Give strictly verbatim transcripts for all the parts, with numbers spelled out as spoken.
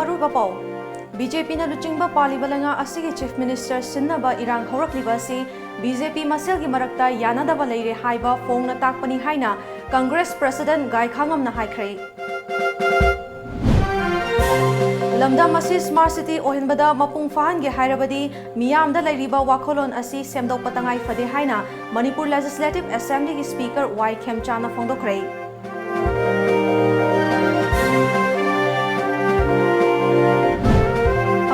ꯃꯔꯨꯑꯣꯏꯕ ꯄꯥꯎ꯫ B J ꯄꯤꯅ ꯂꯨꯆꯤꯡꯕ ꯄꯥꯜꯂꯤꯕ ꯂꯩꯉꯥꯛ ꯑꯁꯤꯒꯤ Chief Minister ꯁꯤꯟꯅꯕ ꯏꯔꯥꯡ ꯍꯧꯔꯛꯂꯤꯕ ꯑꯁꯤ ꯕꯤ ꯖꯦ ꯄꯤ ꯃꯁꯦꯜꯒꯤ ꯃꯔꯛꯇ ꯌꯥꯅꯗꯕ ꯂꯩꯔꯦ ꯍꯥꯏꯕ ꯐꯣꯡꯅ ꯇꯥꯛꯄꯅꯤ ꯍꯥꯏꯅ Congress President ꯒꯥꯏꯈꯥꯉꯝꯅ ꯍꯥꯏꯈ꯭ꯔꯦ꯫ ꯂꯝꯗꯝ ꯑꯁꯤ Smart City ꯑꯣꯏꯍꯟꯕꯗ ꯃꯄꯨꯡ ꯐꯥꯍꯟꯒꯦ ꯍꯥꯏꯔꯕꯗꯤ ꯃꯤꯌꯥꯝꯗ ꯂꯩꯔꯤꯕ ꯋꯥꯈꯜꯂꯣꯟ ꯑꯁꯤ ꯁꯦꯝꯗꯣꯛꯄ ꯇꯉꯥꯏ ꯐꯗꯦ ꯍꯥꯏꯅ ꯃꯅꯤꯄꯨꯔ Legislative Assembly ꯒꯤ Speaker ꯋꯥꯏ ꯈꯦꯝꯆꯥꯅ ꯐꯣꯡꯗꯣꯛꯈ꯭ꯔꯦ꯫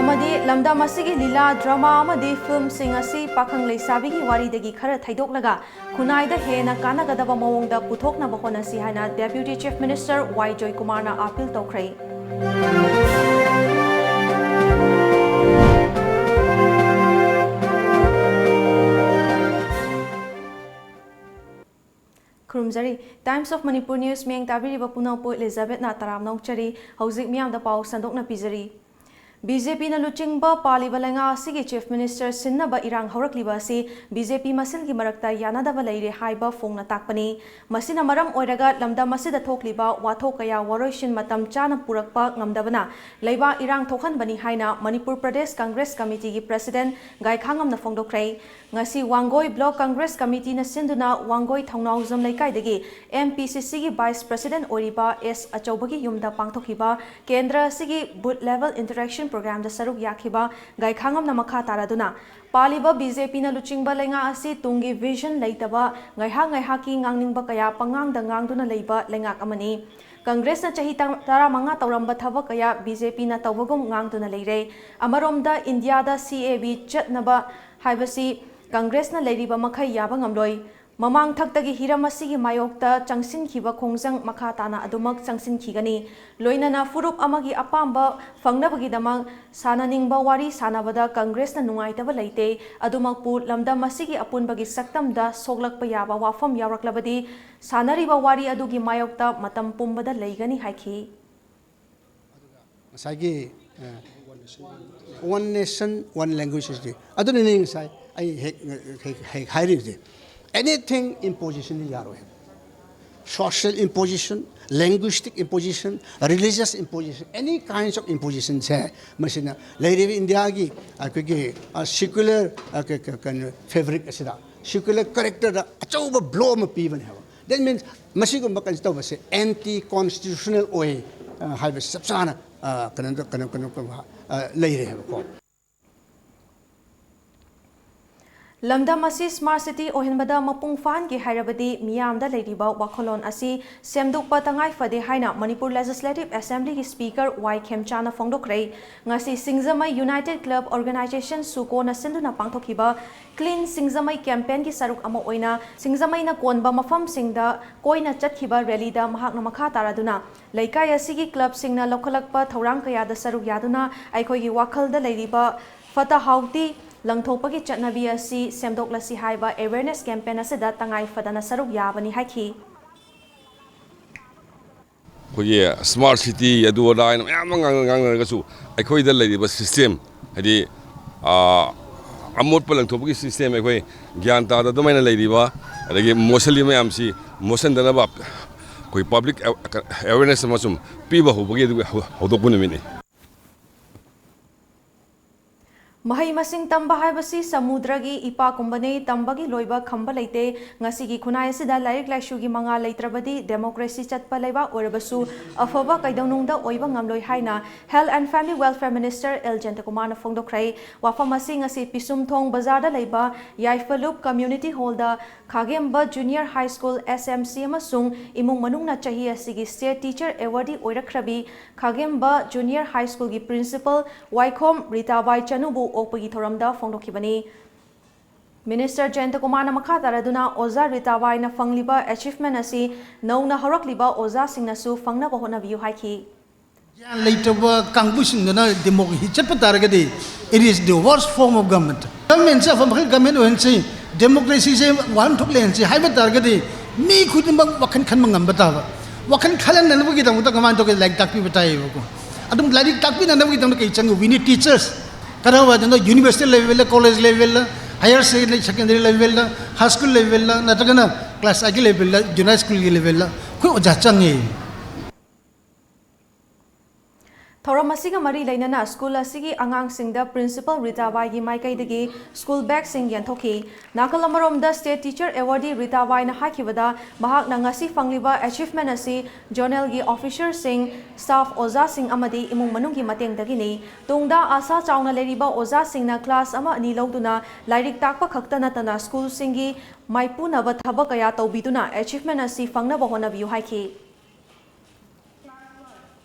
ꯑꯃꯗꯤ ꯂꯝꯗꯝ ꯑꯁꯤꯒꯤ ꯂꯤꯂꯥ, drama ꯑꯃꯗꯤ film ꯁꯤꯡ ꯑꯁꯤ ꯄꯥꯈꯪ ꯂꯩꯁꯥꯕꯤꯒꯤ ꯋꯥꯔꯤꯗꯒꯤ ꯈꯔ ꯊꯩꯗꯣꯛꯂꯒ ꯈꯨꯟꯅꯥꯏꯗ ꯍꯦꯟꯅ ꯀꯥꯟꯅꯒꯗꯕ ꯃꯑꯣꯡꯗ ꯄꯨꯊꯣꯛꯅꯕ ꯍꯣꯠꯅꯁꯤ ꯍꯥꯏꯅ Deputy Chief Minister ꯋꯥꯏ ꯖꯣꯏꯀꯨꯃꯥꯔꯅ appeal ꯇꯧꯈ꯭ꯔꯦ꯫ ꯈꯨꯔꯨꯝꯖꯔꯤ꯫ Times of Manipur News ꯃꯤꯠꯌꯦꯡ ꯇꯥꯕꯤꯔꯤꯕ ꯄꯨꯝꯅꯃꯛꯄꯨ ꯏꯂꯤꯖꯥꯕꯦꯠꯅ ꯇꯔꯥꯝꯅ ꯑꯣꯛꯆꯔꯤ꯫ ꯍꯧꯖꯤꯛ ꯃꯤꯌꯥꯝꯗ ꯄꯥꯎ ꯁꯟꯗꯣꯛꯅ ꯄꯤꯖꯔꯤ꯫ ꯕꯤ ꯖꯦ ꯄꯤꯅ ꯂꯨꯆꯤꯡꯕ ꯄꯥꯜꯂꯤꯕ ꯂꯩꯉꯥꯛ ꯑꯁꯤꯒꯤ Chief Minister ꯁꯤꯟꯅꯕ ꯏꯔꯥꯡ ꯍꯧꯔꯛꯂꯤꯕ ꯑꯁꯤ ꯕꯤ ꯖꯦ ꯄꯤ ꯃꯁꯦꯜꯒꯤ ꯃꯔꯛꯇ ꯌꯥꯅꯗꯕ ꯂꯩꯔꯦ ꯍꯥꯏꯕ ꯐꯣꯡꯅ ꯇꯥꯛꯄꯅꯤ꯫ ꯃꯁꯤꯅ ꯃꯔꯝ ꯑꯣꯏꯔꯒ ꯂꯝꯗꯝ ꯑꯁꯤꯗ ꯊꯣꯛꯂꯤꯕ ꯋꯥꯊꯣꯛ ꯀꯌꯥ ꯋꯥꯔꯣꯏꯁꯤꯟ ꯃꯇꯝ ꯆꯥꯅ ꯄꯨꯔꯛꯄ ꯉꯝꯗꯕꯅ ꯂꯩꯕꯥꯛ ꯏꯔꯥꯡ ꯊꯣꯛꯍꯟꯕꯅꯤ ꯍꯥꯏꯅ ꯃꯅꯤꯄꯨꯔ ꯄ꯭ꯔꯗꯦꯁ ꯀꯪꯒ꯭ꯔꯦꯁ ꯀꯃꯤꯇꯤꯒꯤ President ꯒꯥꯏꯈꯥꯉꯝꯅ ꯐꯣꯡꯗꯣꯛꯈ꯭ꯔꯦ꯫ ꯉꯁꯤ ꯋꯥꯡꯒꯣꯏ Block Congress Committeeꯅ ꯁꯤꯟꯗꯨꯅ ꯋꯥꯡꯒꯣꯏ ꯊꯧꯅꯥꯎꯖꯝ ꯂꯩꯀꯥꯏꯗꯒꯤ ꯑꯦꯝ ꯄꯤ ꯁꯤ ꯁꯤꯒꯤ Vice President ꯑꯣꯏꯔꯤꯕ ꯑꯦꯁ ꯑꯆꯧꯕꯒꯤ ꯌꯨꯝꯗ ꯄꯥꯡꯊꯣꯛꯈꯤꯕ ꯀꯦꯟꯗ꯭ꯔ ꯑꯁꯤꯒꯤ Booth Level Interaction Programꯗ ꯁꯔꯨꯛ ꯌꯥꯈꯤꯕ ꯒꯥꯏꯈꯥꯉꯝꯅ ꯃꯈꯥ ꯇꯥꯔꯗꯨꯅ, ꯄꯥꯜꯂꯤꯕ ꯕꯤ ꯖꯦ ꯄꯤꯅ ꯂꯨꯆꯤꯡꯕ ꯂꯩꯉꯥꯛ ꯑꯁꯤ ꯇꯨꯡꯒꯤ vision ꯂꯩꯇꯕ, ꯉꯥꯏꯍꯥꯛ ꯉꯥꯏꯍꯥꯛꯀꯤ ꯉꯥꯡꯅꯤꯡꯕ ꯀꯌꯥ ꯄꯉꯥꯡꯗ ꯉꯥꯡꯗꯨꯅ ꯂꯩꯕ ꯂꯩꯉꯥꯛ ꯑꯃꯅꯤ꯫ ꯀꯪꯒ꯭ꯔꯦꯁꯅ ꯆꯍꯤ ꯇꯔꯥꯃꯉꯥ ꯇꯧꯔꯝꯕ ꯊꯕꯛ ꯀꯌꯥ ꯕꯤ ꯖꯦ ꯄꯤꯅ ꯇꯧꯕꯒꯨꯝ ꯉꯥꯡꯗꯨꯅ ꯂꯩꯔꯦ꯫ ꯑꯃꯔꯣꯝꯗ ꯏꯟꯗꯤꯌꯥꯗ ꯁꯤ ꯑꯦ ꯕꯤ ꯆꯠꯅꯕ ꯍꯥꯏꯕꯁꯤ ꯀꯪꯒ꯭ꯔꯦꯁꯅ ꯂꯩꯔꯤꯕ ꯃꯈꯩ ꯌꯥꯕ ꯉꯝꯂꯣꯏ꯫ ꯃꯃꯥꯡ ꯊꯛꯇꯒꯤ ꯍꯤꯔꯝ ꯑꯁꯤꯒꯤ ꯃꯥꯌꯣꯛꯇ ꯆꯪꯁꯤꯟꯈꯤꯕ ꯈꯣꯡꯖꯪ ꯃꯈꯥ ꯇꯥꯅ ꯑꯗꯨꯃꯛ ꯆꯪꯁꯤꯟꯈꯤꯒꯅꯤ꯫ ꯂꯣꯏꯅꯅ ꯐꯨꯔꯨꯞ ꯑꯃꯒꯤ ꯑꯄꯥꯝꯕ ꯐꯪꯅꯕꯒꯤꯗꯃꯛ ꯁꯥꯟꯅꯅꯤꯡꯕ ꯋꯥꯔꯤ ꯁꯥꯟꯅꯕꯗ ꯀꯪꯒ꯭ꯔꯦꯁꯅ ꯅꯨꯡꯉꯥꯏꯇꯕ ꯂꯩꯇꯦ꯫ ꯑꯗꯨꯃꯛꯄꯨ ꯂꯝꯗꯝ ꯑꯁꯤꯒꯤ ꯑꯄꯨꯟꯕꯒꯤ ꯁꯛꯇꯝꯗ ꯁꯣꯛꯂꯛꯄ ꯌꯥꯕ ꯋꯥꯐꯝ ꯌꯥꯎꯔꯛꯂꯕꯗꯤ ꯁꯥꯟꯅꯔꯤꯕ ꯋꯥꯔꯤ ꯑꯗꯨꯒꯤ ꯃꯥꯌꯣꯛꯇ ꯃꯇꯝ ꯄꯨꯝꯕꯗ ꯂꯩꯒꯅꯤ ꯍꯥꯏꯈꯤ꯫ ꯉꯁꯥꯏꯒꯤ One Nation One Language ꯁꯤꯗꯤ ꯑꯗꯨꯅꯅꯤ ꯉꯁꯥꯏ ꯑꯩ ꯍꯦꯛ ꯍꯦꯛ ꯍꯦꯛ ꯍꯥꯏꯔꯤꯕꯁꯦ꯫ Anything impositionꯗꯤ ꯌꯥꯔꯣꯏ ꯍꯥꯏꯕ꯫ Social imposition, linguistic imposition, religious imposition, any kinds of imposition ꯁꯦ ꯃꯁꯤꯅ ꯂꯩꯔꯤꯕ ꯏꯟꯗꯤꯌꯥꯒꯤ ꯑꯩꯈꯣꯏꯒꯤ ꯁꯤꯀꯨꯂꯔ ꯀꯩꯅꯣ ꯐꯦꯕ꯭ꯔꯤꯛ ꯑꯁꯤꯗ, ꯁꯤꯀꯨꯂꯔ ꯀꯦꯔꯦꯛꯇꯔꯗ ꯑꯆꯧꯕ ꯕ꯭ꯂꯣ ꯑꯃ ꯄꯤꯕꯅꯦ ꯍꯥꯏꯕ꯫ That means ꯃꯁꯤꯒꯨꯝꯕ ꯀꯩꯅꯣ ꯇꯧꯕꯁꯦ ꯑꯦꯟꯇꯤ ꯀꯣꯟꯁꯇꯤꯇ꯭ꯌꯨꯁꯅꯦꯜ ꯑꯣꯏ ꯍꯥꯏꯕꯁꯤ ꯆꯞ ꯆꯥꯅ ꯀꯩꯅꯣ ꯀꯩꯅꯣ ꯀꯩꯅꯣ ꯂꯩꯔꯦ ꯍꯥꯏꯕꯀꯣ꯫ ꯂꯝꯗꯝ ꯑꯁꯤ ꯁ꯭ꯃꯥꯔꯠ ꯁꯤꯇꯤ ꯑꯣꯏꯍꯟꯕꯗ ꯃꯄꯨꯡ ꯐꯥꯍꯟꯒꯦ ꯍꯥꯏꯔꯕꯗꯤ ꯃꯤꯌꯥꯝꯗ ꯂꯩꯔꯤꯕ ꯋꯥꯈꯜꯂꯣꯟ ꯑꯁꯤ ꯁꯦꯝꯗꯣꯛꯄ ꯇꯉꯥꯏ ꯐꯗꯦ ꯍꯥꯏꯅ ꯃꯅꯤꯄꯨꯔ ꯂꯦꯖꯤꯁꯂꯦꯇꯤꯚ ꯑꯦꯁꯦꯝꯕ꯭ꯂꯤꯒꯤ ꯁ꯭ꯄꯤꯀꯔ ꯋꯥꯏ ꯈꯦꯝꯆꯥꯅ ꯐꯣꯡꯗꯣꯛꯈ꯭ꯔꯦ꯫ ꯉꯁꯤ ꯁꯤꯡꯖꯃꯩ ꯌꯨꯅꯥꯏꯇꯦꯗ ꯀ꯭ꯂꯕ ꯑꯣꯔꯒꯅꯥꯏꯖꯦꯁꯟ ꯁꯨꯀꯣꯅ ꯁꯤꯟꯗꯨꯅ ꯄꯥꯡꯊꯣꯛꯈꯤꯕ ꯀ꯭ꯂꯤꯟ ꯁꯤꯡꯖꯃꯩ ꯀꯦꯝꯄꯦꯟꯒꯤ ꯁꯔꯨꯛ ꯑꯃ ꯑꯣꯏꯅ ꯁꯤꯡꯖꯃꯩꯅ ꯀꯣꯟꯕ ꯃꯐꯝꯁꯤꯡꯗ ꯀꯣꯏꯅ ꯆꯠꯈꯤꯕ ꯔꯦꯂꯤꯗ ꯃꯍꯥꯛꯅ ꯃꯈꯥ ꯇꯥꯔꯗꯨꯅ ꯂꯩꯀꯥꯏ ꯑꯁꯤꯒꯤ ꯀ꯭ꯂꯕꯁꯤꯡꯅ ꯂꯧꯈꯠꯂꯛꯄ ꯊꯧꯔꯥꯡ ꯀꯌꯥꯗ ꯁꯔꯨꯛ ꯌꯥꯗꯨꯅ ꯑꯩꯈꯣꯏꯒꯤ ꯋꯥꯈꯜꯗ ꯂꯩꯔꯤꯕ ꯐꯠꯇ ꯍꯥꯎꯗꯤ ꯂꯪꯊꯣꯛꯄꯒꯤ ꯆꯠꯅꯕꯤ ꯑꯁꯤ ꯁꯦꯝꯗꯣꯛꯂꯁꯤ ꯍꯥꯏꯕ ꯑꯦꯋꯦꯔꯅꯦꯁ ꯀꯦꯝꯄꯦꯟ ꯑꯁꯤꯗ ꯇꯉꯥꯏ ꯐꯗꯅ ꯁꯔꯨꯛ ꯌꯥꯕꯅꯤ ꯍꯥꯏꯈꯤ꯫ ꯑꯩꯈꯣꯏꯒꯤ ꯁ꯭ꯃꯥꯔꯠ ꯁꯤꯇꯤ ꯑꯗꯨ ꯑꯗꯥ ꯍꯥꯏꯅ ꯃꯌꯥꯝ ꯑꯃ ꯉꯥꯡꯅ- ꯉꯥꯡꯅꯔꯒꯁꯨ ꯑꯩꯈꯣꯏꯗ ꯂꯩꯔꯤꯕ ꯁꯤꯁꯇꯦꯝ, ꯍꯥꯏꯗꯤ, ꯑꯥ, ꯑꯃꯣꯠꯄ ꯂꯪꯊꯣꯛꯄꯒꯤ ꯁꯤꯁꯇꯦꯝ, ꯑꯩꯈꯣꯏ ꯒ꯭ꯌꯥꯟ ꯇꯥꯗ ꯑꯗꯨꯃꯥꯏꯅ ꯂꯩꯔꯤꯕ, ꯑꯗꯒꯤ ꯃꯣꯠꯁꯜꯂꯤꯕ ꯃꯌꯥꯝꯁꯤ ꯃꯣꯠꯁꯟꯗꯅꯕ ꯑꯩꯈꯣꯏ ꯄꯕ꯭ꯂꯤꯛ ꯑꯦꯋꯦꯔꯅꯦꯁ ꯑꯃ ꯁꯨꯝ ꯄꯤꯕ ꯍꯧꯕꯒꯤ ꯑꯗꯨꯒꯤ ꯍꯧ- ꯍꯧꯗꯣꯛꯄ ꯅꯨꯃꯤꯠꯅꯤ꯫ ꯃꯍꯩ ꯃꯁꯤꯡ ꯇꯝꯕ ꯍꯥꯏꯕꯁꯤ ꯁꯃꯨꯗ꯭ꯔꯒꯤ ꯏꯄꯥꯛꯀꯨꯝꯕꯅꯤ, ꯇꯝꯕꯒꯤ ꯂꯣꯏꯕ ꯈꯝꯕ ꯂꯩꯇꯦ꯫ ꯉꯁꯤꯒꯤ ꯈꯨꯟꯅꯥꯏ ꯑꯁꯤꯗ ꯂꯥꯏꯔꯤꯛ ꯂꯥꯏꯁꯨꯒꯤ ꯃꯉꯥꯜ ꯂꯩꯇ꯭ꯔꯕꯗꯤ ꯗꯦꯃꯣꯀ꯭ꯔꯦꯁꯤ ꯆꯠꯄ ꯂꯩꯕꯥꯛ ꯑꯣꯏꯔꯕꯁꯨ ꯑꯐꯕ ꯀꯩꯗꯧꯅꯨꯡꯗ ꯑꯣꯏꯕ ꯉꯝꯂꯣꯏ ꯍꯥꯏꯅ Health and Family Welfare Minister L ꯖꯌꯟꯇꯀꯨꯃꯥꯔꯅ ꯐꯣꯡꯗꯣꯛꯈ꯭ꯔꯦ꯫ ꯋꯥꯐꯝ ꯑꯁꯤ ꯉꯁꯤ ꯄꯤꯁꯨꯝꯊꯣꯡ ꯕꯖꯥꯔꯗ ꯂꯩꯕ ꯌꯥꯏꯐꯂꯨꯞ ꯀꯝꯃ꯭ꯌꯨꯅꯤꯇꯤ ꯍꯣꯜꯗ ꯈꯥꯒꯦꯝꯕ junior high school, S M C, ꯑꯃꯁꯨꯡ ꯏꯃꯨꯡ ꯃꯅꯨꯡꯅ ꯆꯍꯤ ꯑꯁꯤꯒꯤ ꯁ꯭ꯇꯦꯠ ꯇꯤꯆꯔ ꯑꯦꯋꯥꯔꯗꯤ ꯑꯣꯏꯔꯛꯈ꯭ꯔꯕꯤ ꯈꯥꯒꯦꯝꯕ ꯖꯨꯅꯤꯌꯔ ꯍꯥꯏ ꯁ꯭ꯀꯨꯜꯒꯤ ꯄ꯭ꯔꯤꯟꯁꯤꯄꯜ ꯋꯥꯏꯈꯣꯝ ꯔꯤꯇꯥꯕꯥꯏ ꯆꯅꯨꯕꯨ ꯑꯣꯛꯄꯒꯤ ꯊꯧꯔꯝꯗ ꯐꯣꯡꯗꯣꯛꯈꯤꯕꯅꯤ꯫ ꯃꯤꯅꯤꯁꯇꯔ ꯖꯌꯟꯇꯀꯨꯃꯥꯔꯅ ꯃꯈꯥ ꯇꯥꯔꯗꯨꯅ ꯑꯣꯖꯥ ꯔꯤꯇꯥꯕꯥꯏꯅ ꯐꯪꯂꯤꯕ ꯑꯦꯆꯤꯚꯃꯦꯟ ꯑꯁꯤ ꯅꯧꯅ ꯍꯧꯔꯛꯂꯤꯕ ꯑꯣꯖꯥꯁꯤꯡꯅꯁꯨ ꯐꯪꯅꯕ ꯍꯣꯠꯅꯕꯤꯌꯨ ꯍꯥꯏꯈꯤ꯫ ꯒ꯭ꯌꯥꯟ ꯂꯩꯇꯕ ꯀꯥꯡꯕꯨꯁꯤꯡꯗꯨꯅ ꯗꯦꯃꯣꯀ꯭ꯔꯦꯁꯤ ꯆꯠꯄ ꯇꯥꯔꯒꯗꯤ it is the worst form of government꯫ ꯒꯚꯔꯟꯃꯦꯟꯁꯦ ꯑꯐꯕ ꯃꯈꯜ ꯒꯚꯔꯟꯃꯦꯟ ꯑꯣꯏꯍꯟꯁꯤ, ꯗꯦꯃꯣꯀ꯭ꯔꯦꯁꯤꯁꯦ ꯋꯥꯍꯟꯊꯣꯛ ꯂꯩꯍꯟꯁꯤ ꯍꯥꯏꯕ ꯇꯥꯔꯒꯗꯤ ꯃꯤ ꯈꯨꯗꯤꯡꯃꯛ ꯋꯥꯈꯜ ꯈꯟꯕ ꯉꯝꯕ ꯇꯥꯕ꯫ ꯋꯥꯈꯜ ꯈꯜꯍꯟꯅꯕꯒꯤꯗꯃꯛꯇ ꯀꯃꯥꯏꯅ ꯇꯧꯒꯦ? ꯂꯥꯏꯔꯤꯛ ꯇꯥꯛꯄꯤꯕ ꯇꯥꯏꯌꯦꯕꯀꯣ꯫ ꯑꯗꯨꯝ ꯂꯥꯏꯔꯤꯛ ꯇꯥꯛꯄꯤꯅꯅꯕꯒꯤꯗꯃꯛꯇ ꯀꯩ ꯆꯪꯉꯤ? We need teachers꯫ ꯀꯔꯝꯕꯗꯅꯣ? ꯌꯨꯅꯤꯚꯔꯁꯤꯇꯤ ꯂꯦꯚꯦꯜꯗ, ꯀꯣꯂꯦꯖ ꯂꯦꯚꯦꯜꯗ, ꯍꯥꯌꯔ ꯁꯦꯀꯦꯟꯗꯔꯤ ꯂꯦꯚꯦꯜꯗ, ꯍꯥꯏ ꯁ꯭ꯀꯨꯜ ꯂꯦꯚꯦꯜꯗ, ꯅꯠꯇ꯭ꯔꯒꯅ ꯀ꯭ꯂꯥꯁ ꯑꯥꯏꯠꯀꯤ ꯂꯦꯚꯦꯜꯗ, ꯖꯨꯅꯤꯌꯔ ꯁ꯭ꯀꯨꯜꯒꯤ ꯂꯦꯚꯦꯜꯗ ꯑꯩꯈꯣꯏ ꯑꯣꯖꯥ ꯆꯪꯉꯦ꯫ ꯊꯧꯔꯝ ꯑꯁꯤꯒ ꯃꯔꯤ ꯂꯩꯅꯅ ꯁ꯭ꯀꯨꯜ ꯑꯁꯤꯒꯤ ꯑꯉꯥꯡꯁꯤꯡꯗ ꯄ꯭ꯔꯤꯟꯁꯤꯄꯜ ꯔꯤꯇꯥꯕꯥꯏꯒꯤ ꯃꯥꯏꯀꯩꯗꯒꯤ ꯁ꯭ꯀꯨꯜ ꯕꯦꯒꯁꯤꯡ ꯌꯦꯟꯊꯣꯛꯈꯤ꯫ ꯅꯥꯀꯜ ꯑꯃꯔꯣꯝꯗ, ꯁ꯭ꯇꯦꯠ ꯇꯤꯆꯔ ꯑꯦꯋꯥꯔꯗꯤ ꯔꯤꯇꯥꯕꯥꯏꯅ ꯍꯥꯏꯈꯤꯕꯗ, ꯃꯍꯥꯛꯅ ꯉꯁꯤ ꯐꯪꯂꯤꯕ ꯑꯦꯆꯤꯚꯃꯦꯟ ꯑꯁꯤ ꯖꯣꯅꯦꯜꯒꯤ ꯑꯣꯐꯤꯁꯔꯁꯤꯡ, ꯁ꯭ꯇꯥꯐ, ꯑꯣꯖꯥꯁꯤꯡ ꯑꯃꯗꯤ ꯏꯃꯨꯡ ꯃꯅꯨꯡꯒꯤ ꯃꯇꯦꯡꯗꯒꯤꯅꯤ꯫ ꯇꯨꯡꯗ ꯑꯥꯁꯥ ꯆꯥꯎꯅ ꯂꯩꯔꯤꯕ ꯑꯣꯖꯥꯁꯤꯡꯅ ꯀ꯭ꯂꯥꯁ ꯑꯃ ꯑꯅꯤ ꯂꯧꯗꯨꯅ ꯂꯥꯏꯔꯤꯛ ꯇꯥꯛꯄ ꯈꯛꯇ ꯅꯠꯇꯅ ꯁ꯭ꯀꯨꯜꯁꯤꯡꯒꯤ ꯃꯥꯏꯄꯨꯅꯕ ꯊꯕꯛ ꯀꯌꯥ ꯇꯧꯕꯤꯗꯨꯅ ꯑꯦꯆꯤꯚꯃꯦꯟ ꯑꯁꯤ ꯐꯪꯅꯕ ꯍꯣꯠꯅꯕꯤꯌꯨ ꯍꯥꯏꯈꯤ꯫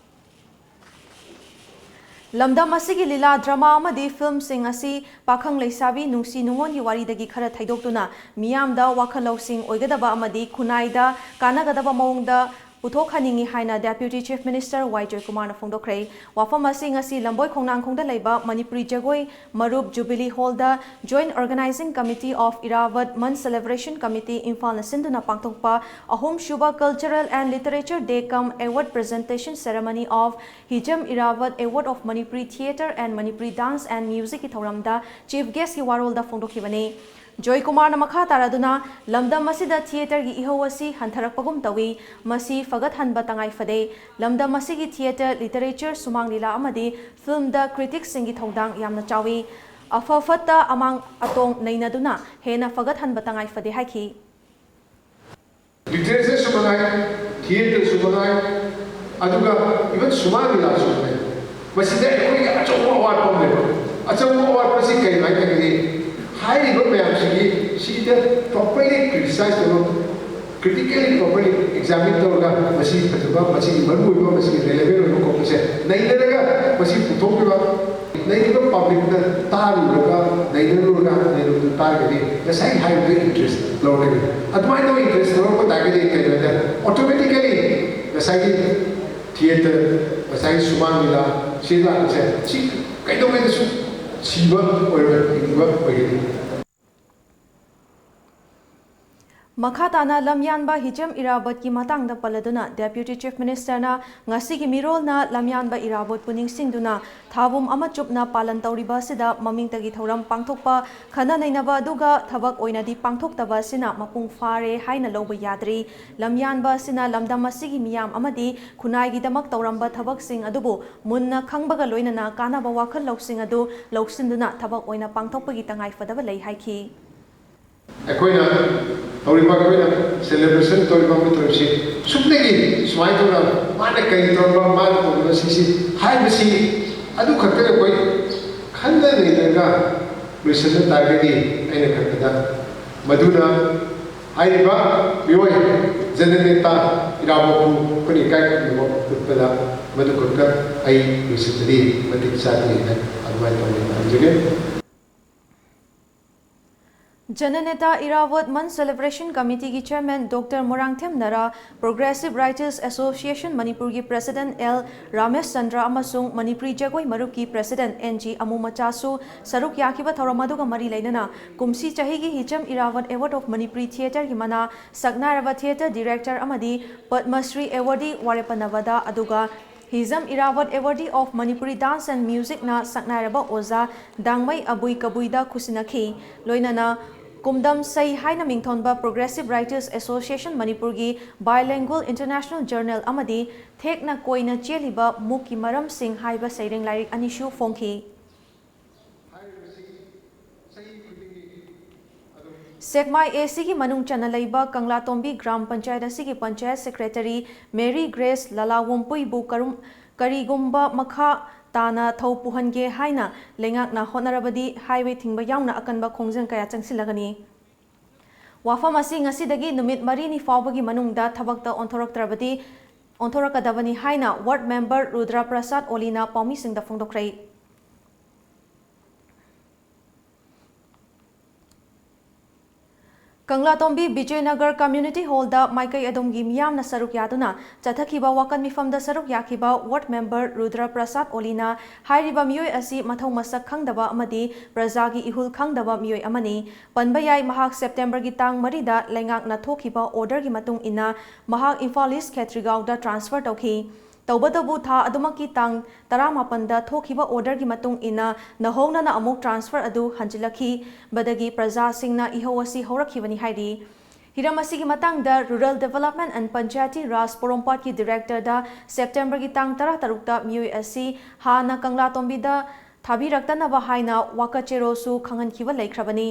ꯂꯝꯗꯝ ꯑꯁꯤꯒꯤ ꯂꯤꯂꯥ, ꯗ꯭ꯔꯃꯥ ꯑꯃꯗꯤ ꯐꯤꯜꯝꯁꯤꯡ ꯑꯁꯤ ꯄꯥꯈꯪ ꯂꯩꯁꯥꯕꯤ ꯅꯨꯡꯁꯤ ꯅꯨꯡꯉꯣꯟꯒꯤ ꯋꯥꯔꯤꯗꯒꯤ ꯈꯔ ꯊꯩꯗꯣꯛꯇꯨꯅ ꯃꯤꯌꯥꯝꯗ ꯋꯥꯈꯜ ꯂꯧꯁꯤꯡ ꯑꯣꯏꯒꯗꯕ ꯑꯃꯗꯤ ꯈꯨꯟꯅꯥꯏꯗ ꯀꯥꯟꯅꯒꯗꯕ ꯃꯑꯣꯡꯗ ꯄꯨꯊꯣꯛꯍꯟꯅꯤꯡꯏ ꯍꯥꯏꯅ Deputy Chief Minister ꯋꯥꯏ ꯖꯣꯏꯀꯨꯃꯥꯔꯅ ꯐꯣꯡꯗꯣꯛꯈ꯭ꯔꯦ꯫ ꯋꯥꯐꯝ ꯑꯁꯤ ꯉꯁꯤ ꯂꯝꯕꯣꯏ ꯈꯣꯡꯅꯥꯡꯈꯣꯡꯗ ꯂꯩꯕ ꯃꯅꯤꯄꯨꯔꯤ ꯖꯒꯣꯏ ꯃꯔꯨꯞ Jubilee Hallꯗ Joint Organizing Committee of Iravat Manth Celebration Committee ꯏꯝꯐꯥꯜꯅ ꯁꯤꯟꯗꯨꯅ ꯄꯥꯡꯊꯣꯛꯄ ꯑꯍꯨꯝꯁꯨꯕ Cultural and Literature Day cum Award Presentation Ceremony of Hijam Iravat Award of Manipuri Theatre and Manipuri Dance and Musicꯀꯤ ꯊꯧꯔꯝꯗ Chief Guestꯀꯤ ꯋꯥꯔꯣꯜꯗ ꯐꯣꯡꯗꯣꯛꯈꯤꯕꯅꯤ꯫ ꯖꯣꯏꯀꯨꯃꯥꯔꯅ ꯃꯈꯥ ꯇꯥꯔꯗꯨꯅ, ꯂꯝꯗꯝ ꯑꯁꯤꯗ ꯊꯤꯌꯦꯇꯔꯒꯤ ꯏꯍꯧ ꯑꯁꯤ ꯍꯟꯊꯔꯛꯄꯒꯨꯝ ꯇꯧꯏ, ꯃꯁꯤ ꯐꯒꯠꯍꯟꯕ ꯇꯉꯥꯏ ꯐꯗꯦ꯫ ꯂꯝꯗꯝ ꯑꯁꯤꯒꯤ ꯊꯤꯌꯦꯇꯔ, ꯂꯤꯇꯔꯦꯆꯔ, ꯁꯨꯃꯥꯡ ꯂꯤꯂꯥ ꯑꯃꯗꯤ ꯐꯤꯜꯝꯗ ꯀ꯭ꯔꯤꯇꯤꯛꯁꯤꯡꯒꯤ ꯊꯧꯗꯥꯡ ꯌꯥꯝꯅ ꯆꯥꯎꯏ꯫ ꯑꯐ ꯐꯠꯇ ꯑꯃꯥꯡ ꯑꯇꯣꯡ ꯅꯩꯅꯗꯨꯅ ꯍꯦꯟꯅ ꯐꯒꯠꯍꯟꯕ ꯇꯉꯥꯏ ꯐꯗꯦ ꯍꯥꯏꯈꯤ꯫ ꯂꯤꯇꯔꯦꯆꯔꯁꯨ ꯃꯉꯥꯏ, ꯊꯤꯌꯦꯇꯔꯁꯨ ꯃꯉꯥꯏ, ꯑꯗꯨꯒ ꯏꯚꯟ ꯁꯨꯃꯥꯡ ꯂꯤꯂꯥꯁꯨ ꯃꯉꯥꯏ, ꯃꯁꯤꯗ ꯑꯩꯈꯣꯏꯒꯤ ꯑꯆꯧꯕ ꯑꯋꯥꯠꯄ ꯑꯃ ꯂꯩꯕ꯫ ꯑꯆꯧꯕ ꯑꯋꯥꯠꯄꯁꯤ ꯀꯔꯤꯅꯣ ꯍꯥꯏ ꯇꯥꯔꯒꯗꯤ, ꯍꯥꯏꯔꯤꯕ ꯃꯌꯥꯝꯁꯤꯒꯤ ꯁꯤꯗ ꯄ꯭ꯔꯣꯄꯔꯂꯤ ꯀ꯭ꯔꯤꯇꯤꯁꯥꯏꯖ ꯇꯧꯔꯒ, ꯀ꯭ꯔꯤꯇꯤꯀꯦꯜꯂꯤ ꯄ꯭ꯔꯣꯄꯔꯂꯤ ꯑꯦꯛꯖꯥꯃꯤꯟ ꯇꯧꯔꯒ, ꯃꯁꯤ ꯐꯖꯕ, ꯃꯁꯤꯒꯤ ꯃꯔꯨꯑꯣꯏꯕ, ꯃꯁꯤꯒꯤ ꯔꯦꯂꯦꯚꯦꯟ ꯑꯣꯏꯕ ꯈꯣꯠꯄꯁꯦ ꯅꯩꯅꯔꯒ ꯃꯁꯤ ꯄꯨꯊꯣꯛꯄꯤꯕ, ꯅꯩꯅꯕ ꯄꯕ꯭ꯂꯤꯛꯅ ꯇꯥꯔꯨꯔꯒ, ꯅꯩꯅꯔꯨꯔꯒ, ꯅꯩꯅꯕꯗꯨ ꯇꯥꯔꯒꯗꯤ ꯉꯁꯥꯏ ꯍꯥꯏꯔꯤꯕꯗꯨ ꯏꯟꯇꯔꯦꯁ ꯂꯧꯔꯛꯀꯅꯤ꯫ ꯑꯗꯨꯃꯥꯏꯅ ꯇꯧꯔꯒ ꯏꯟꯇꯔꯦꯁ ꯂꯧꯔꯛꯄ ꯇꯥꯔꯒꯗꯤ ꯀꯩꯅꯣꯗ ꯑꯣꯇꯣꯃꯦꯇꯤꯀꯦꯂꯤ ꯉꯁꯥꯏꯒꯤ ꯊꯤꯌꯦꯇꯔ, ꯉꯁꯥꯏꯒꯤ ꯁꯨꯃꯥꯡ ꯂꯤꯂꯥ, ꯁꯤ ꯂꯥꯛꯄꯁꯦ ꯁꯤ ꯀꯩꯗꯧꯉꯩꯗꯁꯨ ꯁꯤꯕ ꯑꯣꯏꯔꯣꯏ, ꯍꯤꯡꯕ ꯑꯣꯏꯒꯅꯤ꯫ ꯃꯈꯥ ꯇꯥꯅ ꯂꯝꯌꯥꯟꯕ ꯍꯤꯖꯝ ꯏꯔꯥꯕꯣꯠꯀꯤ ꯃꯇꯥꯡꯗ ꯄꯜꯂꯗꯨꯅ Deputy Chief Ministerꯅ ꯉꯁꯤꯒꯤ ꯃꯤꯔꯣꯜꯅ ꯂꯝꯌꯥꯟꯕ ꯏꯔꯥꯕꯣꯠꯄꯨ ꯅꯤꯡꯁꯤꯡꯗꯨꯅ ꯊꯥꯕꯨꯝ ꯑꯃ ꯆꯨꯞꯅ ꯄꯥꯂꯟ ꯇꯧꯔꯤꯕ ꯑꯁꯤꯗ ꯃꯃꯤꯡꯇꯒꯤ ꯊꯧꯔꯝ ꯄꯥꯡꯊꯣꯛꯄ, ꯈꯟꯅ ꯅꯩꯅꯕ ꯑꯗꯨꯒ ꯊꯕꯛ ꯑꯣꯏꯅꯗꯤ ꯄꯥꯡꯊꯣꯛꯇꯕ ꯑꯁꯤꯅ ꯃꯄꯨꯡ ꯐꯥꯔꯦ ꯍꯥꯏꯅ ꯂꯧꯕ ꯌꯥꯗ꯭ꯔꯤ꯫ ꯂꯝꯌꯥꯟꯕ ꯑꯁꯤꯅ ꯂꯝꯗꯝ ꯑꯁꯤꯒꯤ ꯃꯤꯌꯥꯝ ꯑꯃꯗꯤ ꯈꯨꯟꯅꯥꯏꯒꯤꯗꯃꯛ ꯇꯧꯔꯝꯕ ꯊꯕꯛꯁꯤꯡ ꯑꯗꯨꯕꯨ ꯃꯨꯟꯅ ꯈꯪꯕꯒ ꯂꯣꯏꯅꯅ ꯀꯥꯟꯅꯕ ꯋꯥꯈꯜ ꯂꯧꯁꯤꯡ ꯑꯗꯨ ꯂꯧꯁꯤꯟꯗꯨꯅ ꯊꯕꯛ ꯑꯣꯏꯅ ꯄꯥꯡꯊꯣꯛꯄꯒꯤ ꯇꯉꯥꯏ ꯐꯗꯕ ꯂꯩ ꯍꯥꯏꯈꯤ꯫ ꯑꯩꯈꯣꯏꯅ ꯇꯧꯔꯤꯕ, ꯑꯩꯈꯣꯏꯅ celebration ꯇꯧꯔꯤꯕ ꯑꯃ ꯇꯧꯔꯤꯕꯁꯤ ꯁꯨꯞꯅꯒꯤ ꯁꯨꯃꯥꯏꯅ ꯇꯧꯅ ꯃꯥꯅ ꯀꯔꯤ ꯇꯧꯔꯝꯕ, ꯃꯥꯅ ꯇꯧꯔꯤꯕ ꯁꯤꯁꯤ ꯍꯥꯏꯕꯁꯤ ꯑꯗꯨ ꯈꯛꯇ ꯑꯩꯈꯣꯏ ꯈꯟꯅ ꯅꯩꯅꯔꯒ ꯂꯣꯏꯁꯤꯟꯕ ꯇꯥꯔꯒꯗꯤ ꯑꯩꯅ ꯈꯟꯕꯗ ꯃꯗꯨꯅ ꯍꯥꯏꯔꯤꯕ ꯃꯤꯑꯣꯏ ꯖꯅꯅꯦꯇꯥ ꯏꯔꯥꯕꯣꯠꯄꯨ ꯑꯩꯈꯣꯏꯅ ꯏꯀꯥꯏ ꯈꯨꯝꯅꯕ ꯎꯠꯄꯗ ꯃꯗꯨ ꯈꯛꯇ ꯑꯩ ꯂꯣꯏꯁꯤꯟꯕꯗꯤ ꯃꯇꯤꯛ ꯆꯥꯗꯦ ꯍꯥꯏꯅ ꯑꯗꯨꯃꯥꯏꯅ ꯇꯧꯅ ꯊꯝꯖꯒꯦ꯫ Jananeta Irawat Month Celebration Committeeꯒꯤ Chairman Doctor ꯃꯣꯔꯥꯡꯊꯦꯝ ꯅꯔꯥ, Progressive Writers Association ꯃꯅꯤꯄꯨꯔꯒꯤ President ꯑꯦꯜ ꯔꯥꯃꯦꯁ ꯆꯟꯗ꯭ꯔ ꯑꯃꯁꯨꯡ ꯃꯅꯤꯄꯨꯔꯤ ꯖꯒꯣꯏ ꯃꯔꯨꯞꯀꯤ President ꯑꯦꯟ ꯖꯤ ꯑꯃꯨꯃꯆꯥꯁꯨ ꯁꯔꯨꯛ ꯌꯥꯈꯤꯕ ꯊꯧꯔꯝ ꯑꯗꯨꯒ ꯃꯔꯤ ꯂꯩꯅꯅ ꯀꯨꯝꯁꯤ ꯆꯍꯤꯒꯤ ꯍꯤꯖꯝ ꯏꯔꯥꯕꯠ Award of Manipuri Theatreꯒꯤ ꯃꯅꯥ ꯁꯛꯅꯥꯏꯔꯕ theatre director ꯑꯃꯗꯤ ꯄꯗꯃꯁ꯭ꯔꯤ awardee ꯋꯥꯔꯦꯄ ꯅꯕꯗꯥ ꯑꯗꯨꯒ ꯍꯤꯖꯝ ꯏꯔꯥꯕꯠ Awardee of Manipuri Dance and Musicꯅ ꯁꯛꯅꯥꯏꯔꯕ ꯑꯣꯖꯥ ꯗꯥꯡꯃꯩ ꯑꯕꯨꯏ ꯀꯕꯨꯏꯗ ꯈꯨꯠꯁꯤꯟꯅꯈꯤ꯫ ꯂꯣꯏꯅꯅ ꯀꯨꯝꯗꯝ ꯁꯩ ꯍꯥꯏꯅ ꯃꯤꯡꯊꯣꯟꯕ Progressive Writers Association ꯃꯅꯤꯄꯨꯔꯒꯤ Bilingual International Journal ꯑꯃꯗꯤ ꯊꯦꯛꯅ ꯀꯣꯏꯅ ꯆꯦꯜꯂꯤꯕ ꯃꯨꯛꯀꯤ ꯃꯔꯝꯁꯤꯡ ꯍꯥꯏꯕ ꯁꯩꯔꯦꯡ ꯂꯥꯏꯔꯤꯛ ꯑꯅꯤꯁꯨ ꯐꯣꯡꯈꯤ꯫ ꯁꯦꯛꯃꯥꯏ ꯑꯦ ꯁꯤꯒꯤ ꯃꯅꯨꯡ ꯆꯟꯅ ꯂꯩꯕ ꯀꯪꯂꯥꯇꯣꯝꯕꯤ ꯒ꯭ꯔꯥꯝ ꯄꯟꯆꯥꯌꯠ ꯑꯁꯤꯒꯤ ꯄꯟꯆꯥꯌꯠ ꯁꯦꯀ꯭ꯔꯦꯇꯔꯤ ꯃꯦꯔꯤ ꯒ꯭ꯔꯦꯁ ꯂꯂꯥꯋꯣꯝꯄꯨꯏꯕꯨ ꯀꯔꯨꯝ-, ꯀꯔꯤꯒꯨꯝꯕ ꯃꯈꯥ ꯇꯥꯅ ꯊꯧ ꯄꯨꯍꯟꯒꯦ ꯍꯥꯏꯅ ꯂꯩꯉꯥꯛꯅ ꯍꯣꯠꯅꯔꯕꯗꯤ highway ꯊꯤꯡꯕ ꯌꯥꯎꯅ ꯑꯀꯟꯕ ꯈꯣꯡꯖꯪ ꯀꯌꯥ ꯆꯪꯁꯤꯜꯂꯒꯅꯤ꯫ ꯋꯥꯐꯝ ꯑꯁꯤ ꯉꯁꯤꯗꯒꯤ ꯅꯨꯃꯤꯠ ꯃꯔꯤꯅꯤ ꯐꯥꯎꯕꯒꯤ ꯃꯅꯨꯡꯗ ꯊꯕꯛꯇ ꯑꯣꯟꯊꯣꯔꯛꯇ꯭ꯔꯕꯗꯤ ꯑꯣꯟꯊꯣꯔꯛꯀꯗꯕꯅꯤ ꯍꯥꯏꯅ ward member ꯔꯨꯗ꯭ꯔ ꯄ꯭ꯔꯁꯥꯗ ꯑꯣꯂꯤꯅ ꯄꯥꯎꯃꯤꯁꯤꯡꯗ ꯐꯣꯡꯗꯣꯛꯈ꯭ꯔꯦ꯫ ꯀꯪꯂꯥꯇꯣꯝꯕꯤ ꯕꯤꯖꯌꯅꯒꯔ ꯀꯝꯃ꯭ꯌꯨꯅꯤꯇꯤ ꯍꯣꯜꯗ ꯃꯥꯏꯀꯩ ꯑꯗꯣꯝꯒꯤ ꯃꯤꯌꯥꯝꯅ ꯁꯔꯨꯛ ꯌꯥꯗꯨꯅ ꯆꯠꯊꯈꯤꯕ ꯋꯥꯀꯠ ꯃꯤꯐꯝꯗ ꯁꯔꯨꯛ ꯌꯥꯈꯤꯕ ꯋꯥꯔꯗ ꯃꯦꯝꯕꯔ ꯔꯨꯗ꯭ꯔ ꯄ꯭ꯔꯁꯥꯗ ꯑꯣꯂꯤꯅ ꯍꯥꯏꯔꯤꯕ ꯃꯤꯑꯣꯏ ꯑꯁꯤ ꯃꯊꯧ ꯃꯁꯛ ꯈꯪꯗꯕ ꯑꯃꯗꯤ ꯄ꯭ꯔꯖꯥꯒꯤ ꯏꯍꯨꯜ ꯈꯪꯗꯕ ꯃꯤꯑꯣꯏ ꯑꯃꯅꯤ꯫ ꯄꯟꯕ ꯌꯥꯏ, ꯃꯍꯥꯛ ꯁꯦꯞꯇꯦꯝꯕꯔꯒꯤ ꯇꯥꯡ ꯃꯔꯤꯗ ꯂꯩꯉꯥꯛꯅ ꯊꯣꯛꯈꯤꯕ ꯑꯣꯔꯗꯔꯒꯤ ꯃꯇꯨꯡ ꯏꯟꯅ ꯃꯍꯥꯛ ꯏꯝꯐꯥꯜ ꯏꯁ ꯈꯦꯇ꯭ꯔꯤꯒꯥꯎꯗ ꯇ꯭ꯔꯥꯟꯁꯐꯔ ꯇꯧꯈꯤ꯫ ꯇꯧꯕꯇꯕꯨ ꯊꯥ ꯑꯗꯨꯃꯛꯀꯤ ꯇꯥꯡ ꯇꯔꯥꯃꯥꯄꯟꯗ ꯊꯣꯛꯈꯤꯕ ꯑꯣꯔꯗꯔꯒꯤ ꯃꯇꯨꯡ ꯏꯟꯅ ꯅꯧꯍꯧꯅꯅ ꯑꯃꯨꯛ ꯇ꯭ꯔꯥꯟꯁꯐꯔ ꯑꯗꯨ ꯍꯟꯖꯤꯜꯂꯛꯈꯤꯕꯗꯒꯤ ꯄ꯭ꯔꯖꯥꯁꯤꯡꯅ ꯏꯍꯧ ꯑꯁꯤ ꯍꯧꯔꯛꯈꯤꯕꯅꯤ ꯍꯥꯏꯔꯤ꯫ ꯍꯤꯔꯝ ꯑꯁꯤꯒꯤ ꯃꯇꯥꯡꯗ Rural Development and Panchayati Raj ꯄꯣꯔꯣꯝꯄꯥꯠꯀꯤ ꯗꯤꯔꯦꯛꯇꯔꯗ ꯁꯦꯞꯇꯦꯝꯕꯔꯒꯤ ꯇꯥꯡ ꯇꯔꯥꯇꯔꯨꯛꯇ ꯃꯤꯑꯣꯏ ꯑꯁꯤ ꯍꯥꯟꯅ ꯀꯪꯂꯥꯇꯣꯝꯕꯤꯗ ꯊꯥꯕꯤꯔꯛꯇꯅꯕ ꯍꯥꯏꯅ ꯋꯥꯀꯠ ꯆꯦꯔꯣꯜꯁꯨ ꯈꯪꯍꯟꯈꯤꯕ ꯂꯩꯈ꯭ꯔꯕꯅꯤ꯫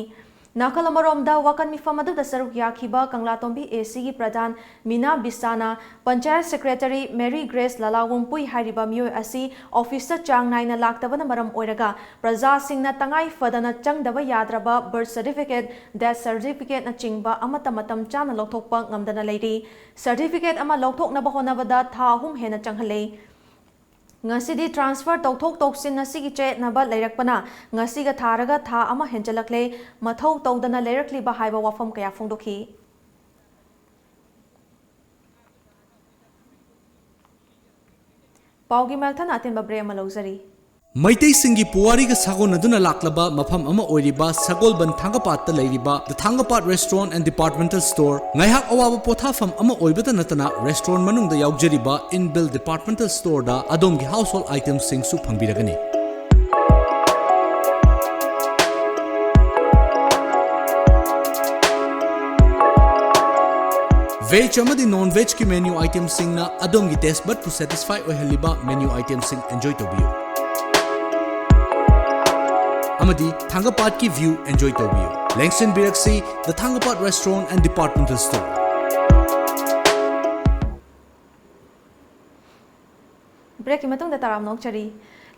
ꯅꯥꯀꯜ ꯑꯃꯔꯣꯝꯗ ꯋꯥꯀꯠ ꯃꯤꯐꯝ ꯑꯗꯨꯗ ꯁꯔꯨꯛ ꯌꯥꯈꯤꯕ ꯀꯪꯂꯥꯇꯣꯝꯕꯤ ꯑꯦ ꯁꯤꯒꯤ ꯄ꯭ꯔꯙꯥꯟ ꯃꯤꯅꯥ ꯕꯤꯁꯥꯅ ꯄꯟꯆꯥꯌꯠ ꯁꯦꯀ꯭ꯔꯦꯇꯔꯤ ꯃꯦꯔꯤ ꯒ꯭ꯔꯦꯁ ꯂꯂꯥꯋꯨꯝꯄꯨꯏ ꯍꯥꯏꯔꯤꯕ ꯃꯤꯑꯣꯏ ꯑꯁꯤ ꯑꯣꯐꯤꯁꯇ ꯆꯥꯡ ꯅꯥꯏꯅ ꯂꯥꯛꯇꯕꯅ ꯃꯔꯝ ꯑꯣꯏꯔꯒ ꯄ꯭ꯔꯖꯥꯁꯤꯡꯅ ꯇꯉꯥꯏ ꯐꯗꯅ ꯆꯪꯗꯕ ꯌꯥꯗ꯭ꯔꯕ ꯕꯔꯊ ꯁꯔꯇꯤꯐꯤꯀꯦꯠ, ꯗꯦꯊ ꯁꯔꯇꯤꯐꯤꯀꯦꯠꯅꯆꯤꯡꯕ ꯑꯃꯠꯇ ꯃꯇꯝ ꯆꯥꯅ ꯂꯧꯊꯣꯛꯄ ꯉꯝꯗꯅ ꯂꯩꯔꯤ꯫ ꯁꯔꯇꯤꯐꯤꯀꯦꯠ ꯑꯃ ꯂꯧꯊꯣꯛꯅꯕ ꯍꯣꯠꯅꯕꯗ ꯊꯥ ꯑꯍꯨꯝ ꯍꯦꯟꯅ ꯆꯪꯍꯜꯂꯦ꯫ ꯉꯁꯤꯗꯤ ꯇ꯭ꯔꯥꯟꯁꯐꯔ ꯇꯧꯊꯣꯛ ꯇꯧꯁꯤꯟ ꯑꯁꯤꯒꯤ ꯆꯌꯦꯠꯅꯕ ꯂꯩꯔꯛꯄꯅ ꯉꯁꯤꯒ ꯊꯥꯔꯒ ꯊꯥ ꯑꯃ ꯍꯦꯟꯖꯜꯂꯛꯂꯦ꯫ ꯃꯊꯧ ꯇꯧꯗꯅ ꯂꯩꯔꯛꯂꯤꯕ ꯍꯥꯏꯕ ꯋꯥꯐꯝ ꯀꯌꯥ ꯐꯣꯡꯗꯣꯛꯈꯤ꯫ ꯄꯥꯎꯒꯤ ꯃꯊꯪ ꯑꯇꯦꯟꯕ ꯕ꯭ꯔꯦꯛ ꯑꯃ ꯂꯧꯖꯔꯤ꯫ ꯃꯩꯇꯩꯁꯤꯡꯒꯤ ꯄꯨꯋꯥꯔꯤꯒ ꯁꯥꯒꯣꯟꯅꯗꯨꯅ ꯂꯥꯛꯂꯕ ꯃꯐꯝ ꯑꯃ ꯑꯣꯏꯔꯤꯕ ꯁꯒꯣꯜꯕꯟ ꯊꯥꯡꯒꯄꯥꯠꯇ ꯂꯩꯔꯤꯕ The Thangapat Restaurant and Departmental Store ꯉꯥꯏꯍꯥꯛ ꯑꯋꯥꯕ ꯄꯣꯊꯥꯐꯝ ꯑꯃ ꯑꯣꯏꯕꯇ ꯅꯠꯇꯅ restaurant ꯃꯅꯨꯡꯗ ꯌꯥꯎꯖꯔꯤꯕ inbuilt departmental storeꯗ ꯑꯗꯣꯝꯒꯤ household itemꯁꯤꯡꯁꯨ ꯐꯪꯕꯤꯔꯒꯅꯤ꯫ Veg ꯑꯃꯗꯤ non vegꯀꯤ menu itemꯁꯤꯡꯅ ꯑꯗꯣꯝꯒꯤ taste budꯄꯨ satisfy ꯑꯣꯏꯍꯜꯂꯤꯕ menu itemꯁꯤꯡ enjoy ꯇꯧꯕꯤꯌꯨ꯫ ꯑꯃꯗꯤ ꯊꯥꯡꯒꯄꯥꯠꯀꯤ view enjoy ꯇꯧꯕꯤꯌꯨ꯫ ꯂꯦꯡꯁꯤꯟꯕꯤꯔꯛꯁꯤ The Thangapat Restaurant and Departmental Store꯫ ꯕ꯭ꯔꯦꯛꯀꯤ ꯃꯇꯨꯡꯗ ꯇꯔꯥꯝꯅ ꯑꯣꯛꯆꯔꯤ꯫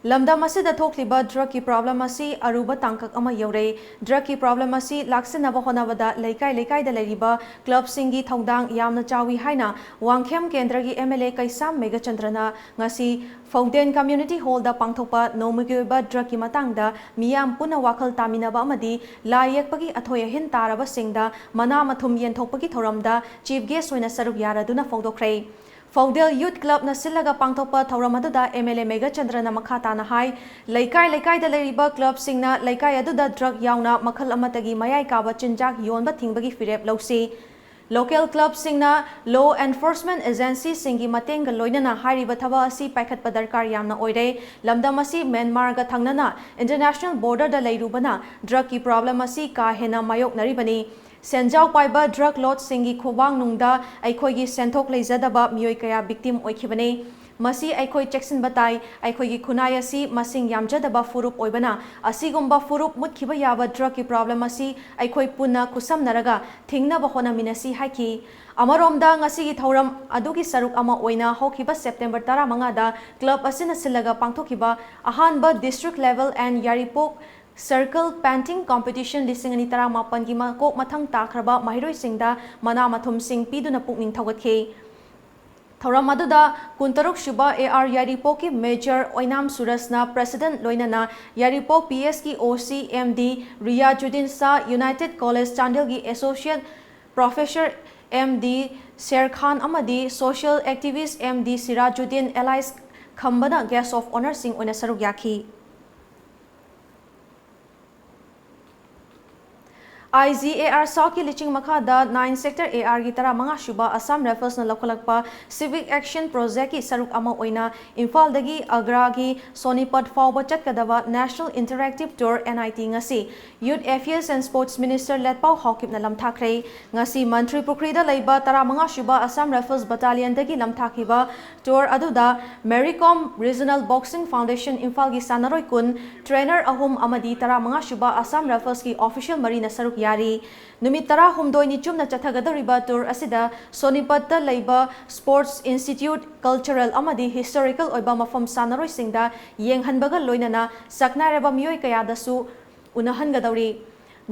ꯂꯝꯗꯝ ꯑꯁꯤꯗ ꯊꯣꯛꯂꯤꯕ drugꯀꯤ problem ꯑꯁꯤ ꯑꯔꯨꯕ ꯇꯥꯡꯀꯛ ꯑꯃ ꯌꯧꯔꯦ꯫ Drugꯀꯤ problem ꯑꯁꯤ ꯂꯥꯛꯁꯤꯟꯅꯕ ꯍꯣꯠꯅꯕꯗ ꯂꯩꯀꯥꯏ ꯂꯩꯀꯥꯏꯗ ꯂꯩꯔꯤꯕ clubꯁꯤꯡꯒꯤ ꯊꯧꯗꯥꯡ ꯌꯥꯝꯅ ꯆꯥꯎꯏ ꯍꯥꯏꯅ ꯋꯥꯡꯈꯦꯝ ꯀꯦꯟꯗ꯭ꯔꯒꯤ MLA ꯀꯩꯁꯥꯝ ꯃꯦꯘꯆꯟꯗ꯭ꯔꯅ ꯉꯁꯤ ꯐꯧꯗꯦꯟ Community Hallꯗ ꯄꯥꯡꯊꯣꯛꯄ ꯅꯣꯡꯃꯒꯤ ꯑꯣꯏꯕ drugꯀꯤ ꯃꯇꯥꯡꯗ ꯃꯤꯌꯥꯝ ꯄꯨꯟꯅ ꯋꯥꯈꯜ ꯇꯥꯃꯤꯟꯅꯕ ꯑꯃꯗꯤ ꯂꯥꯏ ꯌꯦꯛꯄꯒꯤ ꯑꯊꯣꯏ ꯑꯍꯦꯟ ꯇꯥꯔꯕꯁꯤꯡꯗ ꯃꯅꯥ ꯃꯊꯨꯝ ꯌꯦꯟꯊꯣꯛꯄꯒꯤ ꯊꯧꯔꯝꯗ chief guest ꯑꯣꯏꯅ ꯁꯔꯨꯛ ꯌꯥꯔꯗꯨꯅ ꯐꯣꯡꯗꯣꯛꯈ꯭ꯔꯦ꯫ ꯐꯧꯗꯦꯜ Youth Clubꯅ ꯁꯤꯜꯂꯒ ꯄꯥꯡꯊꯣꯛꯄ ꯊꯧꯔꯝ ꯑꯗꯨꯗ MLA ꯃꯦꯘꯆꯟꯗ꯭ꯔꯅ ꯃꯈꯥ ꯇꯥꯅ ꯍꯥꯏ, ꯂꯩꯀꯥꯏ ꯂꯩꯀꯥꯏꯗ ꯂꯩꯔꯤꯕ clubꯁꯤꯡꯅ ꯂꯩꯀꯥꯏ ꯑꯗꯨꯗ drug ꯌꯥꯎꯅ ꯃꯈꯜ ꯑꯃꯠꯇꯒꯤ ꯃꯌꯥꯏ ꯀꯥꯕ ꯆꯤꯟꯖꯥꯛ ꯌꯣꯟꯕ ꯊꯤꯡꯕꯒꯤ ꯐꯤꯔꯦꯞ ꯂꯧꯁꯤ꯫ Local clubꯁꯤꯡꯅ law enforcement agencyꯁꯤꯡꯒꯤ ꯃꯇꯦꯡꯒ ꯂꯣꯏꯅꯅ ꯍꯥꯏꯔꯤꯕ ꯊꯕꯛ ꯑꯁꯤ ꯄꯥꯏꯈꯠꯄ ꯗꯔꯀꯥꯔ ꯌꯥꯝꯅ ꯑꯣꯏꯔꯦ꯫ ꯂꯝꯗꯝ ꯑꯁꯤ ꯃ꯭ꯌꯥꯟꯃꯥꯔꯒ ꯊꯪꯅꯅ international borderꯗ ꯂꯩꯔꯨꯕꯅ drugꯀꯤ problem ꯑꯁꯤ ꯀꯥ ꯍꯦꯟꯅ ꯃꯥꯌꯣꯛꯅꯔꯤꯕꯅꯤ꯫ ꯁꯦꯟꯖꯥꯎ ꯄꯥꯏꯕ drug lordꯁꯤꯡꯒꯤ ꯈꯨꯕꯥꯡꯅꯨꯡꯗ ꯑꯩꯈꯣꯏꯒꯤ ꯁꯦꯟꯊꯣꯛ ꯂꯩꯖꯗꯕ ꯃꯤꯑꯣꯏ ꯀꯌꯥ victim ꯑꯣꯏꯈꯤꯕꯅꯤ꯫ ꯃꯁꯤ ꯑꯩꯈꯣꯏ ꯆꯦꯛꯁꯤꯟꯕ ꯇꯥꯏ꯫ ꯑꯩꯈꯣꯏꯒꯤ ꯈꯨꯟꯅꯥꯏ ꯑꯁꯤ ꯃꯁꯤꯡ ꯌꯥꯝꯖꯗꯕ ꯐꯨꯔꯨꯞ ꯑꯣꯏꯕꯅ, ꯑꯁꯤꯒꯨꯝꯕ ꯐꯨꯔꯨꯞ ꯃꯨꯠꯈꯤꯕ ꯌꯥꯕ drugꯀꯤ problem ꯑꯁꯤ ꯑꯩꯈꯣꯏ ꯄꯨꯟꯅ ꯈꯨꯠꯁꯝꯅꯔꯒ ꯊꯤꯡꯅꯕ ꯍꯣꯠꯅꯃꯤꯟꯅꯁꯤ ꯍꯥꯏꯈꯤ꯫ ꯑꯃꯔꯣꯝꯗ, ꯉꯁꯤꯒꯤ ꯊꯧꯔꯝ ꯑꯗꯨꯒꯤ ꯁꯔꯨꯛ ꯑꯃ ꯑꯣꯏꯅ ꯍꯧꯈꯤꯕ September ꯇꯔꯥꯃꯉꯥꯗ club ꯑꯁꯤꯅ ꯁꯤꯜꯂꯒ ꯄꯥꯡꯊꯣꯛꯈꯤꯕ ꯑꯍꯥꯟꯕ district level and Yairipok circle painting competition ꯂꯤꯁꯤꯡ ꯑꯅꯤ ꯇꯔꯥꯃꯥꯄꯟꯒꯤ ꯃꯀꯣꯛ ꯃꯊꯪ ꯇꯥꯈ꯭ꯔꯕ ꯃꯍꯩꯔꯣꯏꯁꯤꯡꯗ ꯃꯅꯥ ꯃꯊꯨꯝꯁꯤꯡ ꯄꯤꯗꯨꯅ ꯄꯨꯛꯅꯤꯡ ꯊꯧꯒꯠꯈꯤ꯫ ꯊꯧꯔꯝ ꯑꯗꯨꯗ ꯀꯨꯟꯇꯔꯨꯛ ꯁꯨꯕ AR ꯌꯥꯏꯔꯤꯄꯣꯛꯀꯤ Major ꯑꯣꯏꯅꯥꯝ ꯁꯨꯔꯖꯅ president ꯂꯣꯏꯅꯅ ꯌꯥꯏꯔꯤꯄꯣꯛ PSꯀꯤ OC MD ꯔꯤꯌꯥꯖꯨꯗꯤꯟ ꯁꯥ, United College ꯆꯥꯟꯗꯦꯜꯒꯤ Associate Professor MD ꯁꯦꯔ ꯈꯥꯟ ꯑꯃꯗꯤ social activist MD Sirajuddin Elias ꯈꯝꯕꯅ guest of honourꯁꯤꯡ ꯑꯣꯏꯅ ꯁꯔꯨꯛ ꯌꯥꯈꯤ꯫ IGAR Southꯀꯤ ꯂꯨꯆꯤꯡ ꯃꯈꯥꯗ nine sector ARꯒꯤ ꯇꯔꯥꯃꯉꯥ ꯁꯨꯕ Assam Riflesꯅ ꯂꯧꯈꯠꯂꯛꯄ Civic Action Projectꯀꯤ ꯁꯔꯨꯛ ꯑꯃ ꯑꯣꯏꯅ ꯏꯝꯐꯥꯜꯗꯒꯤ ꯑꯒ꯭ꯔꯥꯒꯤ ꯁꯣꯅꯤꯄꯠ ꯐꯥꯎꯕ ꯆꯠꯀꯗꯕ National Interactive Tour NIT ꯉꯁꯤ Youth Affairs and Sports Minister ꯂꯦꯠꯄꯥꯎ ꯍꯥꯎꯀꯤꯞꯅ ꯂꯝꯊꯥꯈ꯭ꯔꯦ꯫ ꯉꯁꯤ ꯃꯟꯇ꯭ꯔꯤ ꯄꯨꯈ꯭ꯔꯤꯗ ꯂꯩꯕ ꯇꯔꯥꯃꯉꯥ ꯁꯨꯕ Assam Rifles Battalionꯗꯒꯤ ꯂꯝꯊꯥꯈꯤꯕ tour ꯑꯗꯨꯗ Mary Kom Regional Boxing Foundation ꯏꯝꯐꯥꯜꯒꯤ ꯁꯥꯟꯅꯔꯣꯏ ꯀꯨꯟ, trainer ꯑꯍꯨꯝ ꯑꯃꯗꯤ ꯇꯔꯥꯃꯉꯥ ꯁꯨꯕ Assam Riflesꯀꯤ official ꯃꯔꯤꯅ ꯁꯔꯨꯛ ꯌꯥꯔꯤ꯫ ꯅꯨꯃꯤꯠ ꯇꯔꯥꯍꯨꯝꯗꯣꯏꯅꯤ ꯆꯨꯞꯅ ꯆꯠꯊꯒꯗꯧꯔꯤꯕ ꯇꯨꯔ ꯑꯁꯤꯗ ꯁꯣꯅꯤꯄꯠꯇ ꯂꯩꯕ ꯁ꯭ꯄꯣꯔꯠꯁ ꯏꯟꯁꯇꯤꯇ꯭ꯌꯨꯠ, ꯀꯜꯆꯔꯦꯜ ꯑꯃꯗꯤ ꯍꯤꯁꯇꯣꯔꯤꯀꯦꯜ ꯑꯣꯏꯕ ꯃꯐꯝ ꯁꯥꯟꯅꯔꯣꯏꯁꯤꯡꯗ ꯌꯦꯡꯍꯟꯕꯒ ꯂꯣꯏꯅꯅ ꯁꯛꯅꯥꯏꯔꯕ ꯃꯤꯑꯣꯏ ꯀꯌꯥꯗꯁꯨ ꯎꯅꯍꯟꯒꯗꯧꯔꯤ꯫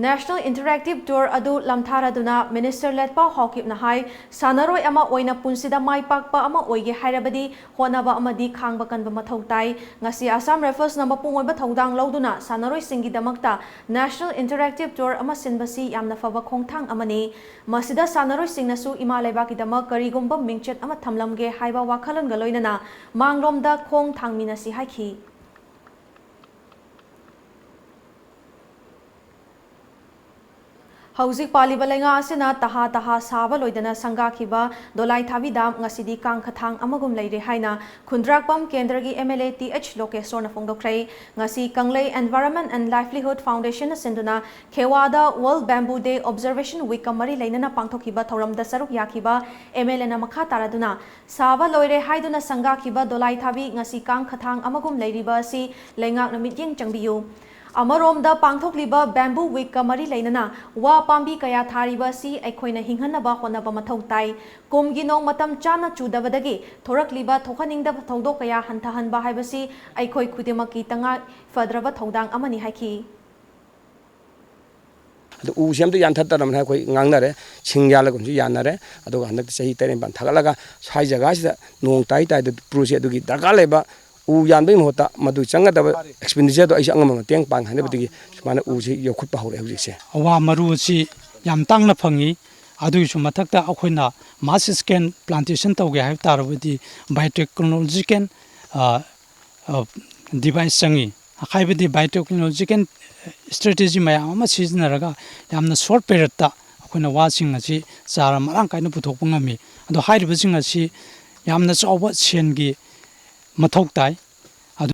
ꯅꯦꯁꯅꯦꯜ ꯏꯟꯇꯔꯦꯛꯇꯤꯚ ꯇꯨꯔ ꯑꯗꯨ ꯂꯝꯊꯥꯔꯗꯨꯅ ꯃꯤꯅꯤꯁꯇꯔ ꯂꯦꯠꯄꯥꯎ ꯍꯥꯎꯀꯤꯞꯅ ꯍꯥꯏ, ꯁꯥꯟꯅꯔꯣꯏ ꯑꯃ ꯑꯣꯏꯅ ꯄꯨꯟꯁꯤꯗ ꯃꯥꯏ ꯄꯥꯛꯄ ꯑꯃ ꯑꯣꯏꯒꯦ ꯍꯥꯏꯔꯕꯗꯤ ꯍꯣꯠꯅꯕ ꯑꯃꯗꯤ ꯈꯥꯡꯕ ꯀꯟꯕ ꯃꯊꯧ ꯇꯥꯏ꯫ ꯉꯁꯤ ꯑꯁꯥꯝ ꯔꯥꯏꯐꯜꯁꯅ ꯃꯄꯨꯡ ꯑꯣꯏꯕ ꯊꯧꯗꯥꯡ ꯂꯧꯗꯨꯅ ꯁꯥꯟꯅꯔꯣꯏꯁꯤꯡꯒꯤꯗꯃꯛꯇ ꯅꯦꯁꯅꯦꯜ ꯏꯟꯇꯔꯦꯛꯇꯤꯚ ꯇꯨꯔ ꯑꯃ ꯁꯤꯟꯕꯁꯤ ꯌꯥꯝꯅ ꯐꯕ ꯈꯣꯡꯊꯥꯡ ꯑꯃꯅꯤ꯫ ꯃꯁꯤꯗ ꯁꯥꯟꯅꯔꯣꯏꯁꯤꯡꯅꯁꯨ ꯏꯃꯥ ꯂꯩꯕꯥꯛꯀꯤꯗꯃꯛ ꯀꯔꯤꯒꯨꯝꯕ ꯃꯤꯡꯆꯠ ꯑꯃ ꯊꯝꯂꯝꯒꯦ ꯍꯥꯏꯕ ꯋꯥꯈꯜꯂꯣꯟꯒ ꯂꯣꯏꯅꯅ ꯃꯥꯡꯂꯣꯝꯗ ꯈꯣꯡ ꯊꯥꯡꯃꯤꯟꯅꯁꯤ ꯍꯥꯏꯈꯤ꯫ ꯍꯧꯖꯤꯛ ꯄꯥꯜꯂꯤꯕ ꯂꯩꯉꯥꯛ ꯑꯁꯤꯅ ꯇꯍꯥ ꯇꯍꯥ ꯁꯥꯕ ꯂꯣꯏꯗꯅ ꯁꯪꯒꯥꯈꯤꯕ ꯗꯣꯂꯥꯏ ꯊꯥꯕꯤ ꯗꯥꯝ ꯉꯁꯤꯗꯤ ꯀꯥꯡ ꯈꯊꯥꯡ ꯑꯃꯒꯨꯝ ꯂꯩꯔꯦ ꯍꯥꯏꯅ ꯈꯨꯟꯗ꯭ꯔꯥꯛꯄꯝ ꯀꯦꯟꯗ꯭ꯔꯒꯤ M L A T H ꯂꯣꯀꯦꯁꯣꯔꯅ ꯐꯣꯡꯗꯣꯛꯈ꯭ꯔꯦ꯫ ꯉꯁꯤ ꯀꯪꯂꯩ ꯑꯦꯟꯚꯥꯏꯔꯟꯃꯦꯟ ꯑꯦꯟ ꯂꯥꯏꯚꯂꯤꯍꯨꯗ ꯐꯥꯎꯟꯗꯦꯁꯟꯅ ꯁꯤꯟꯗꯨꯅ ꯈꯦꯋꯥꯗ ꯋꯥꯔꯜꯗ ꯕꯦꯝꯕꯨ ꯗꯦ ꯑꯣꯕꯖꯔꯕꯦꯁꯟ ꯋꯤꯛꯀ ꯃꯔꯤ ꯂꯩꯅꯅ ꯄꯥꯡꯊꯣꯛꯈꯤꯕ ꯊꯧꯔꯝꯗ ꯁꯔꯨꯛ ꯌꯥꯈꯤꯕ ꯑꯦꯝ ꯑꯦꯜ ꯑꯦꯅ ꯃꯈꯥ ꯇꯥꯔꯗꯨꯅ, ꯁꯥꯕ ꯂꯣꯏꯔꯦ ꯍꯥꯏꯗꯨꯅ ꯁꯪꯒꯥꯈꯤꯕ ꯗꯣꯂꯥꯏ ꯊꯥꯕꯤ ꯉꯁꯤ ꯀꯥꯡ ꯈꯊꯥꯡ ꯑꯃꯒꯨꯝ ꯂꯩꯔꯤꯕ ꯑꯁꯤ ꯂꯩꯉꯥꯛꯅ ꯃꯤꯠꯌꯦꯡ ꯆꯪꯕꯤꯌꯨ꯫ ꯑꯃꯔꯣꯝꯗ ꯄꯥꯡꯊꯣꯛꯂꯤꯕ ꯕꯦꯝꯕꯨ ꯋꯤꯛꯀ ꯃꯔꯤ ꯂꯩꯅꯅ ꯋꯥ ꯄꯥꯝꯕꯤ ꯀꯌꯥ ꯊꯥꯔꯤꯕ ꯑꯁꯤ ꯑꯩꯈꯣꯏꯅ ꯍꯤꯡꯍꯟꯅꯕ ꯍꯣꯠꯅꯕ ꯃꯊꯧ ꯇꯥꯏ꯫ ꯀꯨꯝꯒꯤ ꯅꯣꯡ ꯃꯇꯝ ꯆꯥꯅ ꯆꯨꯗꯕꯗꯒꯤ ꯊꯣꯔꯛꯂꯤꯕ ꯊꯣꯛꯍꯟꯅꯤꯡꯗꯕ ꯊꯧꯗꯣꯛ ꯀꯌꯥ ꯍꯟꯊꯍꯟꯕ ꯍꯥꯏꯕꯁꯤ ꯑꯩꯈꯣꯏ ꯈꯨꯗꯤꯡꯃꯛꯀꯤ ꯇꯉꯥꯏ ꯐꯗ꯭ꯔꯕ ꯊꯧꯗꯥꯡ ꯑꯃꯅꯤ ꯍꯥꯏꯈꯤ꯫ ꯑꯗꯨ ꯎꯁꯦ ꯑꯝꯇ ꯌꯥꯟꯊꯠꯇꯅꯕꯅ ꯑꯩꯈꯣꯏ ꯉꯥꯡꯅꯔꯦ꯫ ꯁꯤꯡ ꯌꯥꯜꯂꯒꯨꯝꯁꯨ ꯌꯥꯅꯔꯦ꯫ ꯑꯗꯨꯒ ꯍꯟꯗꯛꯇꯤ ꯆꯍꯤ ꯇꯔꯦꯠ ꯅꯤꯄꯥꯟ ꯊꯥꯒꯠꯂꯒ ꯁ꯭ꯋꯥꯏ ꯖꯒꯥꯁꯤꯗ ꯅꯣꯡ ꯇꯥꯏ ꯇꯥꯏꯗ ꯄ꯭ꯔꯨꯁꯦ ꯑꯗꯨꯒꯤ ꯗꯔꯀꯥꯔ ꯂꯩꯕ ꯎ ꯌꯥꯟꯕꯒꯤ ꯃꯍꯨꯠꯇ ꯃꯗꯨ ꯆꯪꯒꯗꯕ ꯑꯦꯛꯁꯄꯦꯟꯗꯤꯆꯔꯗꯣ ꯑꯩꯁꯨ ꯑꯉꯝꯕ ꯃꯇꯦꯡ ꯄꯥꯡ ꯍꯥꯏꯅꯕꯗꯒꯤ ꯁꯨꯃꯥꯏꯅ ꯎꯁꯤ ꯌꯣꯛꯈꯠꯄ ꯍꯧꯔꯛꯑꯦ ꯍꯧꯖꯤꯛꯁꯦ꯫ ꯋꯥ ꯃꯔꯨ ꯑꯁꯤ ꯌꯥꯝ ꯇꯥꯡꯅ ꯐꯪꯉꯤ꯫ ꯑꯗꯨꯒꯤꯁꯨ ꯃꯊꯛꯇ ꯑꯩꯈꯣꯏꯅ ꯃꯥꯁ ꯁ꯭ꯀꯦꯜ ꯄ꯭ꯂꯥꯟꯇꯦꯁꯟ ꯇꯧꯒꯦ ꯍꯥꯏꯕ ꯇꯥꯔꯕꯗꯤ ꯕꯥꯏꯑꯣꯇꯦꯛꯅꯣꯂꯣꯖꯤꯀꯦꯜ ꯗꯤꯚꯥꯏꯁ ꯆꯪꯉꯤ꯫ ꯍꯥꯏꯕꯗꯤ ꯕꯥꯏꯑꯣꯇꯦꯛꯅꯣꯂꯣꯖꯤꯀꯦꯜ ꯏꯁꯇ꯭ꯔꯦꯇꯦꯖꯤ ꯃꯌꯥꯝ ꯑꯃ ꯁꯤꯖꯤꯟꯅꯔꯒ ꯌꯥꯝꯅ ꯁꯣꯔꯠ ꯄꯦꯔꯦꯠꯇ ꯑꯩꯈꯣꯏꯅ ꯋꯥꯁꯤꯡ ꯑꯁꯤ ꯆꯥꯔ ꯃꯔꯥꯡ ꯀꯥꯏꯅ ꯄꯨꯊꯣꯛꯄ ꯉꯝꯃꯤ꯫ ꯑꯗꯣ ꯍꯥꯏꯔꯤꯕꯁꯤꯡ ꯑꯁꯤ ꯌꯥꯝꯅ ꯆꯥꯎꯕ ꯁꯦꯟꯒꯤ ꯃꯊꯧ ꯇꯥꯏ꯫ ꯑꯗꯨ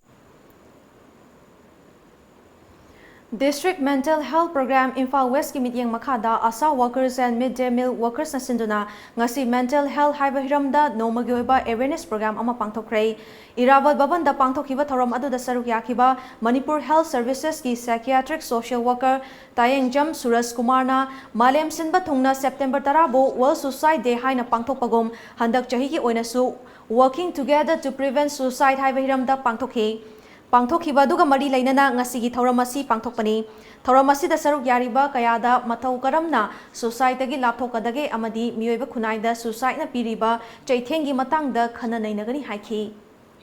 District Mental Health Program, Imphal Westꯀꯤ ꯃꯤꯠꯌꯦꯡ ꯃꯈꯥꯗ ASHA workers and mid day meal workersꯅ ꯁꯤꯟꯗꯨꯅ ꯉꯁꯤ Mental Health ꯍꯥꯏꯕ ꯍꯤꯔꯝꯗ ꯅꯣꯡꯃꯒꯤ ꯑꯣꯏꯕ awareness program ꯑꯃ ꯄꯥꯡꯊꯣꯛꯈ꯭ꯔꯦ꯫ ꯏꯔꯥꯕꯣꯠ ꯚꯕꯟꯗ ꯄꯥꯡꯊꯣꯛꯈꯤꯕ ꯊꯧꯔꯝ ꯑꯗꯨꯗ ꯁꯔꯨꯛ ꯌꯥꯈꯤꯕ Manipur Health Servicesꯀꯤ psychiatric social worker ꯇꯥꯌꯦꯡꯖꯝ ꯁꯨꯔꯖ ꯀꯨꯃꯥꯔꯅ ꯃꯥꯂꯦꯝ ꯁꯤꯟꯕ ꯊꯨꯡꯅ September ꯇꯔꯥꯕꯨ World Suicide Day ꯍꯥꯏꯅ ꯄꯥꯡꯊꯣꯛꯄꯒꯨꯝ, ꯍꯟꯗꯛ ꯆꯍꯤꯒꯤ ꯑꯣꯏꯅꯁꯨ Working Together to Prevent Suicide ꯍꯥꯏꯕ ꯍꯤꯔꯝꯗ ꯄꯥꯡꯊꯣꯛꯈꯤ꯫ ꯄꯥꯡꯊꯣꯛꯈꯤꯕ ꯑꯗꯨꯒ ꯃꯔꯤ ꯂꯩꯅꯅ ꯉꯁꯤꯒꯤ ꯊꯧꯔꯝ ꯑꯁꯤ ꯄꯥꯡꯊꯣꯛꯄꯅꯤ꯫ ꯊꯧꯔꯝ ꯑꯁꯤꯗ ꯁꯔꯨꯛ ꯌꯥꯔꯤꯕ ꯀꯌꯥꯗ ꯃꯇꯧ ꯀꯔꯝꯅ suicideꯗꯒꯤ ꯂꯥꯞꯊꯣꯛꯀꯗꯒꯦ ꯑꯃꯗꯤ ꯃꯤꯑꯣꯏꯕ ꯈꯨꯟꯅꯥꯏꯗ suicideꯅ ꯄꯤꯔꯤꯕ ꯆꯩꯊꯦꯡꯒꯤ ꯃꯇꯥꯡꯗ ꯈꯟꯅ ꯅꯩꯅꯒꯅꯤ ꯍꯥꯏꯈꯤ꯫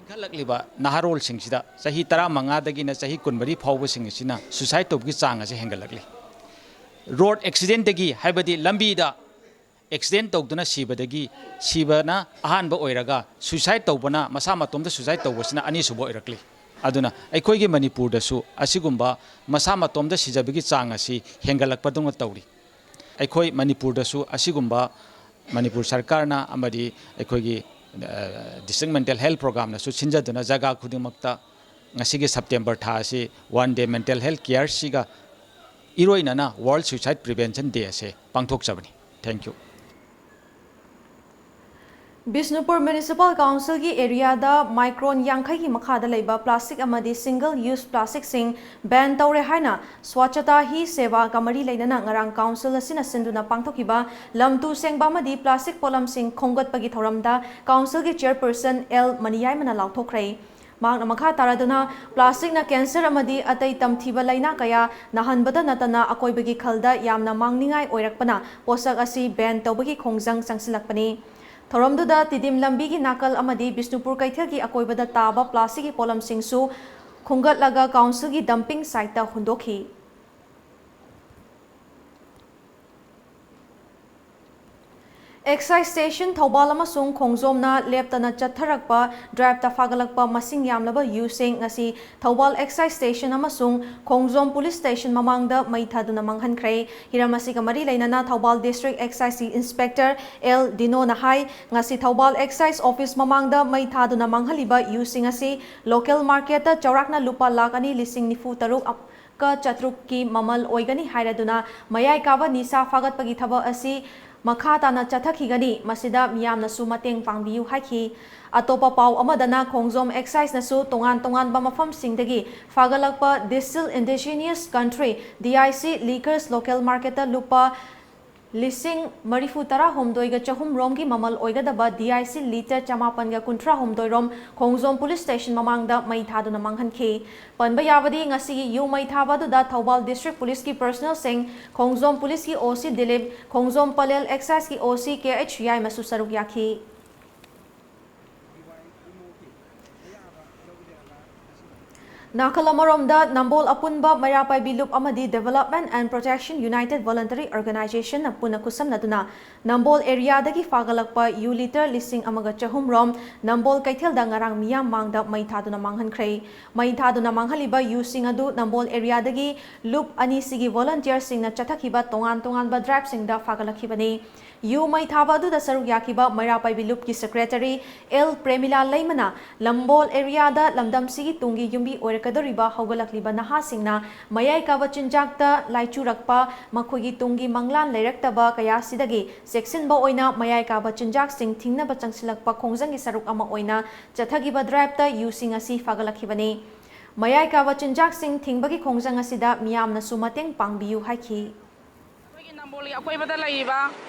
ꯏꯟꯈꯠꯂꯛꯂꯤꯕ ꯅꯍꯥꯔꯣꯜꯁꯤꯡꯁꯤꯗ, ꯆꯍꯤ ꯇꯔꯥꯃꯉꯥꯗꯒꯤꯅ ꯆꯍꯤ ꯀꯨꯟꯃꯔꯤ ꯐꯥꯎꯕꯁꯤꯡ ꯑꯁꯤꯅ suicide ꯇꯧꯕꯒꯤ ꯆꯥꯡ ꯑꯁꯤ ꯍꯦꯟꯒꯠꯂꯛꯂꯤ꯫ Road accidentꯗꯒꯤ, ꯍꯥꯏꯕꯗꯤ ꯂꯝꯕꯤꯗ accident ꯇꯧꯗꯨꯅ ꯁꯤꯕꯗꯒꯤ, ꯁꯤꯕꯅ ꯑꯍꯥꯟꯕ ꯑꯣꯏꯔꯒ suicide ꯇꯧꯕꯅ, ꯃꯁꯥ ꯃꯇꯣꯝꯇ suicide ꯇꯧꯕꯁꯤꯅ ꯑꯅꯤꯁꯨꯕ ꯑꯣꯏꯔꯛꯂꯤ꯫ ꯑꯗꯨꯅ ꯑꯩꯈꯣꯏꯒꯤ ꯃꯅꯤꯄꯨꯔꯗꯁꯨ ꯑꯁꯤꯒꯨꯝꯕ ꯃꯁꯥ ꯃꯇꯣꯝꯇ ꯁꯤꯖꯕꯒꯤ ꯆꯥꯡ ꯑꯁꯤ ꯍꯦꯟꯒꯠꯂꯛꯄꯗꯧꯅ ꯇꯧꯔꯤ꯫ ꯑꯩꯈꯣꯏ ꯃꯅꯤꯄꯨꯔꯗꯁꯨ ꯑꯁꯤꯒꯨꯝꯕ ꯃꯅꯤꯄꯨꯔ ꯁꯔꯀꯥꯔꯅ ꯑꯃꯗꯤ ꯑꯩꯈꯣꯏꯒꯤ, ꯑ, District Mental Health Programꯅꯁꯨ ꯁꯤꯟꯖꯗꯨꯅ ꯖꯒꯥ ꯈꯨꯗꯤꯡꯃꯛꯇ ꯉꯁꯤꯒꯤ September ꯊꯥ ꯑꯁꯤ One Day Mental Health Careꯁꯤꯒ ꯏꯔꯣꯏꯅꯅ World Suicide Prevention Day ꯑꯁꯦ ꯄꯥꯡꯊꯣꯛꯆꯕꯅꯤ꯫ Thank you. Bishnupur Municipal Councilꯒꯤ areaꯗ micron ꯌꯥꯡꯈꯩꯒꯤ ꯃꯈꯥꯗ ꯂꯩꯕ plastic ꯑꯃꯗꯤ single use plasticꯁꯤꯡ ban ꯇꯧꯔꯦ ꯍꯥꯏꯅ Swachhata Hi Sevaꯒ ꯃꯔꯤ ꯂꯩꯅꯅ ꯉꯔꯥꯡ council ꯑꯁꯤꯅ ꯁꯤꯟꯗꯨꯅ ꯄꯥꯡꯊꯣꯛꯈꯤꯕ ꯂꯝ ꯇꯨ ꯁꯦꯡꯕ ꯑꯃꯗꯤ plastic ꯄꯣꯠꯂꯝꯁꯤꯡ ꯈꯣꯝꯒꯠꯄꯒꯤ ꯊꯧꯔꯝꯗ councilꯒꯤ chairperson ꯑꯦꯜ ꯃꯅꯤꯌꯥꯏꯃꯅ ꯂꯥꯎꯊꯣꯛꯈ꯭ꯔꯦ꯫ ꯃꯍꯥꯛꯅ ꯃꯈꯥ ꯇꯥꯔꯗꯨꯅ, plasticꯅ cancer ꯑꯃꯗꯤ ꯑꯇꯩ ꯇꯝꯊꯤꯕ ꯂꯥꯏꯅꯥ ꯀꯌꯥ ꯅꯥꯍꯟꯕꯗ ꯅꯠꯇꯅ ꯑꯀꯣꯏꯕꯒꯤ ꯈꯜꯗ ꯌꯥꯝꯅ ꯃꯥꯡꯅꯤꯡꯉꯥꯏ ꯑꯣꯏꯔꯛꯄꯅ ꯄꯣꯠꯁꯛ ꯑꯁꯤ ban ꯇꯧꯕꯒꯤ ꯈꯣꯡꯖꯪ ꯆꯪꯁꯤꯜꯂꯛꯄꯅꯤ꯫ ꯊꯧꯔꯝꯗꯨꯗ ꯇꯤꯗꯤꯝ ꯂꯝꯕꯤꯒꯤ ꯅꯥꯀꯜ ꯑꯃꯗꯤ ꯕꯤꯁꯅꯨꯄꯨꯔ ꯀꯩꯊꯦꯜꯒꯤ ꯑꯀꯣꯏꯕꯗ ꯇꯥꯕ plasticꯀꯤ ꯄꯣꯠꯂꯝꯁꯤꯡꯁꯨ ꯈꯣꯝꯒꯠꯂꯒ councilꯒꯤ dumping siteꯇ ꯍꯨꯟꯗꯣꯛꯈꯤ꯫ Excise station ꯊꯧꯕꯥꯜ ꯑꯃꯁꯨꯡ ꯈꯣꯡꯖꯣꯝꯅ ꯂꯦꯞꯇꯅ ꯆꯠꯊꯔꯛꯄ driveꯇ ꯐꯥꯒꯠꯂꯛꯄ ꯃꯁꯤꯡ ꯌꯥꯝꯂꯕ ꯌꯨꯁꯤꯡ ꯉꯁꯤ ꯊꯧꯕꯥꯜ excise station ꯑꯃꯁꯨꯡ ꯈꯣꯡꯖꯣꯝ police station ꯃꯃꯥꯡꯗ ꯃꯩ ꯊꯥꯗꯨꯅ ꯃꯥꯡꯍꯟꯈ꯭ꯔꯦ꯫ ꯍꯤꯔꯝ ꯑꯁꯤꯒ ꯃꯔꯤ ꯂꯩꯅꯅ ꯊꯧꯕꯥꯜ District Excise Inspector ꯑꯦꯜ ꯗꯤꯅꯣꯅ ꯍꯥꯏ, ꯉꯁꯤ ꯊꯧꯕꯥꯜ excise office ꯃꯃꯥꯡꯗ ꯃꯩ ꯊꯥꯗꯨꯅ ꯃꯥꯡꯍꯜꯂꯤꯕ ꯌꯨꯁꯤꯡ ꯑꯁꯤ local marketꯇ ꯆꯥꯎꯔꯥꯛꯅ ꯂꯨꯄꯥ ꯂꯥꯈ ꯑꯅꯤ ꯂꯤꯁꯤꯡ ꯅꯤꯐꯨ ꯇꯔꯨꯛ ꯑ-, ꯀ ꯆꯥꯇ꯭ꯔꯨꯛꯀꯤ ꯃꯃꯜ ꯑꯣꯏꯒꯅꯤ ꯍꯥꯏꯔꯗꯨꯅ ꯃꯌꯥꯏ ꯀꯥꯕ ꯅꯤꯁꯥ ꯐꯥꯒꯠꯄꯒꯤ ꯊꯕꯛ ꯑꯁꯤ ꯃꯈꯥ ꯇꯥꯅ ꯆꯠꯊꯈꯤꯒꯅꯤ꯫ ꯃꯁꯤꯗ ꯃꯤꯌꯥꯝꯅꯁꯨ ꯃꯇꯦꯡ ꯄꯥꯡꯕꯤꯌꯨ ꯍꯥꯏꯈꯤ꯫ ꯑꯇꯣꯞꯄ ꯄꯥꯎ ꯑꯃꯗꯅ ꯈꯣꯡꯖꯣꯝ ꯑꯦꯛꯁꯥꯏꯖꯅꯁꯨ ꯇꯣꯉꯥꯟ ꯇꯣꯉꯥꯟꯕ ꯃꯐꯝꯁꯤꯡꯗꯒꯤ ꯐꯥꯒꯠꯂꯛꯄ Distilled Indigenous Country, D I C, Liquors Local Marketꯇ ꯂꯨꯄꯥ ꯂꯤꯁꯤꯡ ꯃꯔꯤꯐꯨ ꯇꯔꯥ ꯍꯨꯝꯗꯣꯏꯒ ꯆꯍꯨꯝ ꯔꯣꯝꯒꯤ ꯃꯃꯜ ꯑꯣꯏꯒꯗꯕ D I C litre ꯆꯃꯥꯄꯟꯒ ꯀꯨꯟꯊ꯭ꯔꯥ ꯍꯨꯝꯗꯣꯏ ꯔꯣꯝ ꯈꯣꯡꯖꯣꯝ ꯄꯨꯂꯤꯁ ꯁ꯭ꯇꯦꯁꯟ ꯃꯃꯥꯡꯗ ꯃꯩ ꯊꯥꯗꯨꯅ ꯃꯥꯡꯍꯟꯈꯤ꯫ ꯄꯟꯕ ꯌꯥꯕꯗꯤ, ꯉꯁꯤꯒꯤ ꯌꯨ ꯃꯩ ꯊꯥꯕ ꯑꯗꯨꯗ ꯊꯧꯕꯥꯜ ꯗꯤꯁꯇ꯭ꯔꯤꯛ ꯄꯨꯂꯤꯁꯀꯤ ꯄꯔꯁꯅꯦꯜꯁꯤꯡ, ꯈꯣꯡꯖꯣꯝ ꯄꯨꯂꯤꯁꯀꯤ O C ꯗꯤꯂꯤꯞ, ꯈꯣꯡꯖꯣꯝ ꯄꯂꯦꯜ ꯑꯦꯛꯁꯥꯏꯖꯀꯤ O C ꯀꯦ ꯑꯩꯆ ꯌꯥꯏꯃꯁꯨ ꯁꯔꯨꯛ ꯌꯥꯈꯤ꯫ ꯅꯥꯀꯜ ꯑꯃꯔꯣꯝꯗ, ꯅꯝꯕꯣꯜ ꯑꯄꯨꯟꯕ ꯃꯩꯔꯥ ꯄꯥꯏꯕꯤ ꯂꯨꯞ ꯑꯃꯗꯤ Development and Protection United Voluntary Organizationꯅ ꯄꯨꯟꯅ ꯈꯨꯠꯁꯝꯅꯗꯨꯅ ꯅꯝꯕꯣꯜ ꯑꯦꯔꯤꯌꯥꯗꯒꯤ ꯐꯥꯒꯠꯂꯛꯄ ꯌꯨ ꯂꯤꯇꯔ ꯂꯤꯁꯤꯡ ꯑꯃꯒ ꯆꯍꯨꯝ ꯔꯣꯝ ꯅꯝꯕꯣꯜ ꯀꯩꯊꯦꯜꯗ ꯉꯔꯥꯡ ꯃꯤꯌꯥꯝ ꯃꯥꯡꯗ ꯃꯩ ꯊꯥꯗꯨꯅ ꯃꯥꯡꯍꯟꯈ꯭ꯔꯦ꯫ ꯃꯩ ꯊꯥꯗꯨꯅ ꯃꯥꯡꯍꯜꯂꯤꯕ ꯌꯨꯁꯤꯡ ꯑꯗꯨ ꯅꯝꯕꯣꯜ ꯑꯦꯔꯤꯌꯥꯗꯒꯤ ꯂꯨꯞ ꯑꯅꯤꯁꯤꯒꯤ ꯚꯣꯂꯟꯇꯤꯌꯔꯁꯤꯡꯅ ꯆꯠꯊꯈꯤꯕ ꯇꯣꯉꯥꯟ ꯇꯣꯉꯥꯟꯕ ꯗ꯭ꯔꯥꯏꯕꯁꯤꯡꯗ ꯐꯥꯒꯠꯂꯛꯈꯤꯕꯅꯤ꯫ ꯌꯨ ꯃꯩ ꯊꯥꯕ ꯑꯗꯨꯗ ꯁꯔꯨꯛ ꯌꯥꯈꯤꯕ ꯃꯩꯔꯥ ꯄꯥꯏꯕꯤ ꯂꯨꯞꯀꯤ ꯁꯦꯀ꯭ꯔꯦꯇꯔꯤ ꯑꯦꯜ ꯄ꯭ꯔꯦꯃꯤꯂꯥ ꯂꯩꯃꯅ ꯂꯝꯕꯣꯜ ꯑꯦꯔꯤꯌꯥꯗ ꯂꯝꯗꯝꯁꯤꯒꯤ ꯇꯨꯡꯒꯤ ꯌꯨꯝꯕꯤ ꯑꯣꯏꯔꯛꯀꯗꯧꯔꯤꯕ ꯍꯧꯒꯠꯂꯛꯂꯤꯕ ꯅꯍꯥꯁꯤꯡꯅ ꯃꯌꯥꯏ ꯀꯥꯕ ꯆꯤꯟꯖꯥꯛꯇ ꯂꯥꯏꯆꯨꯔꯛꯄ, ꯃꯈꯣꯏꯒꯤ ꯇꯨꯡꯒꯤ ꯃꯪꯂꯥꯟ ꯂꯩꯔꯛꯇꯕ ꯀꯌꯥꯁꯤꯗꯒꯤ ꯆꯦꯛꯁꯤꯟꯕ ꯑꯣꯏꯅ ꯃꯌꯥꯏ ꯀꯥꯕ ꯆꯤꯟꯖꯥꯛꯁꯤꯡ ꯊꯤꯡꯅꯕ ꯆꯪꯁꯤꯜꯂꯛꯄ ꯈꯣꯡꯖꯪꯒꯤ ꯁꯔꯨꯛ ꯑꯃ ꯑꯣꯏꯅ ꯆꯠꯊꯈꯤꯕ ꯗ꯭ꯔꯥꯏꯕꯇ ꯌꯨꯁꯤꯡ ꯑꯁꯤ ꯐꯥꯒꯠꯂꯛꯈꯤꯕꯅꯤ꯫ ꯃꯌꯥꯏ ꯀꯥꯕ ꯆꯤꯟꯖꯥꯛꯁꯤꯡ ꯊꯤꯡꯕꯒꯤ ꯈꯣꯡꯖꯪ ꯑꯁꯤꯗ ꯃꯤꯌꯥꯝꯅꯁꯨ ꯃꯇꯦꯡ ꯄꯥꯡꯕꯤꯌꯨ ꯍꯥꯏꯈꯤ꯫ ꯑꯩꯈꯣꯏꯒꯤ ꯅꯝꯕꯣꯜꯒꯤ ꯑꯀꯣꯏꯕꯗ ꯂꯩꯔꯤꯕ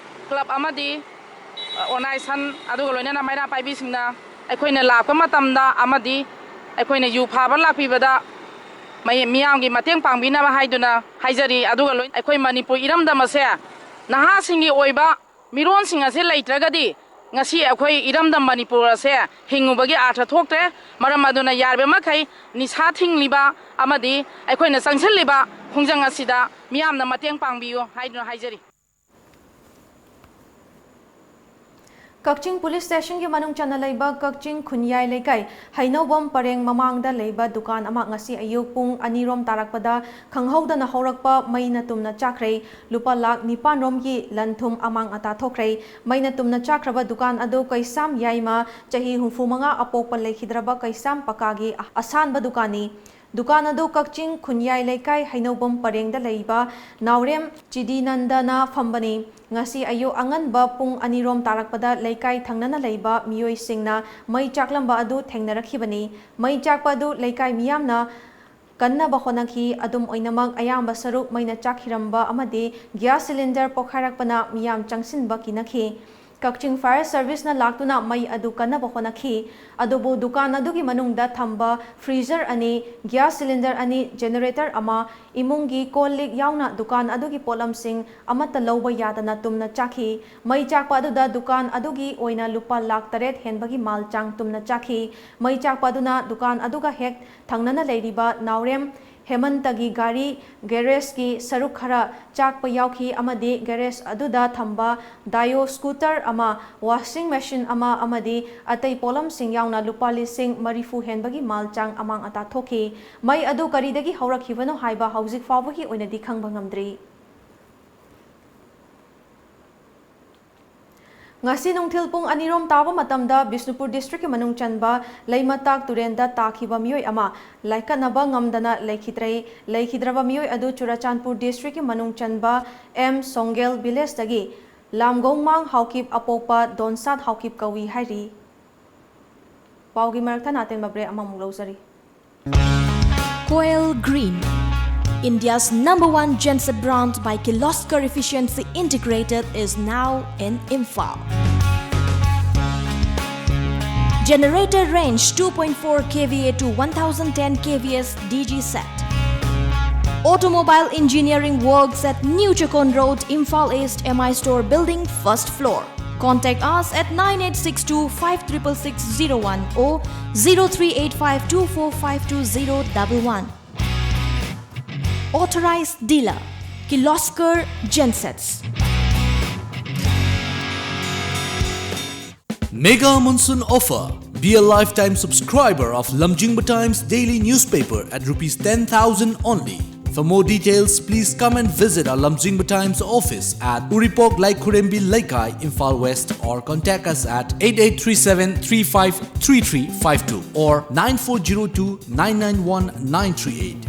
ꯀ꯭ꯂꯕ ꯑꯃꯗꯤ, ꯑ, ꯑꯣꯔꯒꯅꯥꯏꯖꯦꯁꯟ ꯑꯗꯨꯒ ꯂꯣꯏꯅꯅ ꯃꯩꯔꯥ ꯄꯥꯏꯕꯤꯁꯤꯡꯅ ꯑꯩꯈꯣꯏꯅ ꯂꯥꯛꯄ ꯃꯇꯝꯗ ꯑꯃꯗꯤ ꯑꯩꯈꯣꯏꯅ ꯌꯨ ꯐꯥꯕ ꯂꯥꯛꯄꯤꯕꯗ ꯃꯩ-, ꯃꯤꯌꯥꯝꯒꯤ ꯃꯇꯦꯡ ꯄꯥꯡꯕꯤꯅꯕ ꯍꯥꯏꯗꯨꯅ ꯍꯥꯏꯖꯔꯤ꯫ ꯑꯗꯨꯒ ꯂꯣꯏ-, ꯑꯩꯈꯣꯏ ꯃꯅꯤꯄꯨꯔ ꯏꯔꯝꯗꯝ ꯑꯁꯦ ꯅꯍꯥꯁꯤꯡꯒꯤ ꯑꯣꯏꯕ ꯃꯤꯔꯣꯟꯁꯤꯡ ꯑꯁꯤ ꯂꯩꯇ꯭ꯔꯒꯗꯤ ꯉꯁꯤ ꯑꯩꯈꯣꯏ ꯏꯔꯝꯗꯝ ꯃꯅꯤꯄꯨꯔ ꯑꯁꯦ ꯍꯤꯡꯉꯨꯕꯒꯤ ꯑꯥꯔꯊ ꯊꯣꯛꯇ꯭ꯔꯦ꯫ ꯃꯔꯝ ꯑꯗꯨꯅ ꯌꯥꯔꯤꯕ ꯃꯈꯩ ꯅꯤꯁꯥ ꯊꯤꯡꯂꯤꯕ ꯑꯃꯗꯤ ꯑꯩꯈꯣꯏꯅ ꯆꯪꯁꯤꯜꯂꯤꯕ ꯈꯣꯡꯖꯪ ꯑꯁꯤꯗ ꯃꯤꯌꯥꯝꯅ ꯃꯇꯦꯡ ꯄꯥꯡꯕꯤꯌꯨ ꯍꯥꯏꯗꯨꯅ ꯍꯥꯏꯖꯔꯤ꯫ ꯀꯛꯆꯤꯡ ꯄꯨꯂꯤꯁ ꯁ꯭ꯇꯦꯁꯟꯒꯤ ꯃꯅꯨꯡ ꯆꯟꯅ ꯂꯩꯕ ꯀꯛꯆꯤꯡ ꯈꯨꯟꯌꯥꯏ ꯂꯩꯀꯥꯏ ꯍꯩꯅꯧꯕꯝ ꯄꯔꯦꯡ ꯃꯃꯥꯡꯗ ꯂꯩꯕ ꯗꯨꯀꯥꯟ ꯑꯃ ꯉꯁꯤ ꯑꯌꯨꯛ ꯄꯨꯡ ꯑꯅꯤ ꯔꯣꯝ ꯇꯥꯔꯛꯄꯗ ꯈꯪꯍꯧꯗꯅ ꯍꯧꯔꯛꯄ ꯃꯩꯅ ꯇꯨꯝꯅ ꯆꯥꯛꯈ꯭ꯔꯦ꯫ ꯂꯨꯄꯥ ꯂꯥꯈ ꯅꯤꯄꯥꯟ ꯔꯣꯝꯒꯤ ꯂꯟ ꯊꯨꯝ ꯑꯃꯥꯡ ꯑꯇꯥ ꯊꯣꯛꯈ꯭ꯔꯦ꯫ ꯃꯩꯅ ꯇꯨꯝꯅ ꯆꯥꯛꯈ꯭ꯔꯕ ꯗꯨꯀꯥꯟ ꯑꯗꯨ ꯀꯩꯁꯥꯝ ꯌꯥꯏꯃ, ꯆꯍꯤ ꯍꯨꯝꯐꯨ ꯃꯉꯥ, ꯑꯄꯣꯛꯄ ꯂꯩꯈꯤꯗ꯭ꯔꯕ ꯀꯩꯁꯥꯝ ꯄꯀꯥꯒꯤ ꯑꯁꯥꯟꯕ ꯗꯨꯀꯥꯟꯅꯤ꯫ ꯗꯨꯀꯥꯟ ꯑꯗꯨ ꯀꯛꯆꯤꯡ ꯈꯨꯟꯌꯥꯏ ꯂꯩꯀꯥꯏ ꯍꯩꯅꯧꯕꯣꯝ ꯄꯔꯦꯡꯗ ꯂꯩꯕ ꯅꯥꯎꯔꯦꯝ ꯆꯤꯗꯤꯅꯟꯗꯅ ꯐꯝꯕꯅꯤ꯫ ꯉꯁꯤ ꯑꯌꯨꯛ ꯑꯉꯟꯕ ꯄꯨꯡ ꯑꯅꯤꯔꯣꯝ ꯇꯥꯔꯛꯄꯗ ꯂꯩꯀꯥꯏ ꯊꯪꯅꯅ ꯂꯩꯕ ꯃꯤꯑꯣꯏꯁꯤꯡꯅ ꯃꯩ ꯆꯥꯛꯂꯝꯕ ꯑꯗꯨ ꯊꯦꯡꯅꯔꯛꯈꯤꯕꯅꯤ꯫ ꯃꯩ ꯆꯥꯛꯄ ꯑꯗꯨ ꯂꯩꯀꯥꯏ ꯃꯤꯌꯥꯝꯅ ꯀꯟꯅꯕ ꯍꯣꯠꯅꯈꯤ꯫ ꯑꯗꯨꯝ ꯑꯣꯏꯅꯃꯛ, ꯑꯌꯥꯝꯕ ꯁꯔꯨꯛ ꯃꯩꯅ ꯆꯥꯛꯈꯤꯔꯝꯕ ꯑꯃꯗꯤ gas cylinder ꯄꯣꯈꯥꯏꯔꯛꯄꯅ ꯃꯤꯌꯥꯝ ꯆꯪꯁꯤꯟꯕ ꯀꯤꯅꯈꯤ꯫ ꯀꯛꯆꯤꯡ Fire Serviceꯅ ꯂꯥꯛꯇꯨꯅ ꯃꯩ ꯑꯗꯨ ꯀꯟꯅꯕ ꯍꯣꯠꯅꯈꯤ꯫ ꯑꯗꯨꯕꯨ ꯗꯨꯀꯥꯟ ꯑꯗꯨꯒꯤ ꯃꯅꯨꯡꯗ ꯊꯝꯕ freezer ꯑꯅꯤ, gas cylinder ꯑꯅꯤ, generator ꯑꯃ, ꯏꯃꯨꯡꯒꯤ ꯀꯣꯜ ꯂꯤꯛ ꯌꯥꯎꯅ ꯗꯨꯀꯥꯟ ꯑꯗꯨꯒꯤ ꯄꯣꯠꯂꯝꯁꯤꯡ ꯑꯃꯠꯇ ꯂꯧꯕ ꯌꯥꯗꯅ ꯇꯨꯝꯅ ꯆꯥꯛꯈꯤ꯫ ꯃꯩ ꯆꯥꯛꯄ ꯑꯗꯨꯗ ꯗꯨꯀꯥꯟ ꯑꯗꯨꯒꯤ ꯑꯣꯏꯅ ꯂꯨꯄꯥ ꯂꯥꯈ ꯇꯔꯦꯠ ꯍꯦꯟꯕꯒꯤ ꯃꯥꯜ ꯆꯥꯡ ꯇꯨꯝꯅ ꯆꯥꯛꯈꯤ꯫ ꯃꯩ ꯆꯥꯛꯄ ꯑꯗꯨꯅ ꯗꯨꯀꯥꯟ ꯑꯗꯨꯒ ꯍꯦꯛ ꯊꯪꯅꯅ ꯂꯩꯔꯤꯕ ꯅꯥꯎꯔꯦꯝ ꯍꯦꯃꯟꯇꯒꯤ ꯒꯥꯔꯤ garageꯀꯤ ꯁꯔꯨꯛ ꯈꯔ ꯆꯥꯛꯄ ꯌꯥꯎꯈꯤ ꯑꯃꯗꯤ garage ꯑꯗꯨꯗ ꯊꯝꯕ Dio scooter ꯑꯃ, washing machine ꯑꯃ ꯑꯃꯗꯤ ꯑꯇꯩ ꯄꯣꯠꯂꯝꯁꯤꯡ ꯌꯥꯎꯅ ꯂꯨꯄꯥ ꯂꯤꯁꯤꯡ ꯃꯔꯤꯐꯨ ꯍꯦꯟꯕꯒꯤ ꯃꯥꯜ ꯆꯥꯡ ꯑꯃꯥꯡ ꯑꯇꯥ ꯊꯣꯛꯈꯤ꯫ ꯃꯩ ꯑꯗꯨ ꯀꯔꯤꯗꯒꯤ ꯍꯧꯔꯛꯈꯤꯕꯅꯣ ꯍꯥꯏꯕ ꯍꯧꯖꯤꯛ ꯐꯥꯎꯕꯒꯤ ꯑꯣꯏꯅꯗꯤ ꯈꯪꯕ ꯉꯝꯗ꯭ꯔꯤ꯫ ꯉꯁꯤ ꯅꯨꯡꯊꯤꯜ ꯄꯨꯡ ꯑꯅꯤꯔꯣꯝ ꯇꯥꯕ ꯃꯇꯝꯗ ꯕꯤꯁꯅꯨꯄꯨꯔ districtꯀꯤ ꯃꯅꯨꯡ ꯆꯟꯕ ꯂꯩꯃꯇꯥꯛ ꯇꯨꯔꯦꯟꯗ ꯇꯥꯈꯤꯕ ꯃꯤꯑꯣꯏ ꯑꯃ ꯂꯥꯏꯀꯠꯅꯕ ꯉꯝꯗꯅ ꯂꯩꯈꯤꯗ꯭ꯔꯦ꯫ ꯂꯩꯈꯤꯗ꯭ꯔꯕ ꯃꯤꯑꯣꯏ ꯑꯗꯨ ꯆꯨꯔꯆꯥꯟꯄꯨꯔ districtꯀꯤ ꯃꯅꯨꯡ ꯆꯟꯕ ꯑꯦꯝ ꯁꯣꯡꯒꯦꯜ villageꯇꯒꯤ ꯂꯥꯝꯒꯣꯡꯃꯥꯡ ꯍꯥꯎꯀꯤꯞ ꯑꯄꯣꯛꯄ ꯗꯣꯟꯁꯥꯠ ꯍꯥꯎꯀꯤꯞ ꯀꯧꯏ ꯍꯥꯏꯔꯤ꯫ ꯄꯥꯎꯒꯤ ꯃꯔꯛꯇ ꯑꯇꯦꯟꯕ break ꯑꯃꯃꯨꯛ ꯂꯧꯖꯔꯤ꯫ Koel Green, India's number one genset brand by Kirloskar Efficiency Integrated, is now in Imphal. Generator range two point four K V A to one thousand ten K V A D G set. Automobile engineering works at New Chakon Road, Imphal East, M I Store Building, first floor. Contact us at nine eight six two five triple six zero one or zero three eight five two four five two zero double one. Authorized dealer, Kirloskar Gensets. Mega Monsoon Offer. Be a lifetime subscriber of Lamjingba Times daily newspaper at rupees ten thousand only. For more details, please come and visit our Lamjingba Times office at Uripok Laikhurembi Leikai, Imphal West, or contact us at eight eight three seven three five three three five two or nine four zero two nine nine one nine three eight.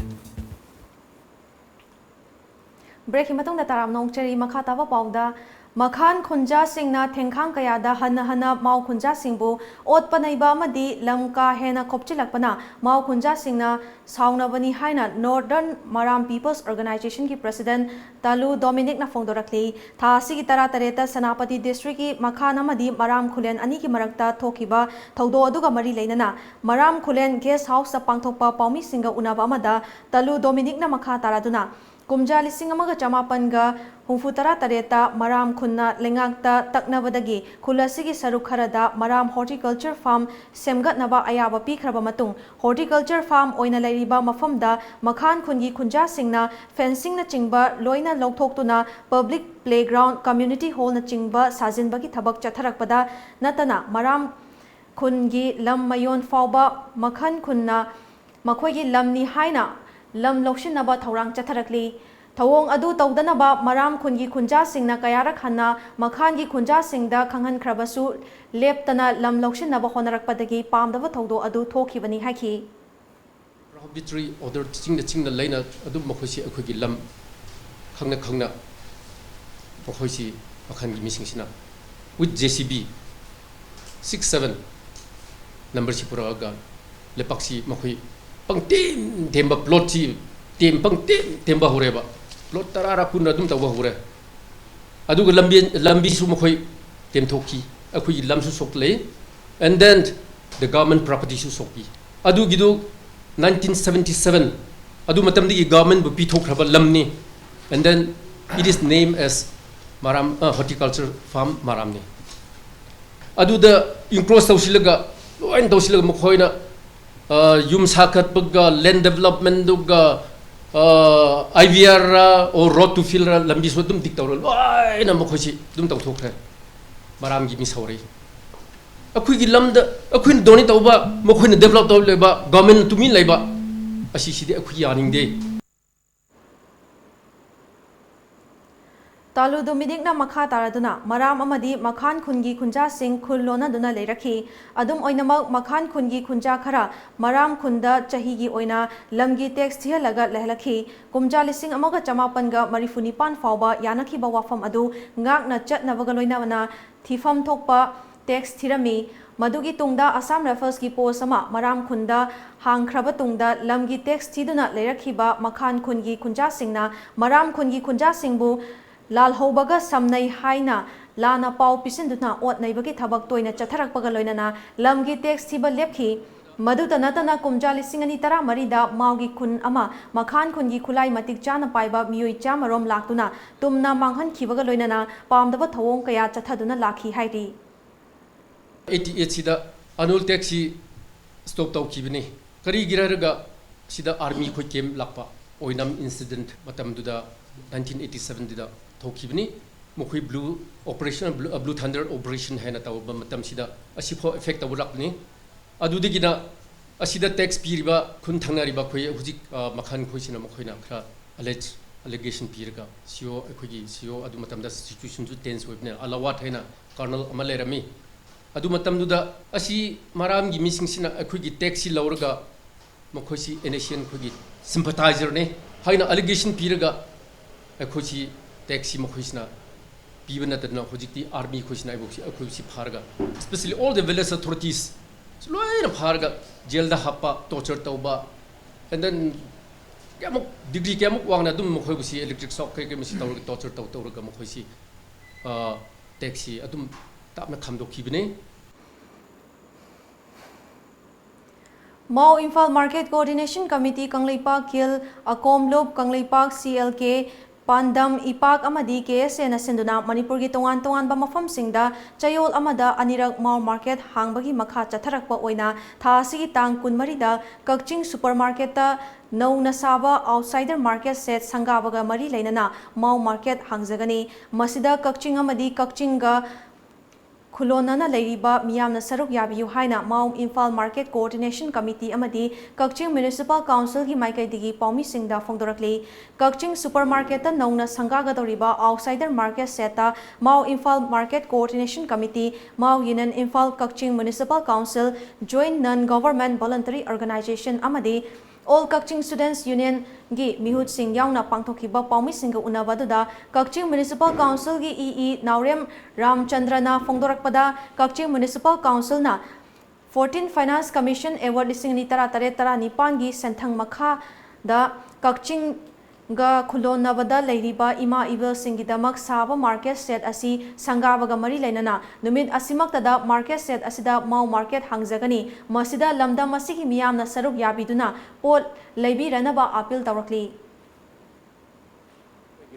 ꯕ꯭ꯔꯦꯛꯀꯤ ꯃꯇꯨꯡꯗ ꯇꯔꯥꯝꯅ ꯑꯣꯛꯆꯔꯤ꯫ ꯃꯈꯥ ꯇꯥꯕ ꯄꯥꯎꯗ, ꯃꯈꯥꯟ ꯈꯨꯟꯖꯥꯁꯤꯡꯅ ꯊꯦꯡꯈꯥꯡ ꯀꯌꯥꯗ ꯍꯟꯅ ꯍꯟꯅ ꯃꯥꯎ ꯈꯨꯟꯖꯥꯁꯤꯡꯕꯨ ꯑꯣꯠꯄ ꯅꯩꯕ ꯑꯃꯗꯤ ꯂꯝ ꯀꯥ ꯍꯦꯟꯅ ꯈꯣꯞꯆꯤꯜꯂꯛꯄꯅ ꯃꯥꯎ ꯈꯨꯟꯖꯥꯁꯤꯡꯅ ꯁꯥꯎꯅꯕꯅꯤ ꯍꯥꯏꯅ Northern Maram People's Organizationꯒꯤ President ꯇꯥꯂꯨ ꯗꯣꯃꯤꯅꯤꯛꯅ ꯐꯣꯡꯗꯣꯔꯛꯂꯤ꯫ ꯊꯥ ꯑꯁꯤꯒꯤ ꯇꯔꯥꯇꯔꯦꯠꯇ ꯁꯦꯅꯥꯄꯇꯤ districtꯀꯤ ꯃꯈꯥꯟ ꯑꯃꯗꯤ ꯃꯔꯥꯝ ꯈꯨꯂꯦꯟ ꯑꯅꯤꯒꯤ ꯃꯔꯛꯇ ꯊꯣꯛꯈꯤꯕ ꯊꯧꯗꯣꯛ ꯑꯗꯨꯒ ꯃꯔꯤ ꯂꯩꯅꯅ ꯃꯔꯥꯝ ꯈꯨꯂꯦꯟ guest houseꯇ ꯄꯥꯡꯊꯣꯛꯄ ꯄꯥꯎꯃꯤꯁꯤꯡꯒ ꯎꯅꯕ ꯑꯃꯗ ꯇꯥꯂꯨ ꯗꯣꯃꯤꯅꯤꯛꯅ ꯃꯈꯥ ꯇꯥꯔꯗꯨꯅ, ꯀꯨꯝꯖꯥ ꯂꯤꯁꯤꯡ ꯑꯃꯒ ꯆꯃꯥꯄꯟꯒ ꯍꯨꯝꯐꯨ ꯇꯔꯥ ꯇꯔꯦꯠꯇ ꯃꯔꯥꯝ ꯈꯨꯟꯅ ꯂꯩꯉꯥꯛꯇ ꯇꯛꯅꯕꯗꯒꯤ ꯈꯨꯜ ꯑꯁꯤꯒꯤ ꯁꯔꯨꯛ ꯈꯔꯗ ꯃꯔꯥꯝ horticulture farm ꯁꯦꯝꯒꯠꯅꯕ ꯑꯌꯥꯕ ꯄꯤꯈ꯭ꯔꯕ ꯃꯇꯨꯡ, horticulture farm ꯑꯣꯏꯅ ꯂꯩꯔꯤꯕ ꯃꯐꯝꯗ ꯃꯈꯥꯟ ꯈꯨꯟꯒꯤ ꯈꯨꯟꯖꯥꯁꯤꯡꯅ fencingꯅꯆꯤꯡꯕ ꯂꯣꯏꯅ ꯂꯧꯊꯣꯛꯇꯨꯅ public playground, community hallꯅꯆꯤꯡꯕ ꯁꯥꯖꯤꯟꯕꯒꯤ ꯊꯕꯛ ꯆꯠꯊꯔꯛꯄꯗ ꯅꯠꯇꯅ ꯃꯔꯥꯝ ꯈꯨꯟꯒꯤ ꯂꯝ ꯃꯌꯣꯟ ꯐꯥꯎꯕ ꯃꯈꯥꯟ ꯈꯨꯟꯅ ꯃꯈꯣꯏꯒꯤ ꯂꯝꯅꯤ ꯍꯥꯏꯅ ꯂꯝ ꯂꯧꯁꯤꯟꯅꯕ ꯊꯧꯔꯥꯡ ꯆꯠꯊꯔꯛꯂꯤ꯫ ꯊꯧꯑꯣꯡ ꯑꯗꯨ ꯇꯧꯗꯅꯕ ꯃꯔꯥꯝ ꯈꯨꯟꯒꯤ ꯈꯨꯟꯖꯥꯁꯤꯡꯅ ꯀꯌꯥꯔꯛ ꯍꯟꯅ ꯃꯈꯥꯟꯒꯤ ꯈꯨꯟꯖꯥꯁꯤꯡꯗ ꯈꯪꯍꯟꯈ꯭ꯔꯕꯁꯨ, ꯂꯦꯞꯇꯅ ꯂꯝ ꯂꯧꯁꯤꯟꯅꯕ ꯍꯣꯠꯅꯔꯛꯄꯗꯒꯤ ꯄꯥꯝꯗꯕ ꯊꯧꯗꯣꯛ ꯑꯗꯨ ꯊꯣꯛꯈꯤꯕꯅꯤ ꯍꯥꯏꯈꯤ꯫ Prohibitory order ꯆꯤꯡꯅ ꯆꯤꯡꯅ ꯂꯩꯅ ꯑꯗꯨꯝ ꯃꯈꯣꯏꯁꯤ ꯑꯩꯈꯣꯏꯒꯤ ꯂꯝ ꯈꯪꯅ ꯈꯪꯅ ꯃꯈꯣꯏꯁꯤ ꯃꯈꯥꯟꯒꯤ ꯃꯤꯁꯤꯡꯁꯤꯅ with J C B six seven numberꯁꯤ ꯄꯨꯔꯛꯑꯒ ꯂꯩꯄꯥꯛꯁꯤ ꯃꯈꯣꯏ ꯄꯪꯇꯦꯝ ꯇꯦꯝꯕ, plotꯁꯤ ꯇꯦꯝ ꯄꯪꯇꯦꯝ ꯇꯦꯝꯕ ꯍꯧꯔꯦꯕ꯫ Plot ꯇꯔꯥꯔ ꯀꯨꯟꯔ ꯑꯗꯨꯝ ꯇꯧꯕ ꯍꯧꯔꯦ꯫ ꯑꯗꯨꯒ ꯂꯝꯕꯤ, ꯂꯝꯕꯤꯁꯨ ꯃꯈꯣꯏ ꯇꯦꯝꯊꯣꯛꯈꯤ꯫ ꯑꯩꯈꯣꯏꯒꯤ ꯂꯝꯁꯨ ꯁꯣꯛꯂꯛꯏ, and then the government propertyꯁꯨ ꯁꯣꯛꯄꯤ꯫ ꯑꯗꯨꯒꯤꯗꯨ nineteen seventy seven, ꯑꯗꯨ ꯃꯇꯝꯗꯒꯤ governmentꯕꯨ ꯄꯤꯊꯣꯛꯈ꯭ꯔꯕ ꯂꯝꯅꯤ, and then it is named as ꯃꯔꯥꯝ, ꯑ, horticulture farm ꯃꯔꯥꯝꯅꯤ꯫ ꯑꯗꯨꯗ encroach ꯇꯧꯁꯤꯜꯂꯒ, ꯂꯣꯏꯅ ꯇꯧꯁꯤꯜꯂꯒ ꯃꯈꯣꯏꯅ, ꯑ, ꯌꯨꯝ ꯁꯥꯒꯠꯄꯒ, land developmentꯗꯨꯒ, ꯑ, I V R ꯔ, or road to field ꯔ, ꯂꯝꯕꯤꯁꯨ ꯑꯗꯨꯝ dig ꯇꯧꯔ ꯂꯣꯏꯅ ꯃꯈꯣꯏꯁꯤ ꯑꯗꯨꯝ ꯇꯧꯊꯣꯛꯈ꯭ꯔꯦ꯫ ꯃꯔꯥꯝꯒꯤ ꯃꯤ ꯁꯥꯎꯔꯛꯏ꯫ ꯑꯩꯈꯣꯏꯒꯤ ꯂꯝꯗ ꯑꯩꯈꯣꯏꯅ donate ꯇꯧꯕ, ꯃꯈꯣꯏꯅ develop ꯇꯧ ꯂꯩꯕ, governmentꯅ ꯇꯨꯃꯤꯟ ꯂꯩꯕ, ꯑꯁꯤꯁꯤꯗꯤ ꯑꯩꯈꯣꯏ ꯌꯥꯅꯤꯡꯗꯦ꯫ ꯇꯥꯂꯨ ꯗꯣꯃꯤꯅꯤꯛꯅ ꯃꯈꯥ ꯇꯥꯔꯗꯨꯅ ꯃꯔꯥꯝ ꯑꯃꯗꯤ ꯃꯈꯥꯟ ꯈꯨꯟꯒꯤ ꯈꯨꯟꯖꯥꯁꯤꯡ ꯈꯨꯜ ꯂꯣꯟꯅꯗꯨꯅ ꯂꯩꯔꯛꯈꯤ꯫ ꯑꯗꯨꯝ ꯑꯣꯏꯅꯃꯛ, ꯃꯈꯥꯟ ꯈꯨꯟꯒꯤ ꯈꯨꯟꯖꯥ ꯈꯔ ꯃꯔꯥꯝ ꯈꯨꯟꯗ ꯆꯍꯤꯒꯤ ꯑꯣꯏꯅ ꯂꯝꯒꯤ ꯇꯦꯛꯁ ꯊꯤꯍꯜꯂꯒ ꯂꯩꯍꯜꯂꯛꯈꯤ꯫ ꯀꯨꯝꯖꯥ ꯂꯤꯁꯤꯡ ꯑꯃꯒ ꯆꯃꯥꯄꯟꯒ ꯃꯔꯤꯐꯨ ꯅꯤꯄꯥꯟ ꯐꯥꯎꯕ ꯌꯥꯅꯈꯤꯕ ꯋꯥꯐꯝ ꯑꯗꯨ ꯉꯥꯛꯅ ꯆꯠꯅꯕꯒ ꯂꯣꯏꯅꯅ ꯊꯤꯐꯝ ꯊꯣꯛꯄ ꯇꯦꯛꯁ ꯊꯤꯔꯝꯃꯤ꯫ ꯃꯗꯨꯒꯤ ꯇꯨꯡꯗ ꯑꯁꯥꯝ ꯔꯥꯏꯐꯜꯁꯀꯤ ꯄꯣꯁ ꯑꯃ ꯃꯔꯥꯝ ꯈꯨꯟꯗ ꯍꯥꯡꯈ꯭ꯔꯕ ꯇꯨꯡꯗ, ꯂꯝꯒꯤ ꯇꯦꯛꯁ ꯊꯤꯗꯨꯅ ꯂꯩꯔꯛꯈꯤꯕ ꯃꯈꯥꯟ ꯈꯨꯟꯒꯤ ꯈꯨꯟꯖꯥꯁꯤꯡꯅ ꯃꯔꯥꯝ ꯈꯨꯟꯒꯤ ꯈꯨꯟꯖꯥꯁꯤꯡꯕꯨ ꯂꯥꯜꯍꯧꯕꯒ ꯁꯝꯅꯩ ꯍꯥꯏꯅ ꯂꯥꯟꯅ ꯄꯥꯎ ꯄꯤꯁꯤꯟꯗꯨꯅ ꯑꯣꯠ ꯅꯩꯕꯒꯤ ꯊꯕꯛ ꯇꯣꯏꯅ ꯆꯠꯊꯔꯛꯄꯒ ꯂꯣꯏꯅꯅ ꯂꯝꯒꯤ ꯇꯦꯛꯁ ꯊꯤꯕ ꯂꯦꯞꯈꯤ꯫ ꯃꯗꯨꯇ ꯅꯠꯇꯅ, ꯀꯨꯝꯖꯥ ꯂꯤꯁꯤꯡ ꯑꯅꯤ ꯇꯔꯥꯃꯔꯤꯗ ꯃꯥꯎꯒꯤ ꯈꯨꯟ ꯑꯃ ꯃꯈꯥꯟ ꯈꯨꯟꯒꯤ ꯈꯨꯠꯂꯥꯏ ꯃꯇꯤꯛ ꯆꯥꯅ ꯄꯥꯏꯕ ꯃꯤꯑꯣꯏ ꯆꯥꯃꯔꯣꯝ ꯂꯥꯛꯇꯨꯅ ꯇꯨꯝꯅ ꯃꯥꯡꯍꯟꯈꯤꯕꯒ ꯂꯣꯏꯅꯅ ꯄꯥꯝꯗꯕ ꯊꯧꯑꯣꯡ ꯀꯌꯥ ꯆꯠꯊꯗꯨꯅ ꯂꯥꯛꯈꯤ ꯍꯥꯏꯔꯤ꯫ ꯑꯩꯠꯇꯤ ꯑꯩꯠꯁꯤꯗ ꯑꯦꯅꯨꯋꯦꯜ ꯇꯦꯛꯁꯁꯤ ꯁ꯭ꯇꯣꯞ ꯇꯧꯈꯤꯕꯅꯤ꯫ ꯀꯔꯤꯒꯤꯔ ꯍꯥꯏꯔꯒ, ꯁꯤꯗ ꯑꯥꯔꯃꯤ ꯑꯩꯈꯣꯏ ꯀꯦꯝꯞ ꯂꯥꯛꯄ, ꯑꯣꯏꯅꯥꯝ ꯏꯟꯁꯤꯗꯦꯟꯠ ꯃꯇꯝꯗꯨꯗ, ꯅꯥꯏꯟꯇꯤꯟ ꯑꯩꯠꯇꯤ ꯁꯚꯦꯟꯗꯨꯗ ꯊꯣꯛꯈꯤꯕꯅꯤ꯫ ꯃꯈꯣꯏ blue operation, blue, blue thunder operation ꯍꯥꯏꯅ ꯇꯧꯕ ꯃꯇꯝꯁꯤꯗ ꯑꯁꯤꯐꯥꯎ ꯑꯦꯐꯦꯛ ꯇꯧꯔꯛꯄꯅꯤ꯫ ꯑꯗꯨꯗꯒꯤꯅ ꯑꯁꯤꯗ ꯇꯦꯛꯁ ꯄꯤꯔꯤꯕ ꯈꯨꯟ ꯊꯪꯅꯔꯤꯕ ꯑꯩꯈꯣꯏ ꯍꯧꯖꯤꯛ, ꯑ, ꯃꯈꯜ ꯈꯣꯏꯁꯤꯅ ꯃꯈꯣꯏꯅ ꯈꯔ ꯑꯦꯂꯦꯖ, ꯑꯦꯂꯤꯒꯦꯁꯟ ꯄꯤꯔꯒ, ꯁꯤ ꯑꯣ, ꯑꯩꯈꯣꯏꯒꯤ ꯁꯤ ꯑꯣ ꯑꯗꯨ ꯃꯇꯝꯗ ꯁꯤꯆꯨꯋꯦꯁꯟꯁꯨ ꯇꯦꯟꯁ ꯑꯣꯏꯕꯅꯤꯅ, ꯑꯂꯥꯋꯥꯠ ꯍꯥꯏꯅ ꯀꯔꯅꯜ ꯑꯃ ꯂꯩꯔꯝꯃꯤ꯫ ꯑꯗꯨ ꯃꯇꯝꯗꯨꯗ ꯑꯁꯤ ꯃꯔꯥꯝꯒꯤ ꯃꯤꯁꯤꯡꯁꯤꯅ ꯑꯩꯈꯣꯏꯒꯤ ꯇꯦꯛꯁꯁꯤ ꯂꯧꯔꯒ ꯃꯈꯣꯏꯁꯤ ꯑꯦꯟ ꯑꯦꯁ ꯁꯤ ꯑꯦꯟ ꯈꯣꯏꯒꯤ ꯁꯤꯝꯄꯊꯥꯏꯖꯔꯅꯤ ꯍꯥꯏꯅ ꯑꯦꯂꯤꯒꯦꯁꯟ ꯄꯤꯔꯒ ꯑꯩꯈꯣꯏꯁꯤ ꯇꯦꯛꯁꯁꯤ ꯃꯈꯣꯏꯁꯤꯅ ꯄꯤꯕ ꯅꯠꯇꯗꯅ ꯍꯧꯖꯤꯛꯇꯤ ꯑꯥꯔꯃꯤ ꯈꯣꯏꯁꯤꯅ ꯑꯩꯕꯨ-, ꯑꯩꯈꯣꯏꯁꯤ ꯐꯥꯔꯒ, especially all the village authorities ꯂꯣꯏꯅ ꯐꯥꯔꯒ ꯖꯦꯜꯗ ꯍꯥꯞꯄ, ꯇꯣꯔꯆꯔ ꯇꯧꯕ, and then ꯀꯌꯥꯃꯨꯛ, ꯗꯤꯒ꯭ꯔꯤ ꯀꯌꯥꯃꯨꯛ ꯋꯥꯡꯅ ꯑꯗꯨꯝ ꯃꯈꯣꯏꯕꯨꯁꯤ ꯏꯂꯦꯛꯇ꯭ꯔꯤꯛ ꯁꯣꯛ ꯀꯩ ꯀꯩ ꯃꯁꯤ ꯇꯧꯔꯒ ꯇꯣꯔꯆꯔ ꯇꯧ ꯇꯧꯔꯒ ꯃꯈꯣꯏꯁꯤ, ꯑ, ꯇꯦꯛꯁꯁꯤ ꯑꯗꯨꯝ ꯇꯞꯅ ꯈꯥꯝꯗꯣꯛꯈꯤꯕꯅꯤ꯫ Mao Imphal market coordination committee Kangleipak ꯈꯤꯜ, ꯑꯀꯣꯝꯂꯨꯞ ꯀꯪꯂꯩꯄꯥꯛ ꯁꯤ ꯑꯦꯜ ꯀꯦ, ꯄꯥꯟꯗꯝ ꯏꯄꯥꯛ ꯑꯃꯗꯤ ꯀꯦ ꯑꯦꯁ ꯑꯦꯅ ꯁꯤꯟꯗꯨꯅ ꯃꯅꯤꯄꯨꯔꯒꯤ ꯇꯣꯉꯥꯟ ꯇꯣꯉꯥꯟꯕ ꯃꯐꯝꯁꯤꯡꯗ ꯆꯌꯣꯜ ꯑꯃꯗ ꯑꯅꯤꯔꯛ ꯃꯥꯎ ꯃꯥꯔꯀꯦꯠ ꯍꯥꯡꯕꯒꯤ ꯃꯈꯥ ꯆꯠꯊꯔꯛꯄ ꯑꯣꯏꯅ ꯊꯥ ꯑꯁꯤꯒꯤ ꯇꯥꯡ ꯀꯨꯟꯃꯔꯤꯗ ꯀꯛꯆꯤꯡ ꯁꯨꯄꯔ ꯃꯥꯔꯀꯦꯠꯇ ꯅꯧꯅ ꯁꯥꯕ ꯑꯥꯎꯠꯁꯥꯏꯗꯔ ꯃꯥꯔꯀꯦꯠ ꯁꯦꯠ ꯁꯪꯒꯥꯕꯒ ꯃꯔꯤ ꯂꯩꯅꯅ ꯃꯥꯎ ꯃꯥꯔꯀꯦꯠ ꯍꯥꯡꯖꯒꯅꯤ꯫ ꯃꯁꯤꯗ ꯀꯛꯆꯤꯡ ꯑꯃꯗꯤ ꯀꯛꯆꯤꯡꯒ ꯈꯨꯂꯣꯟꯅꯅ ꯂꯩꯔꯤꯕ ꯃꯤꯌꯥꯝꯅ ꯁꯔꯨꯛ ꯌꯥꯕꯤꯌꯨ ꯍꯥꯏꯅ ꯃꯥꯎ ꯏꯝꯐꯥꯜ ꯃꯥꯔꯀꯦꯠ ꯀꯣꯑꯣꯔꯗꯤꯅꯦꯁꯟ ꯀꯃꯤꯇꯤ ꯑꯃꯗꯤ ꯀꯛꯆꯤꯡ ꯃ꯭ꯌꯨꯅꯤꯁꯤꯄꯥꯜ ꯀꯥꯎꯟꯁꯤꯜꯒꯤ ꯃꯥꯏꯀꯩꯗꯒꯤ ꯄꯥꯎꯃꯤꯁꯤꯡꯗ ꯐꯣꯡꯗꯣꯔꯛꯂꯤ꯫ ꯀꯛꯆꯤꯡ ꯁꯨꯄꯔ ꯃꯥꯔꯀꯦꯠꯇ ꯅꯧꯅ ꯁꯪꯒꯥꯒꯗꯧꯔꯤꯕ ꯑꯥꯎꯠꯁꯥꯏꯗꯔ ꯃꯥꯔꯀꯦꯠ ꯁꯦꯠꯇ ꯃꯥꯎ ꯏꯝꯐꯥꯜ ꯃꯥꯔꯀꯦꯠ ꯀꯣꯑꯣꯔꯗꯤꯅꯦꯁꯟ ꯀꯃꯤꯇꯤ, ꯃꯥꯎ ꯌꯨꯅꯤꯌꯟ ꯏꯝꯐꯥꯜ, ꯀꯛꯆꯤꯡ ꯃ꯭ꯌꯨꯅꯤꯁꯤꯄꯥꯜ ꯀꯥꯎꯟꯁꯤꯜ, ꯖꯣꯏꯟꯠ ꯅꯟ ꯒꯣꯚꯔꯟꯃꯦꯟꯠ ꯚꯣꯂꯨꯟꯇꯔꯤ ꯑꯣꯔꯒꯅꯥꯏꯖꯦꯁꯟ ꯑꯃꯗꯤ ꯑꯣꯜ ꯀꯛꯆꯤꯡ ꯁ꯭ꯇꯨꯗꯦꯟꯠꯁ ꯌꯨꯅꯤꯌꯟꯒꯤ ꯃꯤꯍꯨꯠꯁꯤꯡ ꯌꯥꯎꯅ ꯄꯥꯡꯊꯣꯛꯈꯤꯕ ꯄꯥꯎꯃꯤꯁꯤꯡꯒ ꯎꯅꯕ ꯑꯗꯨꯗ ꯀꯛꯆꯤꯡ ꯃ꯭ꯌꯨꯅꯤꯁꯤꯄꯥꯜ ꯀꯥꯎꯟꯁꯤꯜꯒꯤ ꯏ ꯏ ꯅꯥꯎꯔꯦꯝ ꯔꯥꯝꯆꯟꯗ꯭ꯔꯅ ꯐꯣꯡꯗꯣꯔꯛꯄꯗ, ꯀꯛꯆꯤꯡ ꯃ꯭ꯌꯨꯅꯤꯁꯤꯄꯥꯜ ꯀꯥꯎꯟꯁꯤꯜꯅ ꯐꯣꯔꯇꯤꯟ ꯐꯥꯏꯅꯥꯟꯁ ꯀꯃꯤꯁꯟ ꯑꯦꯋꯥꯔꯗ ꯂꯤꯁꯤꯡ ꯑꯅꯤ ꯇꯔꯥ ꯇꯔꯦꯠ ꯇꯔꯥ ꯅꯤꯄꯥꯟꯒꯤ ꯁꯦꯟꯊꯪ ꯃꯈꯥꯗ ꯀꯛꯆꯤꯡꯒ ꯈꯨꯂꯣꯟꯅꯕꯗ ꯂꯩꯔꯤꯕ ꯏꯃꯥ ꯏꯕꯦꯜꯁꯤꯡꯒꯤꯗꯃꯛ ꯁꯥꯕ ꯃꯥꯔꯀꯦꯠ ꯁꯦꯠ ꯑꯁꯤ ꯁꯪꯒꯥꯕꯒ ꯃꯔꯤ ꯂꯩꯅꯅ ꯅꯨꯃꯤꯠ ꯑꯁꯤꯃꯛꯇꯗ ꯃꯥꯔꯀꯦꯠ ꯁꯦꯠ ꯑꯁꯤꯗ ꯃꯥꯎ ꯃꯥꯔꯀꯦꯠ ꯍꯥꯡꯖꯒꯅꯤ꯫ ꯃꯁꯤꯗ ꯂꯝꯗꯝ ꯑꯁꯤꯒꯤ ꯃꯤꯌꯥꯝꯅ ꯁꯔꯨꯛ ꯌꯥꯕꯤꯗꯨꯅ ꯄꯣꯠ ꯂꯩꯕꯤꯔꯅꯕ ꯑꯥꯄꯤꯜ ꯇꯧꯔꯛꯂꯤ꯫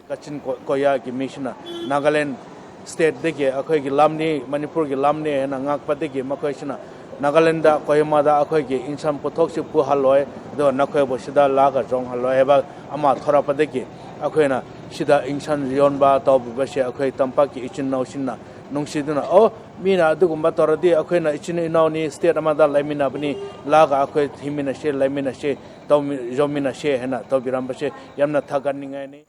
ꯀꯛꯆꯤꯡ ꯀꯣ-, ꯀꯣꯌꯥꯒꯤ ꯃꯤꯁꯤꯅ ꯅꯥꯒꯥꯂꯦꯟ ꯁ꯭ꯇꯦꯠꯇꯒꯤ ꯑꯩꯈꯣꯏꯒꯤ ꯂꯝꯅꯤ, ꯃꯅꯤꯄꯨꯔꯒꯤ ꯂꯝꯅꯤ ꯍꯥꯏꯅ ꯉꯥꯛꯄꯗꯒꯤ ꯃꯈꯣꯏꯁꯤꯅ ꯅꯥꯒꯥꯂꯦꯟꯗ, ꯀꯣꯍꯤꯃꯥꯗ ꯑꯩꯈꯣꯏꯒꯤ ꯏꯟꯁꯥꯟ ꯄꯣꯠꯊꯣꯛꯁꯤ ꯄꯨꯍꯜꯂꯣꯏ, ꯑꯗꯨꯒ ꯅꯈꯣꯏꯕꯨ ꯁꯤꯗ ꯂꯥꯛꯑꯒ ꯌꯣꯟꯍꯜꯂꯣꯏ ꯍꯥꯏꯕ ꯑꯃ ꯊꯣꯔꯛꯄꯗꯒꯤ ꯑꯩꯈꯣꯏꯅ ꯁꯤꯗ ꯏꯟꯁꯥꯟ ꯌꯣꯟꯕ ꯇꯧꯕꯤꯕꯁꯦ ꯑꯩꯈꯣꯏ ꯇꯝꯄꯥꯛꯀꯤ ꯏꯆꯤꯟ ꯏꯅꯥꯎꯁꯤꯡꯅ ꯅꯨꯡꯁꯤꯗꯨꯅ, "ꯑꯣ, ꯃꯤꯅ ꯑꯗꯨꯒꯨꯝꯕ ꯇꯧꯔꯗꯤ ꯑꯩꯈꯣꯏꯅ ꯏꯆꯤꯟ ꯏꯅꯥꯎꯅꯤ, ꯁ꯭ꯇꯦꯠ ꯑꯃꯗ ꯂꯩꯃꯤꯟꯅꯕꯅꯤ, ꯂꯥꯛꯑꯒ ꯑꯩꯈꯣꯏ ꯊꯤꯃꯤꯟꯅꯁꯦ, ꯂꯩꯃꯤꯟꯅꯁꯦ, ꯇꯧꯃꯤ-, ꯌꯣꯟꯃꯤꯟꯅꯁꯦ" ꯍꯥꯏꯅ ꯇꯧꯕꯤꯔꯝꯕꯁꯦ ꯌꯥꯝꯅ ꯊꯥꯒꯠꯅꯤꯡꯉꯥꯏꯅꯤ꯫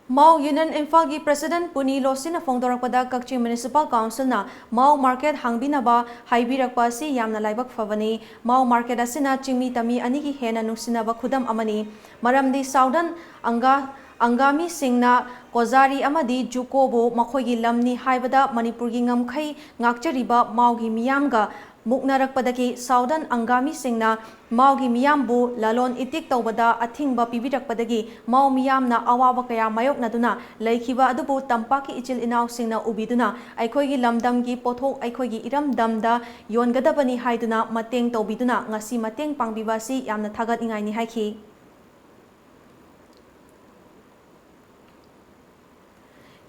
ꯃꯥꯎ ꯌꯨꯅꯤꯌꯟ ꯏꯝꯐꯥꯜꯒꯤ ꯄ꯭ꯔꯦꯁꯤꯗꯦꯟꯠ ꯄꯨꯅꯤ ꯂꯣꯁꯤꯅ ꯐꯣꯡꯗꯣꯔꯛꯄꯗ, ꯀꯛꯆꯤꯡ ꯃ꯭ꯌꯨꯅꯤꯁꯤꯄꯥꯜ ꯀꯥꯎꯟꯁꯤꯜꯅ ꯃꯥꯎ ꯃꯥꯔꯀꯦꯠ ꯍꯥꯡꯕꯤꯅꯕ ꯍꯥꯏꯕꯤꯔꯛꯄ ꯑꯁꯤ ꯌꯥꯝꯅ ꯂꯥꯏꯕꯛ ꯐꯕꯅꯤ꯫ ꯃꯥꯎ ꯃꯥꯔꯀꯦꯠ ꯑꯁꯤꯅ ꯆꯤꯡꯃꯤ ꯇꯝꯃꯤ ꯑꯅꯤꯒꯤ ꯍꯦꯟꯅ ꯅꯨꯡꯁꯤꯅꯕ ꯈꯨꯗꯝ ꯑꯃꯅꯤ꯫ ꯃꯔꯝꯗꯤ ꯁꯥꯎꯗꯔꯟ ꯑꯪꯒꯥ-, ꯑꯪꯒꯥꯃꯤꯁꯤꯡꯅ ꯀꯣꯖꯥꯔꯤ ꯑꯃꯗꯤ ꯖꯨꯀꯣꯕꯨ ꯃꯈꯣꯏꯒꯤ ꯂꯝꯅꯤ ꯍꯥꯏꯕꯗ ꯃꯅꯤꯄꯨꯔꯒꯤ ꯉꯝꯈꯩ ꯉꯥꯛꯆꯔꯤꯕ ꯃꯥꯎꯒꯤ ꯃꯤꯌꯥꯝꯒ ꯃꯨꯛꯅꯔꯛꯄꯗꯒꯤ ꯁꯥꯎꯗꯔꯟ ꯑꯪꯒꯥꯃꯤꯁꯤꯡꯅ ꯃꯥꯎꯒꯤ ꯃꯤꯌꯥꯝꯕꯨ ꯂꯂꯣꯟ ꯏꯇꯤꯛ ꯇꯧꯕꯗ ꯑꯊꯤꯡꯕ ꯄꯤꯕꯤꯔꯛꯄꯗꯒꯤ ꯃꯥꯎ ꯃꯤꯌꯥꯝꯅ ꯑꯋꯥꯕ ꯀꯌꯥ ꯃꯥꯌꯣꯛꯅꯗꯨꯅ ꯂꯩꯈꯤꯕ ꯑꯗꯨꯕꯨ ꯇꯝꯄꯥꯛꯀꯤ ꯏꯆꯤꯜ ꯏꯅꯥꯎꯁꯤꯡꯅ ꯎꯕꯤꯗꯨꯅ ꯑꯩꯈꯣꯏꯒꯤ ꯂꯝꯗꯝꯒꯤ ꯄꯣꯠꯊꯣꯛ ꯑꯩꯈꯣꯏꯒꯤ ꯏꯔꯝꯗꯝꯗ ꯌꯣꯟꯒꯗꯕꯅꯤ ꯍꯥꯏꯗꯨꯅ ꯃꯇꯦꯡ ꯇꯧꯕꯤꯗꯨꯅ ꯉꯁꯤ ꯃꯇꯦꯡ ꯄꯥꯡꯕꯤꯕ ꯑꯁꯤ ꯌꯥꯝꯅ ꯊꯥꯒꯠꯅꯤꯡꯉꯥꯏꯅꯤ ꯍꯥꯏꯈꯤ꯫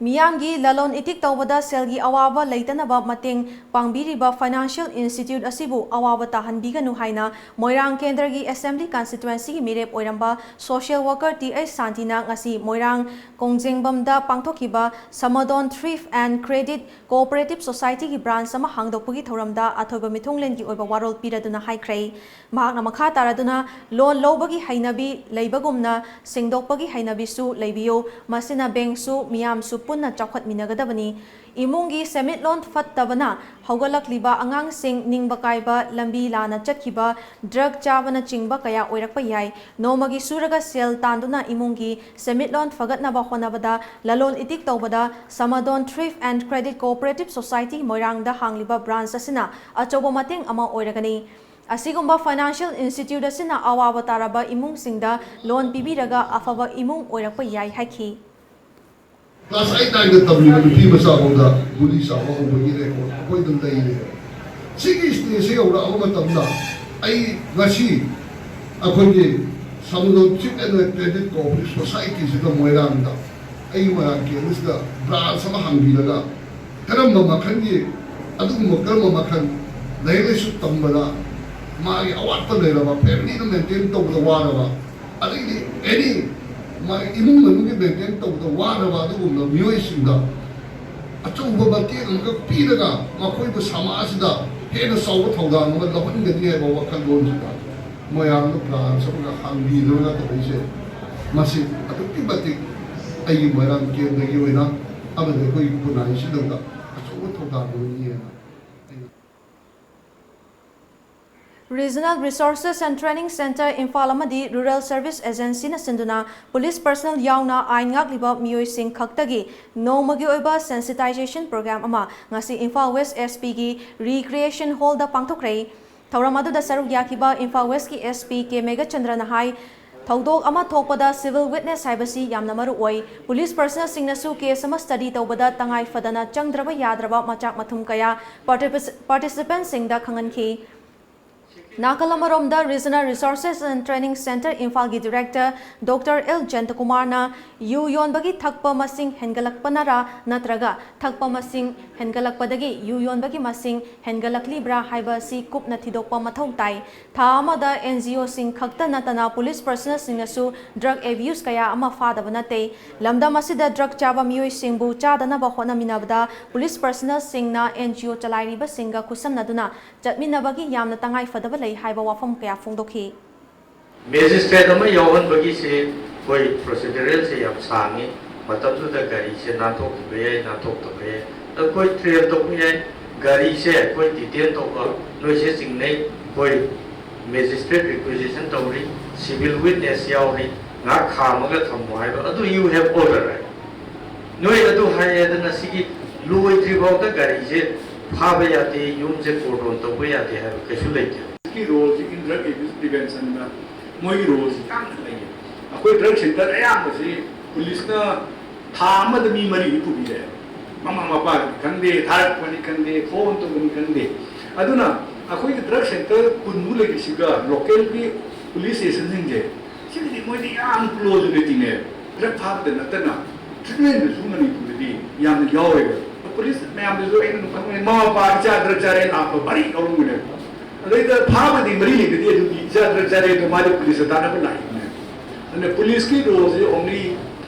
ꯃꯤꯌꯥꯝꯒꯤ ꯂꯂꯣꯟ ꯏꯇꯤꯛ ꯇꯧꯕꯗ ꯁꯦꯜꯒꯤ ꯑꯋꯥꯕ ꯂꯩꯇꯅꯕ ꯃꯇꯦꯡ ꯄꯥꯡꯕꯤꯔꯤꯕ ꯐꯥꯏꯅꯥꯟꯁꯤꯌꯦꯜ ꯏꯟꯁꯇꯤꯇ꯭ꯌꯨꯠ ꯑꯁꯤꯕꯨ ꯑꯋꯥꯕ ꯇꯥꯍꯟꯕꯤꯒꯅꯨ ꯍꯥꯏꯅ ꯃꯣꯏꯔꯥꯡ ꯀꯦꯟꯗ꯭ꯔꯒꯤ ꯑꯦꯁꯦꯝꯕ꯭ꯂꯤ ꯀꯟꯁꯇꯤꯇ꯭ꯋꯦꯟꯁꯤꯒꯤ ꯃꯤꯔꯦꯞ ꯑꯣꯏꯔꯝꯕ ꯁꯣꯁꯤꯌꯦꯜ ꯋꯥꯔꯀꯔ ꯇꯤ ꯑꯩꯆ ꯁꯥꯟꯇꯤꯅ ꯉꯁꯤ ꯃꯣꯏꯔꯥꯡ ꯀꯣꯡꯖꯦꯡꯕꯝꯗ ꯄꯥꯡꯊꯣꯛꯈꯤꯕ Samadon thrift and credit cooperative ꯁꯣꯁꯥꯏꯇꯤꯒꯤ ꯕ꯭ꯔꯥꯟꯆ ꯑꯃ ꯍꯥꯡꯗꯣꯛꯄꯒꯤ ꯊꯧꯔꯝꯗ ꯑꯊꯣꯏꯕ ꯃꯤꯊꯨꯡꯂꯦꯟꯒꯤ ꯑꯣꯏꯕ ꯋꯥꯔꯣꯜ ꯄꯤꯔꯗꯨꯅ ꯍꯥꯏꯈ꯭ꯔꯦ꯫ ꯃꯍꯥꯛꯅ ꯃꯈꯥ ꯇꯥꯔꯗꯨꯅ, ꯂꯣꯟ ꯂꯧꯕꯒꯤ ꯍꯩꯅꯕꯤ ꯂꯩꯕꯒꯨꯝꯅ ꯁꯦꯡꯗꯣꯛꯄꯒꯤ ꯍꯩꯅꯕꯤꯁꯨ ꯂꯩꯕꯤꯌꯨ꯫ ꯃꯁꯤꯅ ꯕꯦꯡꯛꯁꯨ ꯃꯤꯌꯥꯝꯁꯨ ꯄꯨꯟꯅ ꯆꯥꯎꯈꯠꯃꯤꯟꯅꯒꯗꯕꯅꯤ꯫ ꯏꯃꯨꯡꯒꯤ ꯁꯦꯟꯃꯤꯠꯂꯣꯟ ꯐꯠꯇꯕꯅ ꯍꯧꯒꯠꯂꯛꯂꯤꯕ ꯑꯉꯥꯡꯁꯤꯡ ꯅꯤꯡꯕ ꯀꯥꯏꯕ, ꯂꯝꯕꯤ ꯂꯥꯟꯅ ꯆꯠꯈꯤꯕ, ꯗ꯭ꯔꯒ ꯆꯥꯕꯅꯆꯤꯡꯕ ꯀꯌꯥ ꯑꯣꯏꯔꯛꯄ ꯌꯥꯏ꯫ ꯅꯣꯡꯃꯒꯤ ꯁꯨꯔꯒ ꯁꯦꯜ ꯇꯥꯟꯗꯨꯅ ꯏꯃꯨꯡꯒꯤ ꯁꯦꯟꯃꯤꯠꯂꯣꯟ ꯐꯒꯠꯅꯕ ꯍꯣꯠꯅꯕꯗ ꯂꯂꯣꯟ ꯏꯇꯤꯛ ꯇꯧꯕꯗ Samadon thrift and credit cooperative society ꯃꯣꯏꯔꯥꯡꯗ ꯍꯥꯡꯂꯤꯕ ꯕ꯭ꯔꯥꯟꯆ ꯑꯁꯤꯅ ꯑꯆꯧꯕ ꯃꯇꯦꯡ ꯑꯃ ꯑꯣꯏꯔꯒꯅꯤ꯫ ꯑꯁꯤꯒꯨꯝꯕ ꯐꯥꯏꯅꯥꯟꯁꯤꯌꯦꯜ ꯏꯟꯁꯇꯤꯇ꯭ꯌꯨꯠ ꯑꯁꯤꯅ ꯑꯋꯥꯕ ꯇꯥꯔꯕ ꯏꯃꯨꯡꯁꯤꯡꯗ ꯂꯣꯟ ꯄꯤꯕꯤꯔꯒ ꯑꯐꯕ ꯏꯃꯨꯡ ꯑꯣꯏꯔꯛꯄ ꯌꯥꯏ ꯍꯥꯏꯈꯤ꯫ ꯀ꯭ꯂꯥꯁ ꯑꯩꯠ ꯅꯥꯏꯟꯗ ꯇꯝꯂꯤꯕ ꯅꯨꯄꯤ ꯃꯆꯥ ꯐꯥꯎꯗ ꯒꯨꯂꯤ ꯆꯥꯕ ꯍꯧꯕꯒꯤ ꯔꯦꯀꯣꯔꯗ ꯑꯩꯈꯣꯏꯗ ꯂꯩꯔꯦ꯫ ꯁꯤꯒꯤ ꯁ꯭ꯇꯦꯖꯁꯦ ꯌꯧꯔꯛꯑꯕ ꯃꯇꯝꯗ ꯑꯩ ꯉꯁꯤ ꯑꯩꯈꯣꯏꯒꯤ ꯁꯃꯨꯗ꯭ꯔ ꯆꯤꯞ ꯑꯦꯟ ꯀ꯭ꯔꯦꯗꯤꯠ ꯀꯣꯑꯣꯄꯔꯦꯇꯤꯚ ꯁꯣꯁꯥꯏꯇꯤꯁꯤꯗ ꯃꯣꯏꯔꯥꯡꯗ ꯑꯩ ꯃꯣꯏꯔꯥꯡ ꯀꯦꯟꯗ꯭ꯔꯁꯤꯗ ꯕ꯭ꯔꯥꯟꯆ ꯑꯃ ꯍꯥꯡꯕꯤꯔꯒ ꯀꯔꯝꯕ ꯃꯈꯜꯒꯤ, ꯑꯗꯨꯒꯨꯝꯕ ꯀꯔꯝꯕ ꯃꯈꯜ ꯂꯥꯏꯔꯤꯛ ꯂꯥꯏꯁꯨ ꯇꯝꯕꯗ ꯃꯥꯒꯤ ꯑꯋꯥꯠꯄ ꯂꯩꯔꯕ, ꯐꯦꯃꯤꯂꯤꯅ ꯃꯦꯟꯇꯦꯟ ꯇꯧꯕꯗ ꯋꯥꯔꯕ, ꯑꯗꯒꯤꯗꯤ ꯑꯦꯅꯤ ꯃꯥꯒꯤ ꯏꯃꯨꯡ ꯃꯅꯨꯡꯒꯤ ꯃꯦꯟꯇꯦꯟ ꯇꯧꯕꯗ ꯋꯥꯔꯕ ꯑꯗꯨꯒꯨꯝꯕ ꯃꯤꯑꯣꯏꯁꯤꯡꯗ ꯑꯆꯧꯕ ꯃꯇꯦꯡ ꯑꯃꯈꯛ ꯄꯤꯔꯒ ꯃꯈꯣꯏꯕꯨ ꯁꯃꯥꯖꯁꯤꯗ ꯍꯦꯟꯅ ꯆꯥꯎꯕ ꯊꯧꯗꯥꯡ ꯑꯃ ꯂꯧꯍꯟꯒꯅꯤ ꯍꯥꯏꯕ ꯋꯥꯈꯜꯂꯣꯟꯁꯤꯗ ꯃꯣꯏꯔꯥꯡꯗ ꯕ꯭ꯔꯥꯟꯆ ꯑꯃꯒ ꯍꯥꯡꯕꯤꯗꯨꯅ ꯇꯧꯔꯤꯁꯦ, ꯃꯁꯤ ꯑꯗꯨꯛꯀꯤ ꯃꯇꯤꯛ ꯑꯩꯒꯤ ꯃꯣꯏꯔꯥꯡ ꯀꯦꯟꯗ꯭ꯔꯒꯤ ꯑꯣꯏꯅ ꯑꯃꯗꯤ ꯑꯩꯈꯣꯏꯒꯤ ꯈꯨꯟꯅꯥꯏꯁꯤꯗ ꯑꯆꯧꯕ ꯊꯧꯗꯥꯡ ꯑꯃꯅꯤ ꯍꯥꯏꯅ ꯑꯩꯅ Regional Resources and Training Centre Imphal ꯑꯃꯗꯤ Rural Service Agencyꯅ ꯁꯤꯟꯗꯨꯅ ꯄꯨꯂꯤꯁ ꯄꯔꯁꯅꯦꯜ ꯌꯥꯎꯅ ꯑꯥꯏꯟ ꯉꯥꯛꯂꯤꯕ ꯃꯤꯑꯣꯏꯁꯤꯡ ꯈꯛꯇꯒꯤ ꯅꯣꯡꯃꯒꯤ ꯑꯣꯏꯕ ꯁꯦꯟꯁꯤꯇꯥꯏꯖꯦꯁꯟ ꯄ꯭ꯔꯣꯒ꯭ꯔꯥꯝ ꯑꯃ ꯉꯁꯤ ꯏꯝꯐꯥꯜ ꯋꯦꯁ ꯑꯦꯁ ꯄꯤꯒꯤ ꯔꯤꯀ꯭ꯔꯤꯌꯦꯁꯟ ꯍꯣꯜꯗ ꯄꯥꯡꯊꯣꯛꯈ꯭ꯔꯦ꯫ ꯊꯧꯔꯝ ꯑꯗꯨꯗ ꯁꯔꯨꯛ ꯌꯥꯈꯤꯕ ꯏꯝꯐꯥꯜ ꯋꯦꯁꯀꯤ ꯑꯦꯁ ꯄꯤ ꯀꯦ ꯃꯦꯘꯆꯟꯗ꯭ꯔꯅ ꯍꯥꯏ, ꯊꯧꯗꯣꯛ ꯑꯃ ꯊꯣꯛꯄꯗ ꯁꯤꯚꯤꯜ ꯋꯤꯠꯅꯦꯁ ꯍꯥꯏꯕꯁꯤ ꯌꯥꯝꯅ ꯃꯔꯨ ꯑꯣꯏ꯫ ꯄꯨꯂꯤꯁ ꯄꯔꯁꯅꯦꯜꯁꯤꯡꯅꯁꯨ ꯀꯦꯁ ꯑꯃ ꯁ꯭ꯇꯗꯤ ꯇꯧꯕꯗ ꯇꯉꯥꯏ ꯐꯗꯅ ꯆꯪꯗ꯭ꯔꯕ ꯌꯥꯗ꯭ꯔꯕ ꯃꯆꯥꯛ ꯃꯊꯨꯝ ꯀꯌꯥ ꯄꯥꯔꯇꯤꯄꯤꯁ-, ꯄꯥꯔꯇꯤꯁꯤꯄꯦꯟꯠꯁꯤꯡꯗ ꯈꯪꯍꯟꯈꯤ꯫ ꯅꯥꯀꯜ ꯑꯃꯔꯣꯝꯗ, Regional Resources and Training Centre ꯏꯝꯐꯥꯜꯒꯤ Director Doctor L ꯖꯌꯟꯇꯀꯨꯃꯥꯔꯅ ꯌꯨ ꯌꯣꯟꯕꯒꯤ ꯊꯛꯄ ꯃꯁꯤꯡ ꯍꯦꯟꯒꯠꯂꯛꯄꯅꯔꯥ ꯅꯠꯇ꯭ꯔꯒ ꯊꯛꯄ ꯃꯁꯤꯡ ꯍꯦꯟꯒꯠꯂꯛꯄꯗꯒꯤ ꯌꯨ ꯌꯣꯟꯕꯒꯤ ꯃꯁꯤꯡ ꯍꯦꯟꯒꯠꯂꯛꯂꯤꯕ꯭ꯔꯥ ꯍꯥꯏꯕ ꯑꯁꯤ ꯀꯨꯞꯅ ꯊꯤꯗꯣꯛꯄ ꯃꯊꯧ ꯇꯥꯏ꯫ ꯊꯥ ꯑꯃꯗ NGOꯁꯤꯡ ꯈꯛꯇ ꯅꯠꯇꯅ police personnelꯁꯤꯡꯅꯁꯨ drug abuse ꯀꯌꯥ ꯑꯃ ꯐꯥꯗꯕ ꯅꯠꯇꯦ꯫ ꯂꯝꯗꯝ ꯑꯁꯤꯗ drug ꯆꯥꯕ ꯃꯤꯑꯣꯏꯁꯤꯡꯕꯨ ꯆꯥꯗꯅꯕ ꯍꯣꯠꯅꯃꯤꯟꯅꯕꯗ police personnelꯁꯤꯡꯅ NGO ꯆꯂꯥꯏꯔꯤꯕꯁꯤꯡꯒ ꯈꯨꯠꯁꯝꯅꯗꯨꯅ ꯆꯠꯃꯤꯟꯅꯕꯒꯤ ꯌꯥꯝꯅ ꯇꯉꯥꯏ ꯐꯗꯕ ꯂꯩ ꯍꯥꯏꯕ ꯋꯥꯐꯝ ꯀꯌꯥ ꯐꯣꯡꯗꯣꯛꯈꯤ꯫ Magistrate ꯑꯃ ꯌꯥꯎꯍꯟꯕꯒꯤꯁꯦ ꯑꯩꯈꯣꯏ procedureꯁꯦ ꯌꯥꯝ ꯁꯥꯡꯉꯤ꯫ ꯃꯇꯝꯗꯨꯗ ꯒꯥꯔꯤꯁꯦ ꯅꯥꯟꯊꯣꯛꯈꯤꯕ ꯌꯥꯏ, ꯅꯥꯟꯊꯣꯛꯇꯕ ꯌꯥꯏ꯫ ꯑꯩꯈꯣꯏ trail ꯇꯧꯕ ꯌꯥꯏ꯫ ꯒꯥꯔꯤꯁꯦ ꯑꯩꯈꯣꯏ detain ꯇꯧꯕ, ꯅꯣꯏꯁꯦ ꯆꯤꯡꯅꯩ꯫ ꯑꯩꯈꯣꯏ magistrate requisition ꯇꯧꯔꯤ, civil witness ꯌꯥꯎꯔꯤ, ꯉꯥꯏꯍꯥꯛ ꯈꯥꯝꯃꯒ ꯊꯝꯃꯣ ꯍꯥꯏꯕ, ꯑꯗꯨ you have all the right꯫ ꯅꯣꯏ ꯑꯗꯨ ꯍꯥꯏꯌꯦꯗꯅ ꯁꯤꯒꯤ ꯂꯣꯏꯗ꯭ꯔꯤ ꯐꯥꯎꯗ ꯒꯥꯔꯤꯁꯦ ꯐꯥꯕ ꯌꯥꯗꯦ, ꯌꯨꯝꯁꯦ cordon ꯇꯧꯕ ꯌꯥꯗꯦ ꯍꯥꯏꯕ ꯀꯩꯁꯨ ꯂꯩꯇꯦ꯫ ꯁꯤꯒꯤ roleꯁꯤ in drug abuse preventionꯗ ꯃꯣꯏꯒꯤ roleꯁꯤ ꯌꯥꯝꯅ ꯂꯩꯌꯦ꯫ ꯑꯩꯈꯣꯏ drug centre ꯑꯌꯥꯝꯕꯁꯤ policeꯅ ꯊꯥ ꯑꯃꯗ ꯃꯤ ꯃꯔꯤꯗꯤ ꯄꯨꯕꯤꯔꯦ꯫ ꯃꯃꯥ ꯃꯄꯥꯒꯤꯅꯤ ꯈꯪꯗꯦ, ꯊꯥꯔꯛꯄꯅꯤ ꯈꯪꯗꯦ, phone ꯇꯧꯕꯅꯤ ꯈꯪꯗꯦ꯫ ꯑꯗꯨꯅ ꯑꯩꯈꯣꯏꯒꯤ drug centre ꯀꯨꯟꯃꯨꯛ ꯂꯩꯔꯤꯁꯤꯒ localꯒꯤ police stationꯁꯤꯡꯁꯦ, ꯁꯤꯒꯤꯗꯤ ꯃꯣꯏꯗꯤ ꯌꯥꯝ close ꯑꯣꯏꯅ ꯇꯤꯟꯅꯩ꯫ Drug ꯐꯥꯕꯗ ꯅꯠꯇꯅ treatmentꯗꯁꯨ ꯃꯅꯤꯄꯨꯔꯗꯗꯤ ꯌꯥꯝꯅ ꯌꯥꯎꯋꯦꯕ꯫ Police ꯃꯌꯥꯝꯗꯁꯨ ꯑꯩꯅ ꯑꯗꯨꯝ ꯈꯪꯕꯅꯤ, ꯃꯃꯥ ꯃꯄꯥ ꯏꯆꯥ drug ꯆꯥꯔꯦ ꯂꯥꯛꯄ ꯃꯔꯤ ꯌꯥꯎꯔꯝꯒꯅꯦꯕ꯫ ꯑꯗꯩꯗ ꯐꯥꯕꯗꯤ ꯃꯔꯤ ꯂꯩꯒꯗꯤ ꯑꯗꯨꯒꯤ ꯏꯆꯥ drug ꯆꯥꯔꯦ ꯑꯗꯣ ꯃꯥꯗꯤ policeꯇ ꯇꯥꯟꯅꯕ ꯂꯥꯛꯏꯅꯦ꯫ ꯑꯗꯨꯅ policeꯀꯤ roleꯁꯦ only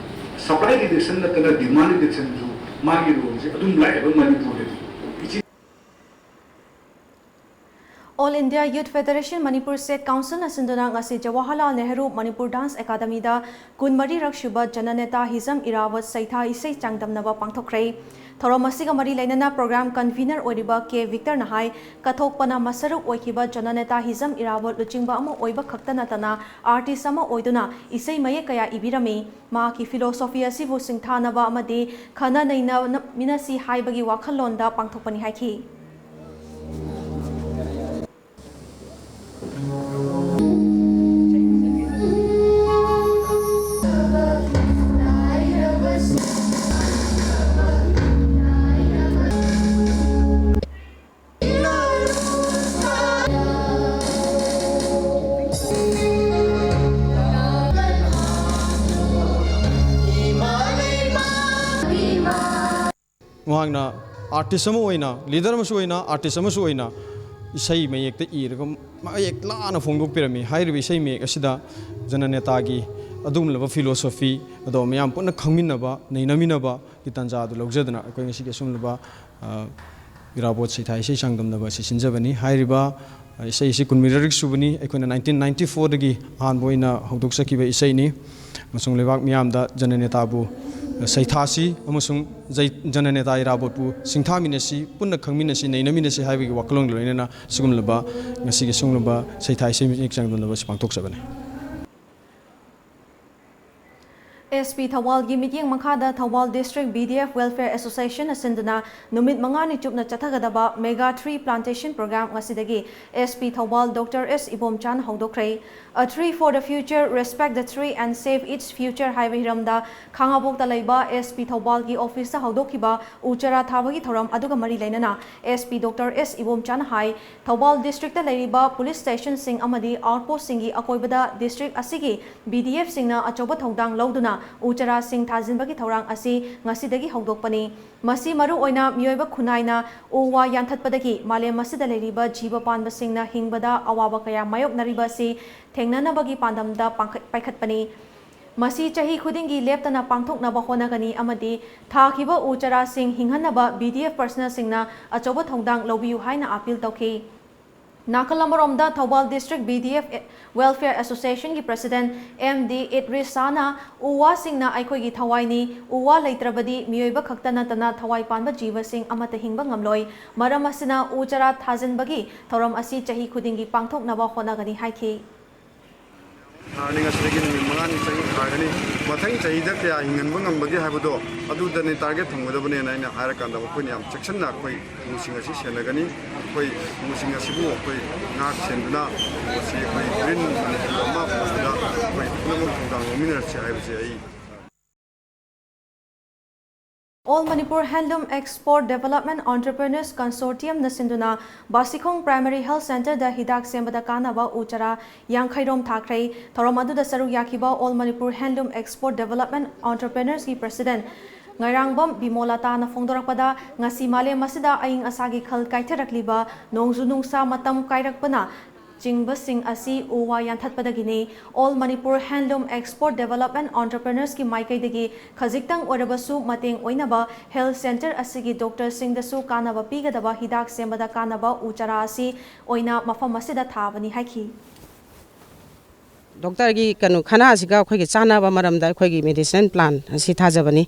supply reduction ꯅꯠꯇꯅ demand reductionꯁꯨ ꯃꯥꯒꯤ roleꯁꯦ ꯑꯗꯨꯝ ꯂꯥꯛꯑꯦꯕ ꯃꯅꯤꯄꯨꯔꯗꯗꯤ꯫ ꯏꯆꯤꯟ All India Youth Federation Manipur State Councilꯅ ꯁꯤꯟꯗꯨꯅ ꯉꯁꯤ ꯖꯋꯥꯍꯔꯂꯥꯜ ꯅꯦꯍꯔꯨ ꯃꯅꯤꯄꯨꯔ Dance Academyꯗ ꯀꯨꯟꯃꯔꯤꯔꯛ ꯁꯨꯕ ꯖꯅꯅꯦꯇꯥ ꯍꯤꯖꯝ ꯏꯔꯥꯋꯠ ꯁꯩꯊꯥ ꯏꯁꯩ ꯆꯥꯡꯗꯝꯅꯕ ꯄꯥꯡꯊꯣꯛꯈ꯭ꯔꯦ꯫ ꯊꯧꯔꯝ ꯑꯁꯤꯒ ꯃꯔꯤ ꯂꯩꯅꯅ program convener ꯑꯣꯏꯔꯤꯕ ꯀꯦ ꯚꯤꯛꯇꯔꯅ ꯍꯥꯏ, ꯀꯠꯊꯣꯛꯄꯅ ꯃꯁꯔꯨꯛ ꯑꯣꯏꯈꯤꯕ ꯖꯅꯅꯦꯇꯥ ꯍꯤꯖꯝ ꯏꯔꯥꯋꯠ ꯂꯨꯆꯤꯡꯕ ꯑꯃ ꯑꯣꯏꯕ ꯈꯛꯇ ꯅꯠꯇꯅ artist ꯑꯃ ꯑꯣꯏꯗꯨꯅ ꯏꯁꯩ ꯃꯌꯦꯛ ꯀꯌꯥ ꯏꯕꯤꯔꯝꯃꯤ꯫ ꯃꯍꯥꯛꯀꯤ philosophy ꯑꯁꯤꯕꯨ ꯁꯤꯡꯊꯥꯅꯕ ꯑꯃꯗꯤ ꯈꯟꯅ ꯅꯩꯅꯃꯤꯟꯅꯁꯤ ꯍꯥꯏꯕꯒꯤ ꯋꯥꯈꯜꯂꯣꯟꯗ ꯄꯥꯡꯊꯣꯛꯄꯅꯤ ꯍꯥꯏꯈꯤ꯫ ꯃꯍꯥꯛꯅ ꯑꯥꯔꯇꯤꯁ ꯑꯃ ꯑꯣꯏꯅ, ꯂꯤꯗꯔ ꯑꯃꯁꯨ ꯑꯣꯏꯅ, ꯑꯥꯔꯇꯤꯁ ꯑꯃꯁꯨ ꯑꯣꯏꯅ ꯏꯁꯩ ꯃꯌꯦꯛꯇ ꯏꯔꯒ ꯃꯌꯦꯛ ꯂꯥꯅ ꯐꯣꯡꯗꯣꯛꯄꯤꯔꯝꯃꯤ꯫ ꯍꯥꯏꯔꯤꯕ ꯏꯁꯩ ꯃꯌꯦꯛ ꯑꯁꯤꯗ ꯖꯅꯅꯦꯇꯥꯒꯤ ꯑꯗꯨꯒꯨꯝꯂꯕ ꯐꯤꯂꯣꯁꯣꯐꯤ ꯑꯗꯣ ꯃꯌꯥꯝ ꯄꯨꯟꯅ ꯈꯪꯃꯤꯟꯅꯕ, ꯅꯩꯅꯃꯤꯟꯅꯕꯒꯤ ꯇꯥꯟꯖꯥ ꯑꯗꯨ ꯂꯧꯖꯗꯨꯅ ꯑꯩꯈꯣꯏ ꯉꯁꯤꯒꯤ ꯑꯁꯨꯝꯂꯕ, ꯑ, ꯏꯔꯥꯕꯣꯠ ꯁꯩꯊꯥ ꯏꯁꯩ ꯆꯥꯡꯗꯝꯅꯕ ꯑꯁꯤ ꯁꯤꯟꯖꯕꯅꯤ꯫ ꯍꯥꯏꯔꯤꯕ, ꯑ, ꯏꯁꯩ ꯑꯁꯤ ꯀꯨꯟꯃꯔꯤ ꯁꯨꯕꯅꯤ꯫ ꯑꯩꯈꯣꯏꯅ ꯅꯥꯏꯟꯇꯤꯟ ꯅꯥꯏꯟꯇꯤ ꯐꯣꯔꯗꯒꯤ ꯑꯍꯥꯟꯕ ꯑꯣꯏꯅ ꯍꯧꯗꯣꯛꯆꯈꯤꯕ ꯏꯁꯩꯅꯤ꯫ ꯑꯃꯁꯨꯡ ꯂꯩꯕꯥꯛ ꯃꯤꯌꯥꯝꯗ ꯖꯅꯅꯦꯇꯥꯕꯨ ꯁꯩꯊꯥꯁꯤ ꯑꯃꯁꯨꯡ ꯖꯩ-, ꯖꯅꯅꯦꯇꯥ ꯏꯔꯥꯕꯣꯠꯄꯨ ꯁꯤꯡꯊꯥꯃꯤꯟꯅꯁꯤ, ꯄꯨꯟꯅ ꯈꯪꯃꯤꯟꯅꯁꯤ, ꯅꯩꯅꯃꯤꯟꯅꯁꯤ ꯍꯥꯏꯕꯒꯤ ꯋꯥꯈꯜꯂꯣꯟꯒ ꯂꯣꯏꯅꯅ ꯁꯤꯒꯨꯝꯂꯕ, ꯉꯁꯤꯒꯤ ꯁꯤꯒꯨꯝꯂꯕ ꯁꯩꯊꯥ ꯏꯁꯩ ꯃꯌꯦꯛ ꯆꯥꯡꯗꯝꯅꯕ ꯑꯁꯤ ꯄꯥꯡꯊꯣꯛꯆꯕꯅꯤ꯫ ꯑꯦꯁ ꯄꯤ ꯊꯧꯕꯥꯜꯒꯤ ꯃꯤꯠꯌꯦꯡ ꯃꯈꯥꯗ Thoubal District B D F Welfare Association ꯅ ꯁꯤꯟꯗꯨꯅ ꯅꯨꯃꯤꯠ ꯃꯉꯥꯅꯤ ꯆꯨꯞꯅ ꯆꯠꯊꯒꯗꯕ Mega Tree Plantation Program ꯉꯁꯤꯗꯒꯤ ꯑꯦꯁ ꯄꯤ ꯊꯧꯕꯥꯜ ꯗꯣꯛꯇꯔ ꯑꯦꯁ ꯏꯕꯣꯝꯆꯥꯅ ꯍꯧꯗꯣꯛꯈ꯭ꯔꯦ꯫ A Tree for the Future, Respect the Tree and Save Its Future ꯍꯥꯏꯕ ꯍꯤꯔꯝꯗ ꯈꯥꯉꯕꯣꯛꯇ ꯂꯩꯕ ꯑꯦꯁ ꯄꯤ ꯊꯧꯕꯥꯜꯒꯤ ꯑꯣꯐꯤꯁꯇ ꯍꯧꯗꯣꯛꯈꯤꯕ ꯎ ꯆꯥꯔꯥ ꯊꯥꯕꯒꯤ ꯊꯧꯔꯝ ꯑꯗꯨꯒ ꯃꯔꯤ ꯂꯩꯅꯅ ꯑꯦꯁ ꯄꯤ ꯗꯣꯛꯇꯔ ꯑꯦꯁ ꯏꯕꯣꯝꯆꯥꯅ ꯍꯥꯏ, ꯊꯧꯕꯥꯜ district ꯇ ꯂꯩꯔꯤꯕ police station ꯁꯤꯡ ꯑꯃꯗꯤ outpost ꯁꯤꯡꯒꯤ ꯑꯀꯣꯏꯕꯗ district ꯑꯁꯤꯒꯤ B D F ꯁꯤꯡꯅ ꯑꯆꯧꯕ ꯊꯧꯗꯥꯡ ꯂꯧꯗꯨꯅ ꯎ ꯆꯥꯔꯥꯁꯤꯡ ꯊꯥꯖꯤꯟꯕꯒꯤ ꯊꯧꯔꯥꯡ ꯑꯁꯤ ꯉꯁꯤꯗꯒꯤ ꯍꯧꯗꯣꯛꯄꯅꯤ꯫ ꯃꯁꯤ ꯃꯔꯨꯑꯣꯏꯅ ꯃꯤꯑꯣꯏꯕ ꯈꯨꯟꯅꯥꯏꯅ ꯎ ꯋꯥ ꯌꯥꯟꯊꯠꯄꯗꯒꯤ ꯃꯥꯂꯦꯝ ꯑꯁꯤꯗ ꯂꯩꯔꯤꯕ ꯖꯤꯕ ꯄꯥꯟꯕꯁꯤꯡꯅ ꯍꯤꯡꯕꯗ ꯑꯋꯥꯕ ꯀꯌꯥ ꯃꯥꯌꯣꯛꯅꯔꯤꯕ ꯑꯁꯤ ꯊꯦꯡꯅꯅꯕꯒꯤ ꯄꯥꯟꯗꯝꯗ ꯄꯥꯡꯈꯠ-, ꯄꯥꯏꯈꯠꯄꯅꯤ꯫ ꯃꯁꯤ ꯆꯍꯤ ꯈꯨꯗꯤꯡꯒꯤ ꯂꯦꯞꯇꯅ ꯄꯥꯡꯊꯣꯛꯅꯕ ꯍꯣꯠꯅꯒꯅꯤ ꯑꯃꯗꯤ ꯊꯥꯈꯤꯕ ꯎ ꯆꯥꯔꯥꯁꯤꯡ ꯍꯤꯡꯍꯟꯅꯕ B D F personnel ꯁꯤꯡꯅ ꯑꯆꯧꯕ ꯊꯧꯗꯥꯡ ꯂꯧꯕꯤꯌꯨ ꯍꯥꯏꯅ appeal ꯇꯧꯈꯤ꯫ ꯅꯥꯀꯜ ꯑꯃꯔꯣꯝꯗ Thoubal District B D F Welfare Association ꯒꯤ President M D ꯏꯗ꯭ꯔꯤꯁꯥꯅ ꯎ ꯋꯥꯁꯤꯡꯅ ꯑꯩꯈꯣꯏꯒꯤ ꯊꯋꯥꯏꯅꯤ, ꯎ ꯋꯥ ꯂꯩꯇ꯭ꯔꯕꯗꯤ ꯃꯤꯑꯣꯏꯕ ꯈꯛꯇ ꯅꯠꯇꯅ ꯊꯋꯥꯏ ꯄꯥꯟꯕ ꯖꯤꯕꯁꯤꯡ ꯑꯃꯠꯇ ꯍꯤꯡꯕ ꯉꯝꯂꯣꯏ꯫ ꯃꯔꯝ ꯑꯁꯤꯅ ꯎ ꯆꯥꯔꯥ ꯊꯥꯖꯤꯟꯕꯒꯤ ꯊꯧꯔꯝ ꯑꯁꯤ ꯆꯍꯤ ꯈꯨꯗꯤꯡꯒꯤ ꯄꯥꯡꯊꯣꯛꯅꯕ ꯍꯣꯠꯅꯒꯅꯤ ꯍꯥꯏꯈꯤ꯫ ꯊꯥꯔꯅꯤ, ꯉꯁꯤꯗꯒꯤ ꯅꯨꯃꯤꯠ ꯃꯉꯥꯅꯤ ꯆꯍꯤ ꯊꯥꯒꯅꯤ꯫ ꯃꯊꯪ ꯆꯍꯤꯗ ꯀꯌꯥ ꯍꯤꯡꯍꯟꯕ ꯉꯝꯕꯒꯦ ꯍꯥꯏꯕꯗꯣ ꯑꯗꯨꯗꯅꯤ target ꯊꯝꯒꯗꯕꯅꯦꯅ ꯑꯩꯅ ꯍꯥꯏꯔꯀꯥꯟꯗ ꯃꯈꯣꯏꯅ ꯌꯥꯝ ꯆꯦꯛꯁꯤꯟꯅ ꯑꯩꯈꯣꯏ ꯎꯁꯤꯡ ꯑꯁꯤ ꯁꯦꯟꯅꯒꯅꯤ꯫ ꯑꯩꯈꯣꯏ ꯎꯁꯤꯡ ꯑꯁꯤꯕꯨ ꯑꯩꯈꯣꯏ ꯉꯥꯛ ꯁꯦꯟꯗꯨꯅ ꯃꯁꯤ ꯑꯩꯈꯣꯏ Green Manipur ꯑꯃ ꯑꯣꯏꯕꯗ ꯑꯩꯈꯣꯏ ꯄꯨꯝꯅꯃꯛ ꯊꯧꯗꯥꯡ ꯂꯧꯃꯤꯟꯅꯔꯁꯤ ꯍꯥꯏꯕꯁꯦ ꯑꯩ All Manipur Handloom Export Development Entrepreneurs Consortium ꯅ ꯁꯤꯟꯗꯨꯅ ꯕꯥꯁꯤꯈꯣꯡ Primary Health Centre ꯗ ꯍꯤꯗꯥꯛ ꯁꯦꯝꯕꯗ ꯀꯥꯟꯅꯕ ꯎ ꯆꯥꯔꯥ ꯌꯥꯡꯈꯩ ꯔꯣꯝ ꯊꯥꯈ꯭ꯔꯦ꯫ ꯊꯧꯔꯝ ꯑꯗꯨꯗ ꯁꯔꯨꯛ ꯌꯥꯈꯤꯕ All Manipur Handloom Export Development Entrepreneurs ꯀꯤ President ꯉꯥꯏꯔꯥꯡꯕꯝ ꯕꯤꯃꯣꯂꯥꯇꯥꯅ ꯐꯣꯡꯗꯣꯔꯛꯄꯗ, ꯉꯁꯤ ꯃꯥꯂꯦꯝ ꯑꯁꯤꯗ ꯑꯏꯪ ꯑꯁꯥꯒꯤ ꯈꯜ ꯀꯥꯏꯊꯔꯛꯂꯤꯕ, ꯅꯣꯡꯖꯨ ꯅꯨꯡꯁꯥ ꯃꯇꯝ ꯀꯥꯏꯔꯛꯄꯅ ꯆꯤꯡꯕꯁꯤꯡ ꯑꯁꯤ ꯎ ꯋꯥ ꯌꯥꯟꯊꯠꯄꯗꯒꯤꯅꯤ꯫ All Manipur Handloom Export Development Entrepreneursꯀꯤ ꯃꯥꯏꯀꯩꯗꯒꯤ ꯈꯖꯤꯛꯇꯪ ꯑꯣꯏꯔꯕꯁꯨ ꯃꯇꯦꯡ ꯑꯣꯏꯅꯕ health centre ꯑꯁꯤꯒꯤ doctorꯁꯤꯡꯗꯁꯨ ꯀꯥꯟꯅꯕ ꯄꯤꯒꯗꯕ ꯍꯤꯗꯥꯛ ꯁꯦꯝꯕꯗ ꯀꯥꯟꯅꯕ ꯎ ꯆꯥꯔꯥ ꯑꯁꯤ ꯑꯣꯏꯅ ꯃꯐꯝ ꯑꯁꯤꯗ ꯊꯥꯕꯅꯤ ꯍꯥꯏꯈꯤ꯫ ꯗꯣꯛꯇꯔꯒꯤ ꯀꯩꯅꯣ ꯈꯅꯥꯁꯤꯒ ꯑꯩꯈꯣꯏꯒꯤ ꯆꯥꯟꯅꯕ ꯃꯔꯝꯗ ꯑꯩꯈꯣꯏꯒꯤ medicinal plant ꯑꯁꯤ ꯊꯥꯖꯕꯅꯤ꯫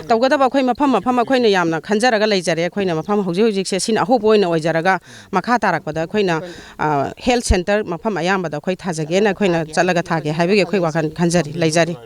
ꯇꯧꯒꯗꯕ ꯑꯩꯈꯣꯏ ꯃꯐꯝ ꯃꯐꯝ ꯑꯩꯈꯣꯏꯅ ꯌꯥꯝꯅ ꯈꯟꯖꯔꯒ ꯂꯩꯖꯔꯦ꯫ ꯑꯩꯈꯣꯏꯅ ꯃꯐꯝ ꯍꯧꯖꯤꯛ ꯍꯧꯖꯤꯛꯁꯦ ꯁꯤꯅ ꯑꯍꯧꯕ ꯑꯣꯏꯅ ꯑꯣꯏꯖꯔꯒ, ꯃꯈꯥ ꯇꯥꯔꯛꯄꯗ ꯑꯩꯈꯣꯏꯅ health centre ꯃꯐꯝ ꯑꯌꯥꯝꯕꯗ ꯑꯩꯈꯣꯏ ꯊꯥꯖꯒꯦꯅ ꯑꯩꯈꯣꯏꯅ ꯆꯠꯂꯒ ꯊꯥꯒꯦ ꯍꯥꯏꯕꯒꯤ ꯑꯩꯈꯣꯏ ꯋꯥꯈꯜ ꯈꯟꯖꯔꯤ, ꯂꯩꯖꯔꯤ꯫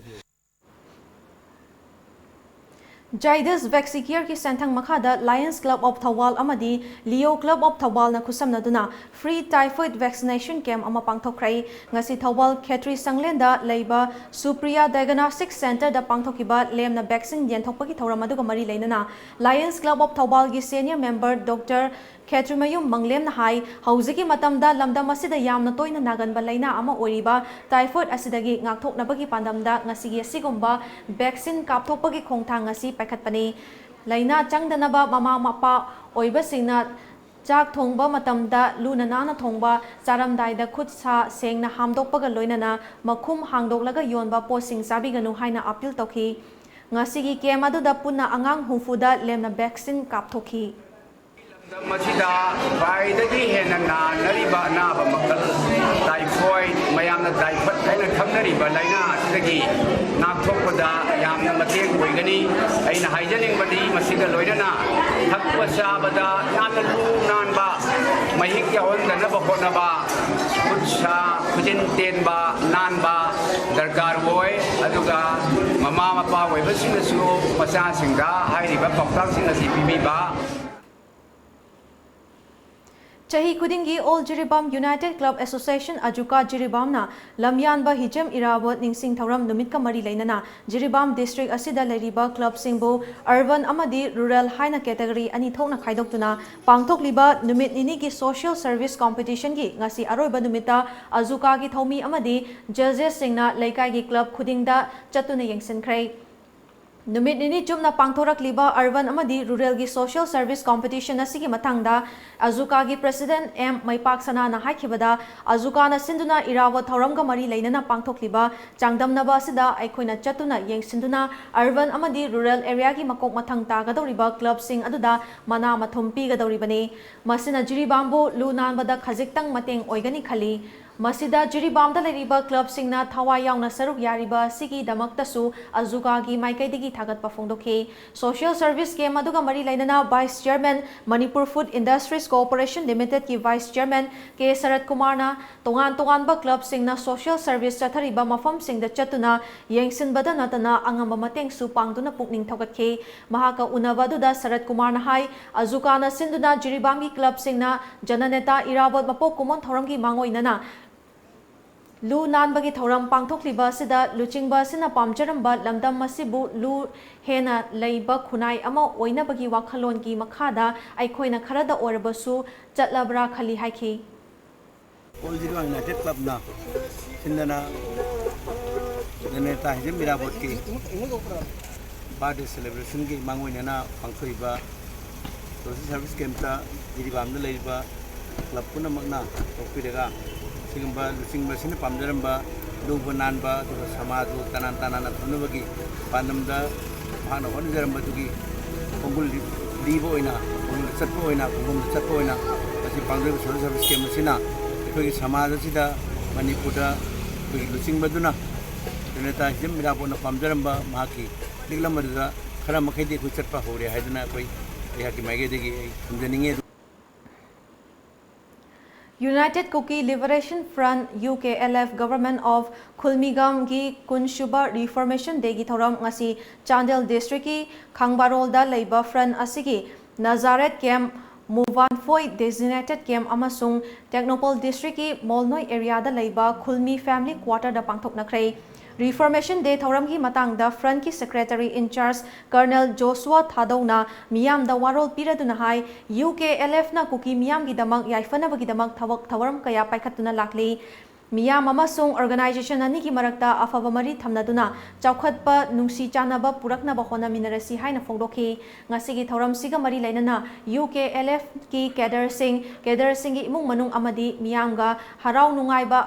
Zydus Vaxicareꯒꯤ ꯁꯦꯟꯊꯪ ꯃꯈꯥꯗ Lions Club of ꯊꯧꯕꯥꯜ ꯑꯃꯗꯤ Leo Club of ꯊꯧꯕꯥꯜꯅ ꯈꯨꯠꯁꯝꯅꯗꯨꯅ free typhoid vaccination camp ꯑꯃ ꯄꯥꯡꯊꯣꯛꯈ꯭ꯔꯦ꯫ ꯉꯁꯤ ꯊꯧꯕꯥꯜ ꯈꯦꯇ꯭ꯔꯤ ꯁꯪꯂꯦꯟꯗ ꯂꯩꯕ ꯁꯨꯄ꯭ꯔꯤꯌꯥ Diagnostic Centreꯗ ꯄꯥꯡꯊꯣꯛꯈꯤꯕ ꯂꯦꯝꯅ vaccine ꯌꯦꯟꯊꯣꯛꯄꯒꯤ ꯊꯧꯔꯝ ꯑꯗꯨꯒ ꯃꯔꯤ ꯂꯩꯅꯅ Lions Club of ꯊꯧꯕꯥꯜꯒꯤ senior member Doctor ꯈꯦꯇ꯭ꯔꯤꯃꯌꯨꯝ ꯃꯪꯂꯦꯝꯅ ꯍꯥꯏ, ꯍꯧꯖꯤꯛꯀꯤ ꯃꯇꯝꯗ ꯂꯝꯗꯝ ꯑꯁꯤꯗ ꯌꯥꯝꯅ ꯇꯣꯏꯅ ꯅꯥꯒꯟꯕ ꯂꯩꯅꯥ ꯑꯃ ꯑꯣꯏꯔꯤꯕ typhoid ꯑꯁꯤꯗꯒꯤ ꯉꯥꯛꯊꯣꯛꯅꯕꯒꯤ ꯄꯥꯟꯗꯝꯗ ꯉꯁꯤꯒꯤ ꯑꯁꯤꯒꯨꯝꯕ vaccine ꯀꯥꯞꯊꯣꯛꯄꯒꯤ ꯈꯣꯡꯊꯥꯡ ꯑꯁꯤ ꯄꯥꯏꯈꯠꯄꯅꯤ꯫ ꯂꯩꯅꯥ ꯆꯪꯗꯅꯕ ꯃꯃꯥ ꯃꯄꯥ ꯑꯣꯏꯕꯁꯤꯡꯅ ꯆꯥꯛ ꯊꯣꯡꯕ ꯃꯇꯝꯗ ꯂꯨꯅ ꯅꯥꯟꯅ ꯊꯣꯡꯕ, ꯆꯥꯔꯝꯗꯥꯏꯗ ꯈꯨꯠ ꯁꯥ ꯁꯦꯡꯅ ꯍꯥꯝꯗꯣꯛꯄꯒ ꯂꯣꯏꯅꯅ ꯃꯈꯨꯝ ꯍꯥꯡꯗꯣꯛꯂꯒ ꯌꯣꯟꯕ ꯄꯣꯠꯁꯤꯡ ꯆꯥꯕꯤꯒꯅꯨ ꯍꯥꯏꯅ appeal ꯇꯧꯈꯤ꯫ ꯉꯁꯤꯒꯤ camp ꯑꯗꯨꯗ ꯄꯨꯟꯅ ꯑꯉꯥꯡ ꯍꯨꯝꯐꯨꯗ ꯂꯦꯝꯅ vaccine ꯀꯥꯞꯊꯣꯛꯈꯤ꯫ ꯂꯝꯗꯝ ꯑꯁꯤꯗ ꯈ꯭ꯋꯥꯏꯗꯒꯤ ꯍꯦꯟꯅ ꯅꯥꯅꯔꯤꯕ ꯑꯅꯥꯕ ꯃꯈꯜ typhoid, ꯃꯌꯥꯝꯅ typhoid ꯍꯥꯏꯅ ꯈꯪꯅꯔꯤꯕ ꯂꯥꯏꯅꯥ ꯑꯁꯤꯗꯒꯤ ꯉꯥꯛꯊꯣꯛꯄꯗ ꯌꯥꯝꯅ ꯃꯇꯦꯡ ꯑꯣꯏꯒꯅꯤ꯫ ꯑꯩꯅ ꯍꯥꯏꯖꯅꯤꯡꯕꯗꯤ ꯃꯁꯤꯒ ꯂꯣꯏꯅꯅ ꯊꯛꯄ ꯆꯥꯕꯗ ꯌꯥꯝꯅ ꯂꯨ ꯅꯥꯟꯕ, ꯃꯍꯤꯛ ꯌꯥꯎꯍꯟꯗꯅꯕ ꯍꯣꯠꯅꯕ, ꯈꯨꯠ ꯁꯥ ꯈꯨꯖꯤꯟ ꯇꯦꯟꯕ ꯅꯥꯟꯕ ꯗꯔꯀꯥꯔ ꯑꯣꯏ꯫ ꯑꯗꯨꯒ ꯃꯃꯥ ꯃꯄꯥ ꯑꯣꯏꯕꯁꯤꯡꯅꯁꯨ ꯃꯆꯥꯁꯤꯡꯗ ꯍꯥꯏꯔꯤꯕ ꯄꯥꯎꯇꯥꯛꯁꯤꯡ ꯑꯁꯤ ꯄꯤꯕꯤꯕ꯫ ꯆꯍꯤ ꯈꯨꯗꯤꯡꯒꯤ All Jiribam United Club Association, ꯑꯖꯨꯀꯥ ꯖꯤꯔꯤꯕꯥꯝꯅ ꯂꯝꯌꯥꯟꯕ Hijam Irabot ꯅꯤꯡꯁꯤꯡ ꯊꯧꯔꯝ ꯅꯨꯃꯤꯠꯀ ꯃꯔꯤ ꯂꯩꯅꯅ ꯖꯤꯔꯤꯕꯥꯝ district ꯑꯁꯤꯗ ꯂꯩꯔꯤꯕ clubꯁꯤꯡꯕꯨ urban ꯑꯃꯗꯤ rural ꯍꯥꯏꯅ category ꯑꯅꯤ ꯊꯣꯛꯅ ꯈꯥꯏꯗꯣꯛꯇꯨꯅ ꯄꯥꯡꯊꯣꯛꯂꯤꯕ ꯅꯨꯃꯤꯠ ꯅꯤꯅꯤꯒꯤ social service competitionꯒꯤ ꯉꯁꯤ ꯑꯔꯣꯏꯕ ꯅꯨꯃꯤꯠꯇ ꯑꯖꯨꯀꯥꯒꯤ ꯊꯧꯃꯤ ꯑꯃꯗꯤ judgesꯁꯤꯡꯅ ꯂꯩꯀꯥꯏꯒꯤ club ꯈꯨꯗꯤꯡꯗ ꯆꯠꯇꯨꯅ ꯌꯦꯡꯁꯤꯟꯈ꯭ꯔꯦ꯫ ꯅꯨꯃꯤꯠ ꯅꯤꯅꯤ ꯆꯨꯞꯅ ꯄꯥꯡꯊꯣꯔꯛꯂꯤꯕ Urban ꯑꯃꯗꯤ Ruralꯒꯤ Social Service Competition ꯑꯁꯤꯒꯤ ꯃꯇꯥꯡꯗ ꯑꯖꯨꯀꯥꯒꯤ President ꯑꯦꯝ ꯃꯩꯄꯥꯛ ꯁꯅꯥꯅ ꯍꯥꯏꯈꯤꯕꯗ, ꯑꯖꯨꯀꯥꯅ ꯁꯤꯟꯗꯨꯅ ꯏꯔꯥꯕꯣꯠ ꯊꯧꯔꯝꯒ ꯃꯔꯤ ꯂꯩꯅꯅ ꯄꯥꯡꯊꯣꯛꯂꯤꯕ ꯆꯥꯡꯗꯝꯅꯕ ꯑꯁꯤꯗ ꯑꯩꯈꯣꯏꯅ ꯆꯠꯇꯨꯅ ꯌꯦꯡꯁꯤꯟꯗꯨꯅ Urban ꯑꯃꯗꯤ Rural Areaꯒꯤ ꯃꯀꯣꯛ ꯃꯊꯪ ꯇꯥꯒꯗꯧꯔꯤꯕ clubꯁꯤꯡ ꯑꯗꯨꯗ ꯃꯅꯥ ꯃꯊꯨꯝ ꯄꯤꯒꯗꯧꯔꯤꯕꯅꯤ꯫ ꯃꯁꯤꯅ ꯖꯤꯔꯤꯕꯥꯝꯕꯨ ꯂꯨ ꯅꯥꯟꯕꯗ ꯈꯖꯤꯛꯇꯪ ꯃꯇꯦꯡ ꯑꯣꯏꯒꯅꯤ ꯈꯜꯂꯤ꯫ ꯃꯁꯤꯗ ꯖꯤꯔꯤꯕꯥꯝꯗ ꯂꯩꯔꯤꯕ clubꯁꯤꯡꯅ ꯊꯋꯥꯏ ꯌꯥꯎꯅ ꯁꯔꯨꯛ ꯌꯥꯔꯤꯕ ꯑꯁꯤꯒꯤꯗꯃꯛꯇꯁꯨ ꯑꯖꯨꯀꯥꯒꯤ ꯃꯥꯏꯀꯩꯗꯒꯤ ꯊꯥꯒꯠꯄ ꯐꯣꯡꯗꯣꯛꯈꯤ꯫ Social Service Camp ꯑꯗꯨꯒ ꯃꯔꯤ ꯂꯩꯅꯅ Vice Chairman, Manipur Food Industries Corporation Limitedꯀꯤ Vice Chairman ꯀꯦ ꯁꯔꯠ ꯀꯨꯃꯥꯔꯅ ꯇꯣꯉꯥꯟ ꯇꯣꯉꯥꯟꯕ clubꯁꯤꯡꯅ social service ꯆꯠꯊꯔꯤꯕ ꯃꯐꯝꯁꯤꯡꯗ ꯆꯠꯇꯨꯅ ꯌꯦꯡꯁꯤꯟꯕꯗ ꯅꯠꯇꯅ ꯑꯉꯝꯕ ꯃꯇꯦꯡꯁꯨ ꯄꯥꯡꯗꯨꯅ ꯄꯨꯛꯅꯤꯡ ꯊꯧꯒꯠꯈꯤ꯫ ꯃꯍꯥꯛꯀ ꯎꯅꯕ ꯑꯗꯨꯗ ꯁꯔꯠ ꯀꯨꯃꯥꯔꯅ ꯍꯥꯏ, ꯑꯖꯨꯀꯥꯅ ꯁꯤꯟꯗꯨꯅ ꯖꯤꯔꯤꯕꯥꯝꯒꯤ clubꯁꯤꯡꯅ ꯖꯅꯅꯦꯇꯥ ꯏꯔꯥꯕꯣꯠ ꯃꯄꯣꯛ ꯀꯨꯝꯑꯣꯟ ꯊꯧꯔꯝꯒꯤ ꯃꯥꯡꯑꯣꯏꯅꯅ ꯂꯨ ꯅꯥꯟꯕꯒꯤ ꯊꯧꯔꯝ ꯄꯥꯡꯊꯣꯛꯂꯤꯕ ꯑꯁꯤꯗ ꯂꯨꯆꯤꯡꯕ ꯑꯁꯤꯅ ꯄꯥꯝꯖꯔꯝꯕ ꯂꯝꯗꯝ ꯑꯁꯤꯕꯨ ꯂꯨ ꯍꯦꯟꯅ ꯂꯩꯕ ꯈꯨꯟꯅꯥꯏ ꯑꯃ ꯑꯣꯏꯅꯕꯒꯤ ꯋꯥꯈꯜꯂꯣꯟꯒꯤ ꯃꯈꯥꯗ ꯑꯩꯈꯣꯏꯅ ꯈꯔꯗ ꯑꯣꯏꯔꯕꯁꯨ ꯆꯠꯂꯕ꯭ꯔꯥ ꯈꯜꯂꯤ ꯍꯥꯏꯈꯤ꯫ ꯑꯣꯜ ꯖꯤꯔꯤꯕꯥꯝ ꯌꯨꯅꯥꯏꯇꯦꯗ ꯀ꯭ꯂꯕꯅ ꯁꯤꯟꯗꯅ ꯖꯅꯅꯦꯇꯥ ꯍꯤꯖꯝ ꯏꯔꯥꯕꯣꯠꯀꯤ ꯕꯥꯔꯗꯦ ꯁꯦꯂꯦꯕ꯭ꯔꯦꯁꯟꯒꯤ ꯃꯥꯡꯑꯣꯏꯅꯅ ꯄꯥꯡꯊꯣꯛꯏꯕ ꯁꯣꯁꯦꯜ ꯁꯔꯚꯤꯁ ꯀꯦꯝꯞꯇ ꯖꯤꯔꯤꯕꯥꯝꯗ ꯂꯩꯔꯤꯕ ꯀ꯭ꯂꯕ ꯄꯨꯝꯅꯃꯛꯅ ꯊꯣꯛꯄꯤꯔꯒ ꯁꯤꯒꯨꯝꯕ ꯂꯨꯆꯤꯡꯕꯁꯤꯅ ꯄꯥꯝꯖꯔꯝꯕ ꯂꯨꯕ ꯅꯥꯟꯕ ꯑꯗꯨꯒ ꯁꯃꯥꯖꯕꯨ ꯇꯅꯥꯟ ꯇꯅꯥꯟꯅ ꯊꯝꯅꯕꯒꯤ ꯄꯥꯟꯗꯝꯗ ꯃꯍꯥꯛꯅ ꯍꯣꯠꯅꯖꯔꯝꯕꯗꯨꯒꯤ ꯈꯣꯡꯒꯨꯜ ꯂꯤꯕ ꯑꯣꯏꯅ, ꯈꯣꯡꯒꯨꯜ ꯆꯠꯄ ꯑꯣꯏꯅ, ꯈꯣꯡꯒꯨꯜ ꯆꯠꯄ ꯑꯣꯏꯅ ꯉꯁꯤ ꯄꯥꯡꯊꯣꯛꯂꯤꯕ ꯁꯣꯁꯦꯜ ꯁꯔꯚꯤꯁ ꯀꯦꯝꯞ ꯑꯁꯤꯅ ꯑꯩꯈꯣꯏꯒꯤ ꯁꯃꯥꯖ ꯑꯁꯤꯗ, ꯃꯅꯤꯄꯨꯔꯗ ꯑꯩꯈꯣꯏꯒꯤ ꯂꯨꯆꯤꯡꯕꯗꯨꯅ ꯖꯅꯅꯦꯇꯥ ꯍꯤꯖꯝ ꯏꯔꯥꯕꯣꯠꯅ ꯄꯥꯝꯖꯔꯝꯕ ꯃꯍꯥꯛꯀꯤ ꯂꯤꯛꯂꯝ ꯑꯗꯨꯗ ꯈꯔ ꯃꯈꯩꯗꯤ ꯑꯩꯈꯣꯏ ꯆꯠꯄ ꯍꯧꯔꯦ ꯍꯥꯏꯗꯨꯅ ꯑꯩꯈꯣꯏ ꯑꯩꯍꯥꯛꯀꯤ ꯃꯥꯏꯀꯩꯗꯒꯤ ꯑꯩ ꯊꯝꯖꯅꯤꯡꯉꯤ꯫ United Kuki Liberation Front, U K L F, Government of ꯈꯨꯜꯃꯤꯒꯝꯒꯤ ꯀꯨꯟꯁꯨꯕ Reformation Dayꯒꯤ ꯊꯧꯔꯝ ꯉꯁꯤ ꯆꯥꯟꯗꯦꯜ districtꯀꯤ ꯈꯥꯡꯕꯥꯔꯣꯜꯗ ꯂꯩꯕ front ꯑꯁꯤꯒꯤ ꯅꯖꯥꯔꯦꯠ camp, ꯃꯨꯕꯥꯟꯐꯣꯏ designated camp ꯑꯃꯁꯨꯡ ꯇꯦꯡꯅꯧꯄꯜ districtꯀꯤ ꯃꯣꯜꯅꯣꯏ areaꯗ ꯂꯩꯕ ꯈꯨꯜꯃꯤ family quarterꯗ ꯄꯥꯡꯊꯣꯛꯅꯈ꯭ꯔꯦ꯫ Reformation Day ꯊꯧꯔꯝꯒꯤ ꯃꯇꯥꯡꯗ frontꯀꯤ secretary in charge Colonel Joshua ꯊꯥꯗꯧꯅ ꯃꯤꯌꯥꯝꯗ ꯋꯥꯔꯣꯜ ꯄꯤꯔꯗꯨꯅ ꯍꯥꯏ, U K L Fꯅ ꯀꯨꯀꯤ ꯃꯤꯌꯥꯝꯒꯤꯗꯃꯛ ꯌꯥꯏꯐꯅꯕꯒꯤꯗꯃꯛ ꯊꯕꯛ ꯊꯧꯔꯝ ꯀꯌꯥ ꯄꯥꯏꯈꯠꯇꯨꯅ ꯂꯥꯛꯂꯤ꯫ ꯃꯤꯌꯥꯝ ꯑꯃꯁꯨꯡ organization ꯑꯅꯤꯒꯤ ꯃꯔꯛꯇ ꯑꯐꯕ ꯃꯔꯤ ꯊꯝꯅꯗꯨꯅ ꯆꯥꯎꯈꯠꯄ, ꯅꯨꯡꯁꯤ ꯆꯥꯟꯅꯕ ꯄꯨꯔꯛꯅꯕ ꯍꯣꯠꯅꯃꯤꯟꯅꯔꯁꯤ ꯍꯥꯏꯅ ꯐꯣꯡꯗꯣꯛꯈꯤ꯫ ꯉꯁꯤꯒꯤ ꯊꯧꯔꯝꯁꯤꯒ ꯃꯔꯤ ꯂꯩꯅꯅ U K L F ꯀꯤ cadreꯁꯤꯡ, cadreꯁꯤꯡꯒꯤ ꯏꯃꯨꯡ ꯃꯅꯨꯡ ꯑꯃꯗꯤ ꯃꯤꯌꯥꯝꯒ ꯍꯔꯥꯎ ꯅꯨꯡꯉꯥꯏꯕ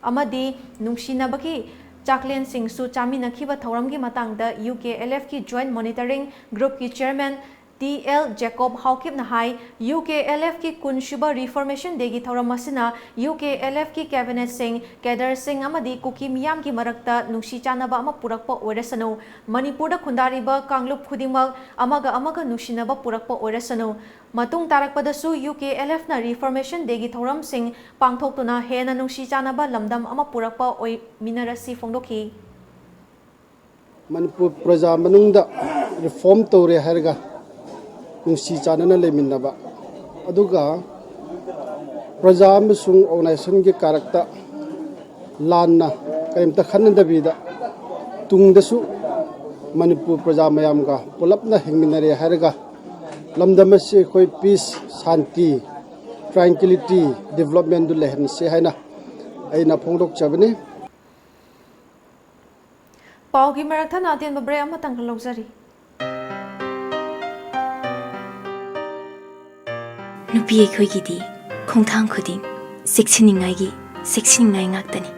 ꯑꯃꯗꯤ ꯅꯨꯡꯁꯤꯅꯕꯒꯤ ꯆꯥꯛꯂꯦꯟꯁꯤꯡꯁꯨ ꯆꯥꯃꯤꯟꯅꯈꯤꯕ ꯊꯧꯔꯝꯒꯤ ꯃꯇꯥꯡꯗ U K L F ꯀꯤ Joint Monitoring Groupꯀꯤ Chairman T L Jacob ꯍꯥꯎꯀꯤꯞꯅ ꯍꯥꯏ, U K L F ꯀꯤ ꯀꯨꯟꯁꯨꯕ Reformation Dayꯒꯤ ꯊꯧꯔꯝ ꯑꯁꯤꯅ U K L F ꯀꯤ cabinetꯁꯤꯡ, cadreꯁꯤꯡ ꯑꯃꯗꯤ ꯀꯨꯀꯤ ꯃꯤꯌꯥꯝꯒꯤ ꯃꯔꯛꯇ ꯅꯨꯡꯁꯤ ꯆꯥꯟꯅꯕ ꯑꯃ ꯄꯨꯔꯛꯄ ꯑꯣꯏꯔꯁꯅꯨ, ꯃꯅꯤꯄꯨꯔꯗ ꯈꯨꯟꯗꯥꯔꯤꯕ ꯀꯥꯡꯂꯨꯞ ꯈꯨꯗꯤꯡꯃꯛ ꯑꯃꯒ ꯑꯃꯒ ꯅꯨꯡꯁꯤꯅꯕ ꯄꯨꯔꯛꯄ ꯑꯣꯏꯔꯁꯅꯨ, ꯃꯇꯨꯡ ꯇꯥꯔꯛꯄꯗꯁꯨ U K L Fꯅ Reformation Dayꯒꯤ ꯊꯧꯔꯝꯁꯤꯡ ꯄꯥꯡꯊꯣꯛꯇꯨꯅ ꯍꯦꯟꯅ ꯅꯨꯡꯁꯤ ꯆꯥꯟꯅꯕ ꯂꯝꯗꯝ ꯑꯃ ꯄꯨꯔꯛꯄ ꯑꯣꯏꯃꯤꯟꯅꯔꯁꯤ ꯐꯣꯡꯗꯣꯛꯈꯤ꯫ ꯃꯅꯤꯄꯨꯔ ꯄ꯭ꯔꯖꯥ ꯃꯅꯨꯡꯗ reform ꯇꯧꯔꯦ ꯍꯥꯏꯔꯒ ꯅꯨꯡꯁꯤ ꯆꯥꯟꯅꯅ ꯂꯩꯃꯤꯟꯅꯕ, ꯑꯗꯨꯒ ꯄ꯭ꯔꯖꯥ ꯑꯃꯁꯨꯡ organizationꯒꯤ ꯀꯥꯔꯛꯇ ꯂꯥꯟꯅ ꯀꯔꯤꯝꯇ ꯈꯟꯅꯗꯕꯤꯗ ꯇꯨꯡꯗꯁꯨ ꯃꯅꯤꯄꯨꯔ ꯄ꯭ꯔꯖꯥ ꯃꯌꯥꯝꯒ ꯄꯨꯂꯞꯅ ꯍꯤꯡꯃꯤꯟꯅꯔꯦ ꯍꯥꯏꯔꯒ ꯂꯝꯗꯝ ꯑꯁꯤ ꯑꯩꯈꯣꯏ peace, ꯁꯥꯟꯇꯤ, tranquility, developmentꯗꯨ ꯂꯩꯍꯟꯁꯤ ꯍꯥꯏꯅ ꯑꯩꯅ ꯐꯣꯡꯗꯣꯛꯆꯕꯅꯤ꯫ ꯄꯥꯎꯒꯤ ꯃꯔꯛ ꯊꯠꯅ ꯑꯇꯦꯟꯕ break ꯑꯃꯇꯪꯒ ꯂꯧꯖꯔꯤ꯫ ꯅꯨꯄꯤ ꯑꯩꯈꯣꯏꯒꯤꯗꯤ ꯈꯣꯡꯊꯥꯡ ꯈꯨꯗꯤꯡ ꯆꯦꯛꯁꯤꯟꯅꯤꯡꯉꯥꯏꯒꯤ ꯆꯦꯛꯁꯤꯟꯅꯤꯡꯉꯥꯏ ꯉꯥꯛꯇꯅꯤ꯫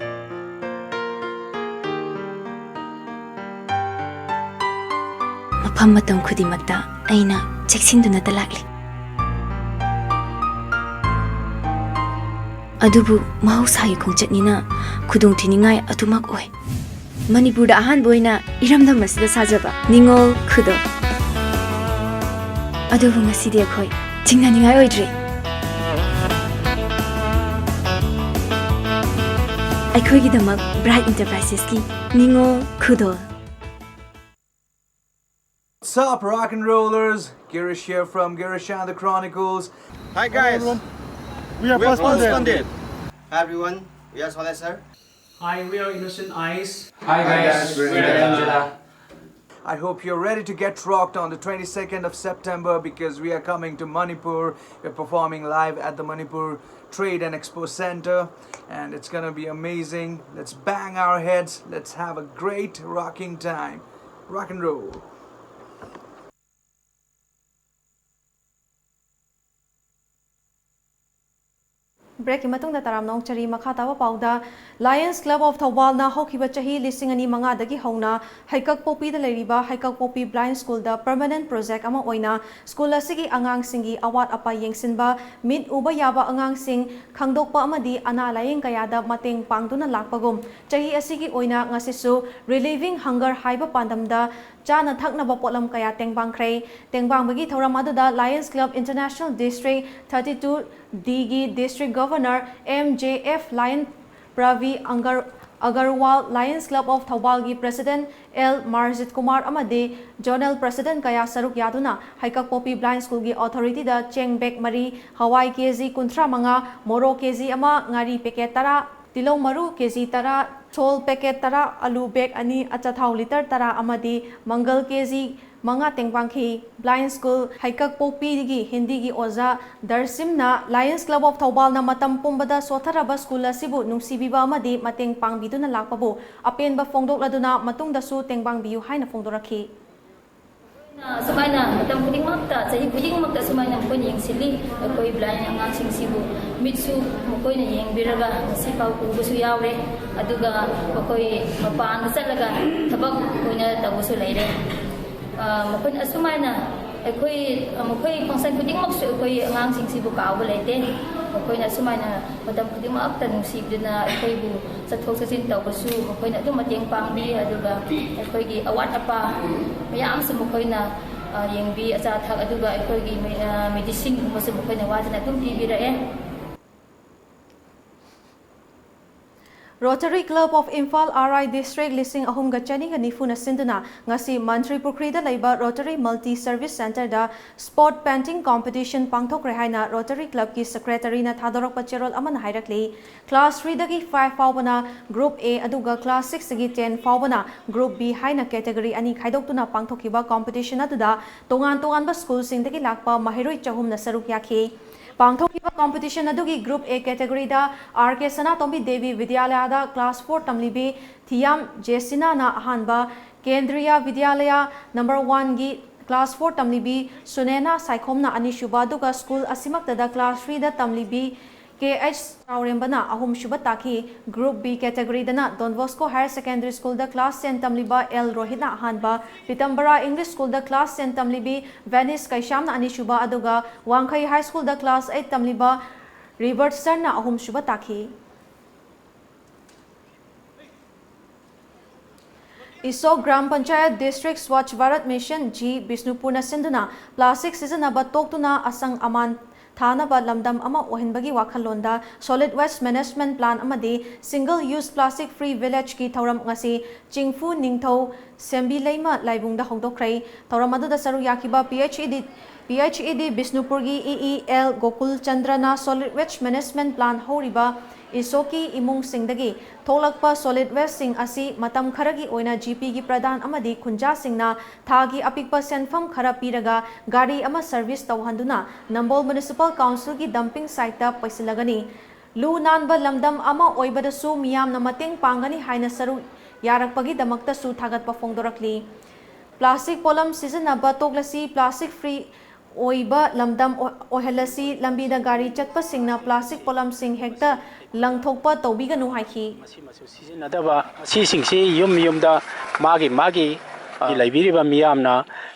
ꯃꯐꯝ ꯃꯇꯝ ꯈꯨꯗꯤꯡꯃꯛꯇ ꯑꯩꯅ ꯆꯦꯛꯁꯤꯟꯗꯨꯅꯇ ꯂꯥꯛꯂꯤ꯫ ꯑꯗꯨꯕꯨ ꯃꯍꯧꯁꯥꯒꯤ ꯈꯣꯡꯆꯠꯅꯤꯅ ꯈꯨꯗꯣꯡꯊꯤꯅꯤꯡꯉꯥꯏ ꯑꯗꯨꯃꯛ ꯑꯣꯏ꯫ ꯃꯅꯤꯄꯨꯔꯗ ꯑꯍꯥꯟꯕ ꯑꯣꯏꯅ ꯏꯔꯝꯗꯝ ꯑꯁꯤꯗ ꯁꯥꯖꯕ ꯅꯤꯉꯣꯜ ꯈꯨꯗꯣꯜ꯫ ꯑꯗꯨꯕꯨ ꯉꯁꯤꯗꯤ ꯑꯩꯈꯣꯏ ꯆꯤꯡꯅꯅꯤꯡꯉꯥꯏ ꯑꯣꯏꯗ꯭ꯔꯦ꯫ ꯑꯩꯈꯣꯏꯒꯤꯗꯃꯛ Bright Enterprisesꯀꯤ ꯅꯤꯉꯣꯜ ꯈꯨꯗꯣꯜ꯫ What's up, rock and rollers? Girish here from Girish and the Chronicles. Hi guys. Everyone. We are We are Pulse Pulse Bandit. Bandit. Hi everyone. We are Soleh sir. Hi, we are Innocent Eyes. Hi guys, we're Angela. I hope you're ready to get rocked on the twenty-second of September because we are coming to Manipur. We're performing live at the Manipur Trade and Expo Center, and it's gonna be amazing. Let's bang our heads, let's have a great rocking time. Rock and roll. Breakꯀꯤ ꯃꯇꯨꯡꯗ ꯇꯔꯥꯝꯅ ꯑꯣꯛꯆꯔꯤ꯫ ꯃꯈꯥ ꯇꯥꯕ ꯄꯥꯎꯗ, Lions Club of ꯊꯧꯕꯥꯜꯅ ꯍꯧꯈꯤꯕ ꯆꯍꯤ ꯂꯤꯁꯤꯡ ꯑꯅꯤ ꯃꯉꯥꯗꯒꯤ ꯍꯧꯅ ꯍꯩꯀꯛꯄꯣꯛꯄꯤꯗ ꯂꯩꯔꯤꯕ ꯍꯩꯀꯛꯄꯣꯛꯄꯤ Blind Schoolꯗ permanent project ꯑꯃ ꯑꯣꯏꯅ school ꯑꯁꯤꯒꯤ ꯑꯉꯥꯡꯁꯤꯡꯒꯤ ꯑꯋꯥꯠ ꯑꯄꯥ ꯌꯦꯡꯁꯤꯟꯕ, ꯃꯤꯠ ꯎꯕ ꯌꯥꯕ ꯑꯉꯥꯡꯁꯤꯡ ꯈꯪꯗꯣꯛꯄ ꯑꯃꯗꯤ ꯑꯅꯥ ꯂꯥꯌꯦꯡ ꯀꯌꯥꯗ ꯃꯇꯦꯡ ꯄꯥꯡꯗꯨꯅ ꯂꯥꯛꯄꯒꯨꯝ, ꯆꯍꯤ ꯑꯁꯤꯒꯤ ꯑꯣꯏꯅ ꯉꯁꯤꯁꯨ Relieving Hunger ꯍꯥꯏꯕ ꯄꯥꯟꯗꯝꯗ ꯆꯥꯅ ꯊꯛꯅꯕ ꯄꯣꯠꯂꯝ ꯀꯌꯥ ꯇꯦꯡꯕꯥꯡꯈ꯭ꯔꯦ꯫ ꯇꯦꯡꯕꯥꯡꯕꯒꯤ ꯊꯧꯔꯝ ꯑꯗꯨꯗ Lions Club International District thirty two Dꯒꯤ District Governor M J F Lion Pravi Angar-, Agarwal, Lions Club of ꯊꯧꯕꯥꯜꯒꯤ President L Marjit Kumar ꯑꯃꯗꯤ Zonal President ꯀꯌꯥ ꯁꯔꯨꯛ ꯌꯥꯗꯨꯅ ꯍꯩꯀꯛꯄꯣꯛꯄꯤ Blind Schoolꯒꯤ authorityꯗ ꯆꯦꯡ bag ꯃꯔꯤ, ꯍꯋꯥꯏ ꯀꯦ ꯖꯤ ꯀꯨꯟꯊ꯭ꯔꯥ ꯃꯉꯥ, ꯃꯣꯔꯣꯛ ꯀꯦ ꯖꯤ ꯑꯃ, ꯉꯥꯔꯤ packet ꯇꯔꯥ, ꯇꯤꯜꯍꯧ ꯃꯔꯨ ꯀꯦ ꯖꯤ ꯇꯔꯥ, ꯁꯣꯜ packet ꯇꯔꯥ, ꯑꯂꯨ bag ꯑꯅꯤ, ꯑꯆꯥꯊꯥꯎ litre ꯇꯔꯥ ꯑꯃꯗꯤ ꯃꯪꯒꯜ ꯀꯦ ꯖꯤ ꯃꯉꯥ ꯇꯦꯡꯕꯥꯡꯈꯤ꯫ Blind School ꯍꯩꯀꯛꯄꯣꯛꯄꯤꯒꯤ ꯍꯤꯟꯗꯤꯒꯤ ꯑꯣꯖꯥ ꯗꯔꯁꯤꯝꯅ Lions Club of ꯊꯧꯕꯥꯜꯅ ꯃꯇꯝ ꯄꯨꯝꯕꯗ ꯁꯣꯠꯊꯔꯕ school ꯑꯁꯤꯕꯨ ꯅꯨꯡꯁꯤꯕꯤꯕ ꯑꯃꯗꯤ ꯃꯇꯦꯡ ꯄꯥꯡꯕꯤꯗꯨꯅ ꯂꯥꯛꯄꯕꯨ ꯑꯄꯦꯟꯕ ꯐꯣꯡꯗꯣꯛꯂꯗꯨꯅ ꯃꯇꯨꯡꯗꯁꯨ ꯇꯦꯡꯕꯥꯡꯕꯤꯌꯨ ꯍꯥꯏꯅ ꯐꯣꯡꯗꯣꯔꯛꯈꯤ꯫ ꯑꯁꯨꯃꯥꯏꯅ ꯃꯇꯝ ꯈꯨꯗꯤꯡꯃꯛꯇ, ꯆꯍꯤ ꯈꯨꯗꯤꯡꯃꯛꯇ ꯑꯁꯨꯃꯥꯏꯅ ꯃꯈꯣꯏꯅ ꯌꯦꯡꯁꯤꯜꯂꯤ꯫ ꯑꯩꯈꯣꯏ blind ꯑꯉꯥꯡꯁꯤꯡꯁꯤꯕꯨ ꯃꯤꯠꯁꯨ ꯃꯈꯣꯏꯅ ꯌꯦꯡꯕꯤꯔꯒ ꯉꯁꯤ ꯐꯥꯎ ꯎꯕꯁꯨ ꯌꯥꯎꯔꯦ꯫ ꯑꯗꯨꯒ ꯃꯈꯣꯏ ꯃꯄꯥꯟꯗ ꯆꯠꯂꯒ ꯊꯕꯛ ꯑꯣꯏꯅ ꯇꯧꯕꯁꯨ ꯂꯩꯔꯦ꯫ ꯑ, ꯃꯈꯣꯏꯅ ꯑꯁꯨꯃꯥꯏꯅ ꯑꯩꯈꯣꯏ, ꯃꯈꯣꯏ function ꯈꯨꯗꯤꯡꯃꯛꯁꯨ ꯑꯩꯈꯣꯏ ꯑꯉꯥꯡꯁꯤꯡꯁꯤꯕꯨ ꯀꯥꯎꯕ ꯂꯩꯇꯦ꯫ ꯃꯈꯣꯏꯅ ꯑꯁꯨꯃꯥꯏꯅ ꯃꯇꯝ ꯈꯨꯗꯤꯡꯃꯛꯇ ꯅꯨꯡꯁꯤꯕꯤꯗꯨꯅ ꯑꯩꯈꯣꯏꯕꯨ ꯆꯠꯊꯣꯛ ꯆꯠꯁꯤꯟ ꯇꯧꯕꯁꯨ ꯃꯈꯣꯏꯅ ꯑꯗꯨꯝ ꯃꯇꯦꯡ ꯄꯥꯡꯕꯤ꯫ ꯑꯗꯨꯒ ꯑꯩꯈꯣꯏꯒꯤ ꯑꯋꯥꯠ ꯑꯄꯥ ꯃꯌꯥꯝꯁꯨ ꯃꯈꯣꯏꯅ, ꯑ, ꯌꯦꯡꯕꯤ꯫ ꯑꯆꯥ ꯑꯊꯛ ꯑꯗꯨꯒ ꯑꯩꯈꯣꯏꯒꯤ ꯃꯦ-, ꯑ, medicineꯒꯨꯝꯕꯁꯨ ꯃꯈꯣꯏꯅ ꯋꯥꯗꯅ ꯑꯗꯨꯝ ꯄꯤꯕꯤꯔꯛꯑꯦ꯫ Rotary Club of Imphal R I District ꯂꯤꯁꯤꯡ ꯑꯍꯨꯝꯒ ꯆꯅꯤꯒ ꯅꯤꯐꯨꯅ ꯁꯤꯟꯗꯨꯅ ꯉꯁꯤ ꯃꯟꯇ꯭ꯔꯤ ꯄꯨꯈ꯭ꯔꯤꯗ ꯂꯩꯕ Rotary Multi Service Centreꯗ Spot Painting Competition ꯄꯥꯡꯊꯣꯛꯈ꯭ꯔꯦ ꯍꯥꯏꯅ Rotary Clubꯀꯤ Secretaryꯅ ꯊꯥꯗꯣꯔꯛꯄ ꯆꯦꯔꯣꯜ ꯑꯃꯅ ꯍꯥꯏꯔꯛꯂꯤ꯫ Class threeꯗꯒꯤ five ꯐꯥꯎꯕꯅ Group A ꯑꯗꯨꯒ Class sixꯇꯒꯤ ten ꯐꯥꯎꯕꯅ Group B ꯍꯥꯏꯅ category ꯑꯅꯤ ꯈꯥꯏꯗꯣꯛꯇꯨꯅ ꯄꯥꯡꯊꯣꯛꯈꯤꯕ competition ꯑꯗꯨꯗ ꯇꯣꯉꯥꯟ ꯇꯣꯉꯥꯟꯕ schoolꯁꯤꯡꯗꯒꯤ ꯂꯥꯛꯄ ꯃꯍꯩꯔꯣꯏ ꯆꯍꯨꯝꯅ ꯁꯔꯨꯛ ꯌꯥꯈꯤ꯫ ꯄꯥꯡꯊꯣꯛꯈꯤꯕ competition ꯑꯗꯨꯒꯤ Group A category the R K Sanatombi Devi ꯕꯤꯗ꯭ꯌꯥꯂꯌꯥꯗ class four ꯇꯝꯂꯤꯕꯤ ꯊꯤꯌꯥꯝ ꯖꯦꯁꯤꯅꯥꯅ ꯑꯍꯥꯟꯕ, ꯀꯦꯟꯗ꯭ꯔꯤꯌꯥ ꯕꯤꯗ꯭ꯌꯥꯂꯌꯥ number one ꯒꯤ class four ꯇꯝꯂꯤꯕꯤ ꯁꯨꯅꯦꯅꯥ ꯁꯥꯏꯈꯣꯝꯅ ꯑꯅꯤꯁꯨꯕ, ꯑꯗꯨꯒ school ꯑꯁꯤꯃꯛꯇꯗ class three ꯗ ꯇꯝꯂꯤꯕꯤ K H ꯆꯥꯎꯔꯦꯝꯕꯅ ꯑꯍꯨꯝꯁꯨꯕ ꯇꯥꯈꯤ꯫ Group B category ꯗꯅ Don Bosco Higher Secondary School ꯗ class ten ꯇꯝꯂꯤꯕ L ꯔꯣꯍꯤꯠꯅ ꯑꯍꯥꯟꯕ, ꯄꯤꯇꯝꯕꯔꯥ English School ꯗ class ten ꯇꯝꯂꯤꯕꯤ Venice ꯀꯩꯁꯥꯝꯅ ꯑꯅꯤꯁꯨꯕ, ꯑꯗꯨꯒ ꯋꯥꯡꯈꯩ High School ꯗ class eight ꯇꯝꯂꯤꯕ ꯔꯤꯕꯔꯠꯁꯟꯅ ꯑꯍꯨꯝꯁꯨꯕ ꯇꯥꯈꯤ꯫ ꯏꯁꯣꯛ gram panchayat District Swachh Bharat Mission G ꯕꯤꯁꯅꯨꯄꯨꯔꯅ ꯁꯤꯟꯗꯨꯅ plastic ꯁꯤꯖꯤꯟꯅꯕ ꯇꯣꯛꯇꯨꯅ ꯑꯁꯪ ꯑꯃꯥꯟ ꯊꯥꯅꯕ ꯂꯝꯗꯝ ꯑꯃ ꯑꯣꯏꯍꯟꯕꯒꯤ ꯋꯥꯈꯜꯂꯣꯟꯗ Solid Waste Management Plan ꯑꯃꯗꯤ Single Use Plastic Free Village ꯀꯤ ꯊꯧꯔꯝ ꯉꯁꯤ ꯆꯤꯡꯐꯨ ꯅꯤꯡꯊꯧ ꯁꯦꯝꯕꯤ ꯂꯩꯃ ꯂꯥꯏꯕꯨꯡꯗ ꯍꯧꯗꯣꯛꯈ꯭ꯔꯦ꯫ ꯊꯧꯔꯝ ꯑꯗꯨꯗ ꯁꯔꯨꯛ ꯌꯥꯈꯤꯕ P H E D, P H E D ꯕꯤꯁꯅꯨꯄꯨꯔꯒꯤ E E L Gokul ꯆꯟꯗ꯭ꯔꯅ Solid Waste Management Plan ꯍꯧꯔꯤꯕ ꯏꯁꯣꯛꯀꯤ ꯏꯃꯨꯡꯁꯤꯡꯗꯒꯤ ꯊꯣꯛꯂꯛꯄ solid waste ꯁꯤꯡ ꯑꯁꯤ ꯃꯇꯝ ꯈꯔꯒꯤ ꯑꯣꯏꯅ G P ꯒꯤ ꯄ꯭ꯔꯙꯥꯟ ꯑꯃꯗꯤ ꯈꯨꯟꯖꯥꯁꯤꯡꯅ ꯊꯥꯒꯤ ꯑꯄꯤꯛꯄ ꯁꯦꯟꯐꯝ ꯈꯔ ꯄꯤꯔꯒ ꯒꯥꯔꯤ ꯑꯃ service ꯇꯧꯍꯟꯗꯨꯅ ꯅꯝꯕꯣꯜ Municipal Council ꯒꯤ dumping site ꯇ ꯄꯩꯁꯤꯜꯂꯒꯅꯤ꯫ ꯂꯨ ꯅꯥꯟꯕ ꯂꯝꯗꯝ ꯑꯃ ꯑꯣꯏꯕꯗꯁꯨ ꯃꯤꯌꯥꯝꯅ ꯃꯇꯦꯡ ꯄꯥꯡꯒꯅꯤ ꯍꯥꯏꯅ ꯁꯔꯨꯛ ꯌꯥꯔꯛꯄꯒꯤꯗꯃꯛꯇꯁꯨ ꯊꯥꯒꯠꯄ ꯐꯣꯡꯗꯣꯔꯛꯂꯤ꯫ Plastic ꯄꯣꯠꯂꯝ ꯁꯤꯖꯤꯟꯅꯕ ꯇꯣꯛꯂꯁꯤ, plastic free ꯑꯣꯏꯕ ꯂꯝꯗꯝ ꯑꯣꯏꯍꯜꯂꯁꯤ, ꯂꯝꯕꯤꯗ ꯒꯥꯔꯤ ꯆꯠꯄꯁꯤꯡꯅ plastic ꯄꯣꯠꯂꯝꯁꯤꯡ ꯍꯦꯛꯇ ꯂꯪꯊꯣꯛꯄ ꯇꯧꯕꯤꯒꯅꯨ ꯍꯥꯏꯈꯤ꯫ ꯃꯁꯤꯃꯁꯨ ꯁꯤꯖꯤꯟꯅꯗꯕ ꯑꯁꯤꯁꯤꯡꯁꯤ ꯌꯨꯝ ꯌꯨꯝꯗ ꯃꯥꯒꯤ ꯃꯥꯒꯤ, ꯑ, ꯂꯩꯕꯤꯔꯤꯕ ꯃꯤꯌꯥꯝꯅ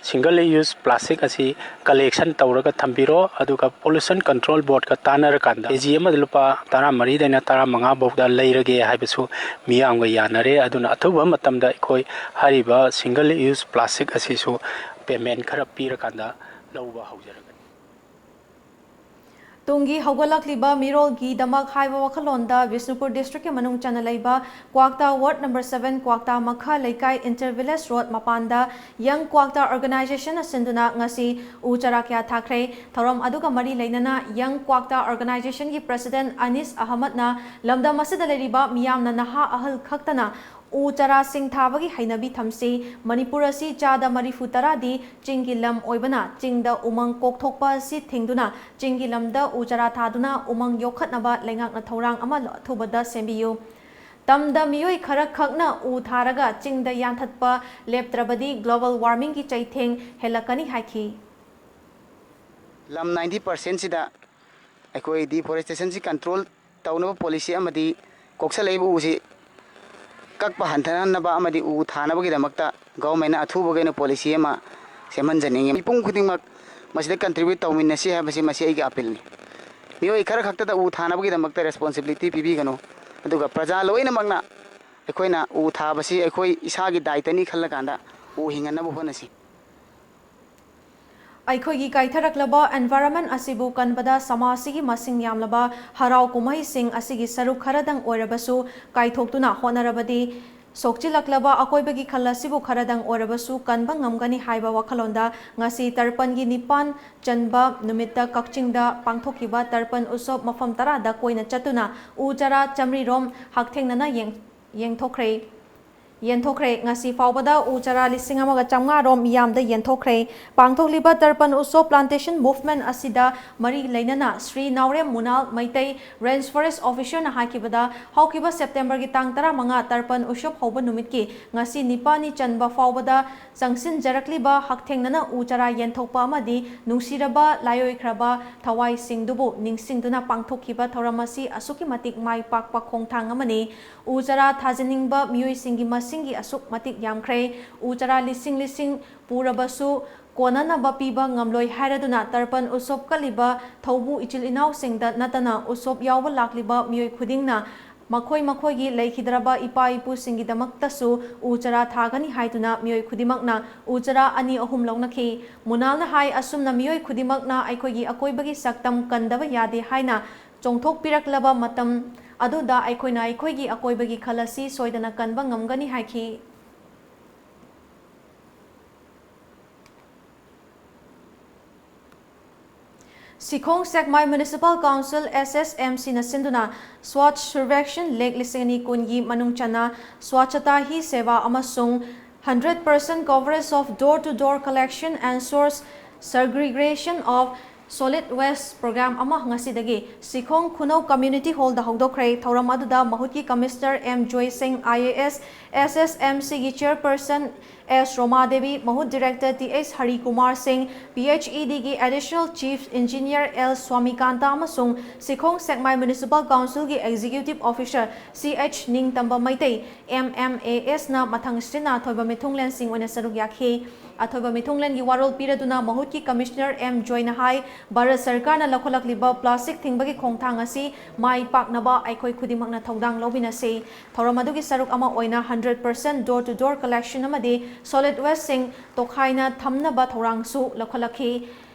single use plastic ꯑꯁꯤ collection ꯇꯧꯔꯒ ꯊꯝꯕꯤꯔꯣ, ꯑꯗꯨꯒ Pollution Control Board ꯀ ꯇꯥꯟꯅꯔꯀꯥꯟꯗ K G ꯑꯃꯗ ꯂꯨꯄꯥ ꯇꯔꯥꯃꯔꯤꯗꯩꯅ ꯇꯔꯥꯃꯉꯥ ꯐꯥꯎꯗ ꯂꯩꯔꯒꯦ ꯍꯥꯏꯕꯁꯨ ꯃꯤꯌꯥꯝꯒ ꯌꯥꯅꯔꯦ꯫ ꯑꯗꯨꯅ ꯑꯊꯨꯕ ꯃꯇꯝꯗ ꯑꯩꯈꯣꯏ ꯍꯥꯏꯔꯤꯕ single use plastic ꯑꯁꯤꯁꯨ payment ꯈꯔ ꯄꯤꯔꯀꯥꯟꯗ ꯂꯧꯕ ꯍꯧꯖꯔꯒꯅꯤ꯫ ꯇꯨꯡꯒꯤ ꯍꯧꯒꯠꯂꯛꯂꯤꯕ ꯃꯤꯔꯣꯜꯒꯤꯗꯃꯛ ꯍꯥꯏꯕ ꯋꯥꯈꯜꯂꯣꯟꯗ ꯕꯤꯁꯅꯨꯄꯨꯔ district ꯀꯤ ꯃꯅꯨꯡ ꯆꯟꯅ ꯂꯩꯕ ꯀ꯭ꯋꯥꯛꯇꯥ ward number seven ꯀ꯭ꯋꯥꯛꯇꯥ ꯃꯈꯥ ꯂꯩꯀꯥꯏ Inter Village Road ꯃꯄꯥꯟꯗ Young Kwakta Organization ꯅ ꯁꯤꯟꯗꯨꯅ ꯉꯁꯤ ꯎ ꯆꯥꯔꯥ ꯀꯌꯥ ꯊꯥꯈ꯭ꯔꯦ꯫ ꯊꯧꯔꯝ ꯑꯗꯨꯒ ꯃꯔꯤ ꯂꯩꯅꯅ Young Kwakta Organization ꯒꯤ President ꯑꯅꯤꯁ ꯑꯍꯃꯗꯅ ꯂꯝꯗꯝ ꯑꯁꯤꯗ ꯂꯩꯔꯤꯕ ꯃꯤꯌꯥꯝꯅ ꯅꯍꯥ ꯑꯍꯜ ꯈꯛꯇꯅ ꯎ ꯆꯥꯔꯥꯁꯤꯡ ꯊꯥꯕꯒꯤ ꯍꯩꯅꯕꯤ ꯊꯝꯁꯤ꯫ ꯃꯅꯤꯄꯨꯔ ꯑꯁꯤ ꯆꯥꯗ ꯃꯔꯤꯐꯨ ꯇꯔꯥꯗꯤ ꯆꯤꯡꯒꯤ ꯂꯝ ꯑꯣꯏꯕꯅ, ꯆꯤꯡꯗ ꯎꯃꯪ ꯀꯣꯛꯊꯣꯛꯄ ꯑꯁꯤ ꯊꯤꯡꯗꯨꯅ, ꯆꯤꯡꯒꯤ ꯂꯝꯗ ꯎ ꯆꯥꯔꯥ ꯊꯥꯗꯨꯅ ꯎꯃꯪ ꯌꯣꯛꯈꯠꯅꯕ ꯂꯩꯉꯥꯛꯅ ꯊꯧꯔꯥꯡ ꯑꯃ ꯑꯊꯨꯕꯗ ꯁꯦꯝꯕꯤꯌꯨ꯫ ꯇꯝꯗ ꯃꯤꯑꯣꯏ ꯈꯔ ꯈꯛꯅ ꯎ ꯊꯥꯔꯒ ꯆꯤꯡꯗ ꯌꯥꯟꯊꯠꯄ ꯂꯦꯞꯇ꯭ꯔꯕꯗꯤ global warmingꯒꯤ ꯆꯩꯊꯦꯡ ꯍꯦꯜꯂꯛꯀꯅꯤ ꯍꯥꯏꯈꯤ꯫ ꯂꯝ ninety percentꯁꯤꯗ ꯑꯩꯈꯣꯏ deforestationꯁꯤ control ꯇꯧꯅꯕ policy ꯑꯃꯗꯤ ꯀꯣꯛꯁꯜꯂꯛꯏꯕ ꯎꯁꯤ ꯀꯛꯄ ꯍꯟꯊꯍꯟꯅꯕ ꯑꯃꯗꯤ ꯎ ꯊꯥꯅꯕꯒꯤꯗꯃꯛꯇ governmentꯅ ꯑꯊꯨꯕꯒꯤ ꯑꯣꯏꯅ policy ꯑꯃ ꯁꯦꯝꯍꯟꯖꯅꯤꯡꯏ꯫ ꯃꯤꯄꯨꯝ ꯈꯨꯗꯤꯡꯃꯛ ꯃꯁꯤꯗ contribute ꯇꯧꯃꯤꯟꯅꯁꯤ ꯍꯥꯏꯕꯁꯤ ꯃꯁꯤ ꯑꯩꯒꯤ appealꯅꯤ꯫ ꯃꯤꯑꯣꯏ ꯈꯔ ꯈꯛꯇꯗ ꯎ ꯊꯥꯅꯕꯒꯤꯗꯃꯛꯇ responsibility ꯄꯤꯕꯤꯒꯅꯨ, ꯑꯗꯨꯒ ꯄ꯭ꯔꯖꯥ ꯂꯣꯏꯅꯃꯛꯅ ꯑꯩꯈꯣꯏꯅ ꯎ ꯊꯥꯕꯁꯤ ꯑꯩꯈꯣꯏ ꯏꯁꯥꯒꯤ ꯗꯥꯏꯇꯅꯤ ꯈꯜꯂꯀꯥꯟꯗ ꯎ ꯍꯤꯡꯍꯟꯅꯕ ꯍꯣꯠꯅꯁꯤ꯫ ꯑꯩꯈꯣꯏꯒꯤ ꯀꯥꯏꯊꯔꯛꯂꯕ environment ꯑꯁꯤꯕꯨ ꯀꯟꯕꯗ ꯁꯃꯥꯖꯁꯤꯒꯤ ꯃꯁꯤꯡ ꯌꯥꯝꯂꯕ ꯍꯔꯥꯎ ꯀꯨꯝꯍꯩꯁꯤꯡ ꯑꯁꯤꯒꯤ ꯁꯔꯨꯛ ꯈꯔꯗꯪ ꯑꯣꯏꯔꯕꯁꯨ ꯀꯥꯏꯊꯣꯛꯇꯨꯅ ꯍꯣꯠꯅꯔꯕꯗꯤ ꯁꯣꯛꯆꯤꯜꯂꯛꯂꯕ ꯑꯀꯣꯏꯕꯒꯤ ꯈꯜ ꯑꯁꯤꯕꯨ ꯈꯔꯗꯪ ꯑꯣꯏꯔꯕꯁꯨ ꯀꯟꯕ ꯉꯝꯒꯅꯤ ꯍꯥꯏꯕ ꯋꯥꯈꯜꯂꯣꯟꯗ ꯉꯁꯤ ꯇꯔꯄꯟꯒꯤ ꯅꯤꯄꯥꯟ ꯆꯟꯕ ꯅꯨꯃꯤꯠꯇ ꯀꯛꯆꯤꯡꯗ ꯄꯥꯡꯊꯣꯛꯈꯤꯕ ꯇꯔꯄꯟ ꯎꯠꯁꯣꯞ ꯃꯐꯝ ꯇꯔꯥꯗ ꯀꯣꯏꯅ ꯆꯠꯇꯨꯅ ꯎ ꯆꯥꯔꯥ ꯆꯥꯃꯔꯤ ꯔꯣꯝ ꯍꯛꯊꯦꯡꯅꯅ ꯌꯦꯡ-, ꯌꯦꯡꯊꯣꯛꯈ꯭ꯔꯦ꯫ ꯌꯦꯟꯊꯣꯛꯈ꯭ꯔꯦ꯫ ꯉꯁꯤ ꯐꯥꯎꯕꯗ ꯎ ꯆꯥꯔꯥ ꯂꯤꯁꯤꯡ ꯑꯃꯒ ꯆꯥꯝꯃꯉꯥ ꯔꯣꯝ ꯃꯤꯌꯥꯝꯗ ꯌꯦꯟꯊꯣꯛꯈ꯭ꯔꯦ꯫ ꯄꯥꯡꯊꯣꯛꯂꯤꯕ ꯇꯔꯄꯟ ꯎꯠꯁꯣꯞ plantation movement ꯑꯁꯤꯗ ꯃꯔꯤ ꯂꯩꯅꯅ ꯁ꯭ꯔꯤ ꯅꯥꯎꯔꯦꯝ ꯃꯨꯅꯥꯜ ꯃꯩꯇꯩ range forest officerꯅ ꯍꯥꯏꯈꯤꯕꯗ, ꯍꯧꯈꯤꯕ Septemberꯒꯤ ꯇꯥꯡ ꯇꯔꯥꯃꯉꯥ ꯇꯔꯄꯟ ꯎꯠꯁꯣꯞ ꯍꯧꯕ ꯅꯨꯃꯤꯠꯀꯤ ꯉꯁꯤ ꯅꯤꯄꯥꯜꯅꯤ ꯆꯟꯕ ꯐꯥꯎꯕꯗ ꯆꯪꯁꯤꯟꯖꯔꯛꯂꯤꯕ ꯍꯛꯊꯦꯡꯅꯅ ꯎ ꯆꯥꯔꯥ ꯌꯦꯟꯊꯣꯛꯄ ꯑꯃꯗꯤ ꯅꯨꯡꯁꯤꯔꯕ ꯂꯥꯏꯑꯣꯏꯈ꯭ꯔꯕ ꯊꯋꯥꯏꯁꯤꯡꯗꯨꯕꯨ ꯅꯤꯡꯁꯤꯡꯗꯨꯅ ꯄꯥꯡꯊꯣꯛꯈꯤꯕ ꯊꯧꯔꯝ ꯑꯁꯤ ꯑꯁꯨꯛꯀꯤ ꯃꯇꯤꯛ ꯃꯥꯏ ꯄꯥꯛꯄ ꯈꯣꯡꯊꯥꯡ ꯑꯃꯅꯤ꯫ ꯎ ꯆꯥꯔꯥ ꯊꯥꯖꯤꯟꯅꯤꯡꯕ ꯃꯤꯑꯣꯏꯁꯤꯡꯒꯤ ꯃꯁꯤꯡꯒꯤ ꯑꯁꯨꯛ ꯃꯇꯤꯛ ꯌꯥꯝꯈ꯭ꯔꯦ꯫ ꯎ ꯆꯥꯔꯥ ꯂꯤꯁꯤꯡ ꯂꯤꯁꯤꯡ ꯄꯨꯔꯕꯁꯨ ꯀꯣꯟꯅꯅꯕ ꯄꯤꯕ ꯉꯝꯂꯣꯏ ꯍꯥꯏꯔꯗꯨꯅ ꯇꯔꯄꯟ ꯎꯠꯁꯣꯞ ꯀꯠꯂꯤꯕ ꯊꯧꯕꯨ ꯏꯆꯤꯜ ꯏꯅꯥꯎꯁꯤꯡꯗ ꯅꯠꯇꯅ ꯎꯠꯁꯣꯞ ꯌꯥꯎꯕ ꯂꯥꯛꯂꯤꯕ ꯃꯤꯑꯣꯏ ꯈꯨꯗꯤꯡꯅ ꯃꯈꯣꯏ ꯃꯈꯣꯏꯒꯤ ꯂꯩꯈꯤꯗ꯭ꯔꯕ ꯏꯄꯥ ꯏꯄꯨꯁꯤꯡꯒꯤꯗꯃꯛꯇꯁꯨ ꯎ ꯆꯥꯔꯥ ꯊꯥꯒꯅꯤ ꯍꯥꯏꯗꯨꯅ ꯃꯤꯑꯣꯏ ꯈꯨꯗꯤꯡꯃꯛꯅ ꯎ ꯆꯥꯔꯥ ꯑꯅꯤ ꯑꯍꯨꯝ ꯂꯧꯅꯈꯤ꯫ ꯃꯨꯅꯥꯜꯅ ꯍꯥꯏ, ꯑꯁꯨꯝꯅ ꯃꯤꯑꯣꯏ ꯈꯨꯗꯤꯡꯃꯛꯅ ꯑꯩꯈꯣꯏꯒꯤ ꯑꯀꯣꯏꯕꯒꯤ ꯁꯛꯇꯝ ꯀꯟꯗꯕ ꯌꯥꯗꯦ ꯍꯥꯏꯅ ꯆꯣꯡꯊꯣꯛꯄꯤꯔꯛꯂꯕ ꯃꯇꯝ ꯑꯗꯨꯗ ꯑꯩꯈꯣꯏꯅ ꯑꯩꯈꯣꯏꯒꯤ ꯑꯀꯣꯏꯕꯒꯤ ꯈꯜ ꯑꯁꯤ ꯁꯣꯏꯗꯅ ꯀꯟꯕ ꯉꯝꯒꯅꯤ ꯍꯥꯏꯈꯤ꯫ ꯁꯤꯈꯣꯡ ꯁꯦꯛꯃꯥꯏ Municipal Council S S M C ꯅ ꯁꯤꯟꯗꯨꯅ Swachh Survekshan ꯂꯤꯁꯤꯡ ꯑꯅꯤ ꯀꯨꯟꯒꯤ ꯃꯅꯨꯡ ꯆꯟꯅ Swachhata Hi Seva ꯑꯃꯁꯨꯡ hundred percent coverage of door-to-door collection and source segregation of solid waste program ꯑꯃ ꯉꯁꯤꯗꯒꯤ ꯁꯤꯈꯣꯡ ꯈꯨꯅꯧ Community Hall ꯗ ꯍꯧꯗꯣꯛꯈ꯭ꯔꯦ꯫ ꯊꯧꯔꯝ ꯑꯗꯨꯗ ꯃꯍꯨꯠꯀꯤ Commissioner M Joy Singh, I A S, S S M C ꯒꯤ Chairperson S Roma Devi, ꯃꯍꯨꯠ Director Th Hari Kumar Singh, P H E D ꯒꯤ Additional Chief Engineer L Swamikanta ꯑꯃꯁꯨꯡ ꯁꯤꯈꯣꯡ ꯁꯦꯛꯃꯥꯏ Municipal Council ꯒꯤ Executive Officer C H ꯅꯤꯡꯇꯝꯕ Meitei, M M A S ꯅ ꯃꯊꯪ ꯁꯤꯟꯅ ꯑꯊꯣꯏꯕ ꯃꯤꯊꯨꯡꯂꯦꯟꯁꯤꯡ ꯑꯣꯏꯅ ꯁꯔꯨꯛ ꯌꯥꯈꯤ꯫ ꯑꯊꯣꯏꯕ ꯃꯤꯊꯨꯡꯂꯦꯟꯒꯤ ꯋꯥꯔꯣꯜ ꯄꯤꯔꯗꯨꯅ ꯃꯍꯨꯠꯀꯤ Commissioner M Joy ꯅ ꯍꯥꯏ, ꯚꯥꯔꯠ ꯁꯔꯀꯥꯔꯅ ꯂꯧꯈꯠꯂꯛꯂꯤꯕ plastic ꯊꯤꯡꯕꯒꯤ ꯈꯣꯡꯊꯥꯡ ꯑꯁꯤ ꯃꯥꯏ ꯄꯥꯛꯅꯕ ꯑꯩꯈꯣꯏ ꯈꯨꯗꯤꯡꯃꯛꯅ ꯊꯧꯗꯥꯡ ꯂꯧꯃꯤꯟꯅꯁꯤ꯫ ꯊꯧꯔꯝ ꯑꯗꯨꯒꯤ ꯁꯔꯨꯛ ꯑꯃ ꯑꯣꯏꯅ hundred percent door-to-door collection ꯑꯃꯗꯤ solid waste ꯁꯤꯡ ꯇꯣꯈꯥꯏꯅ ꯊꯝꯅꯕ ꯊꯧꯔꯥꯡꯁꯨ ꯂꯧꯈꯠꯂꯛꯈꯤ꯫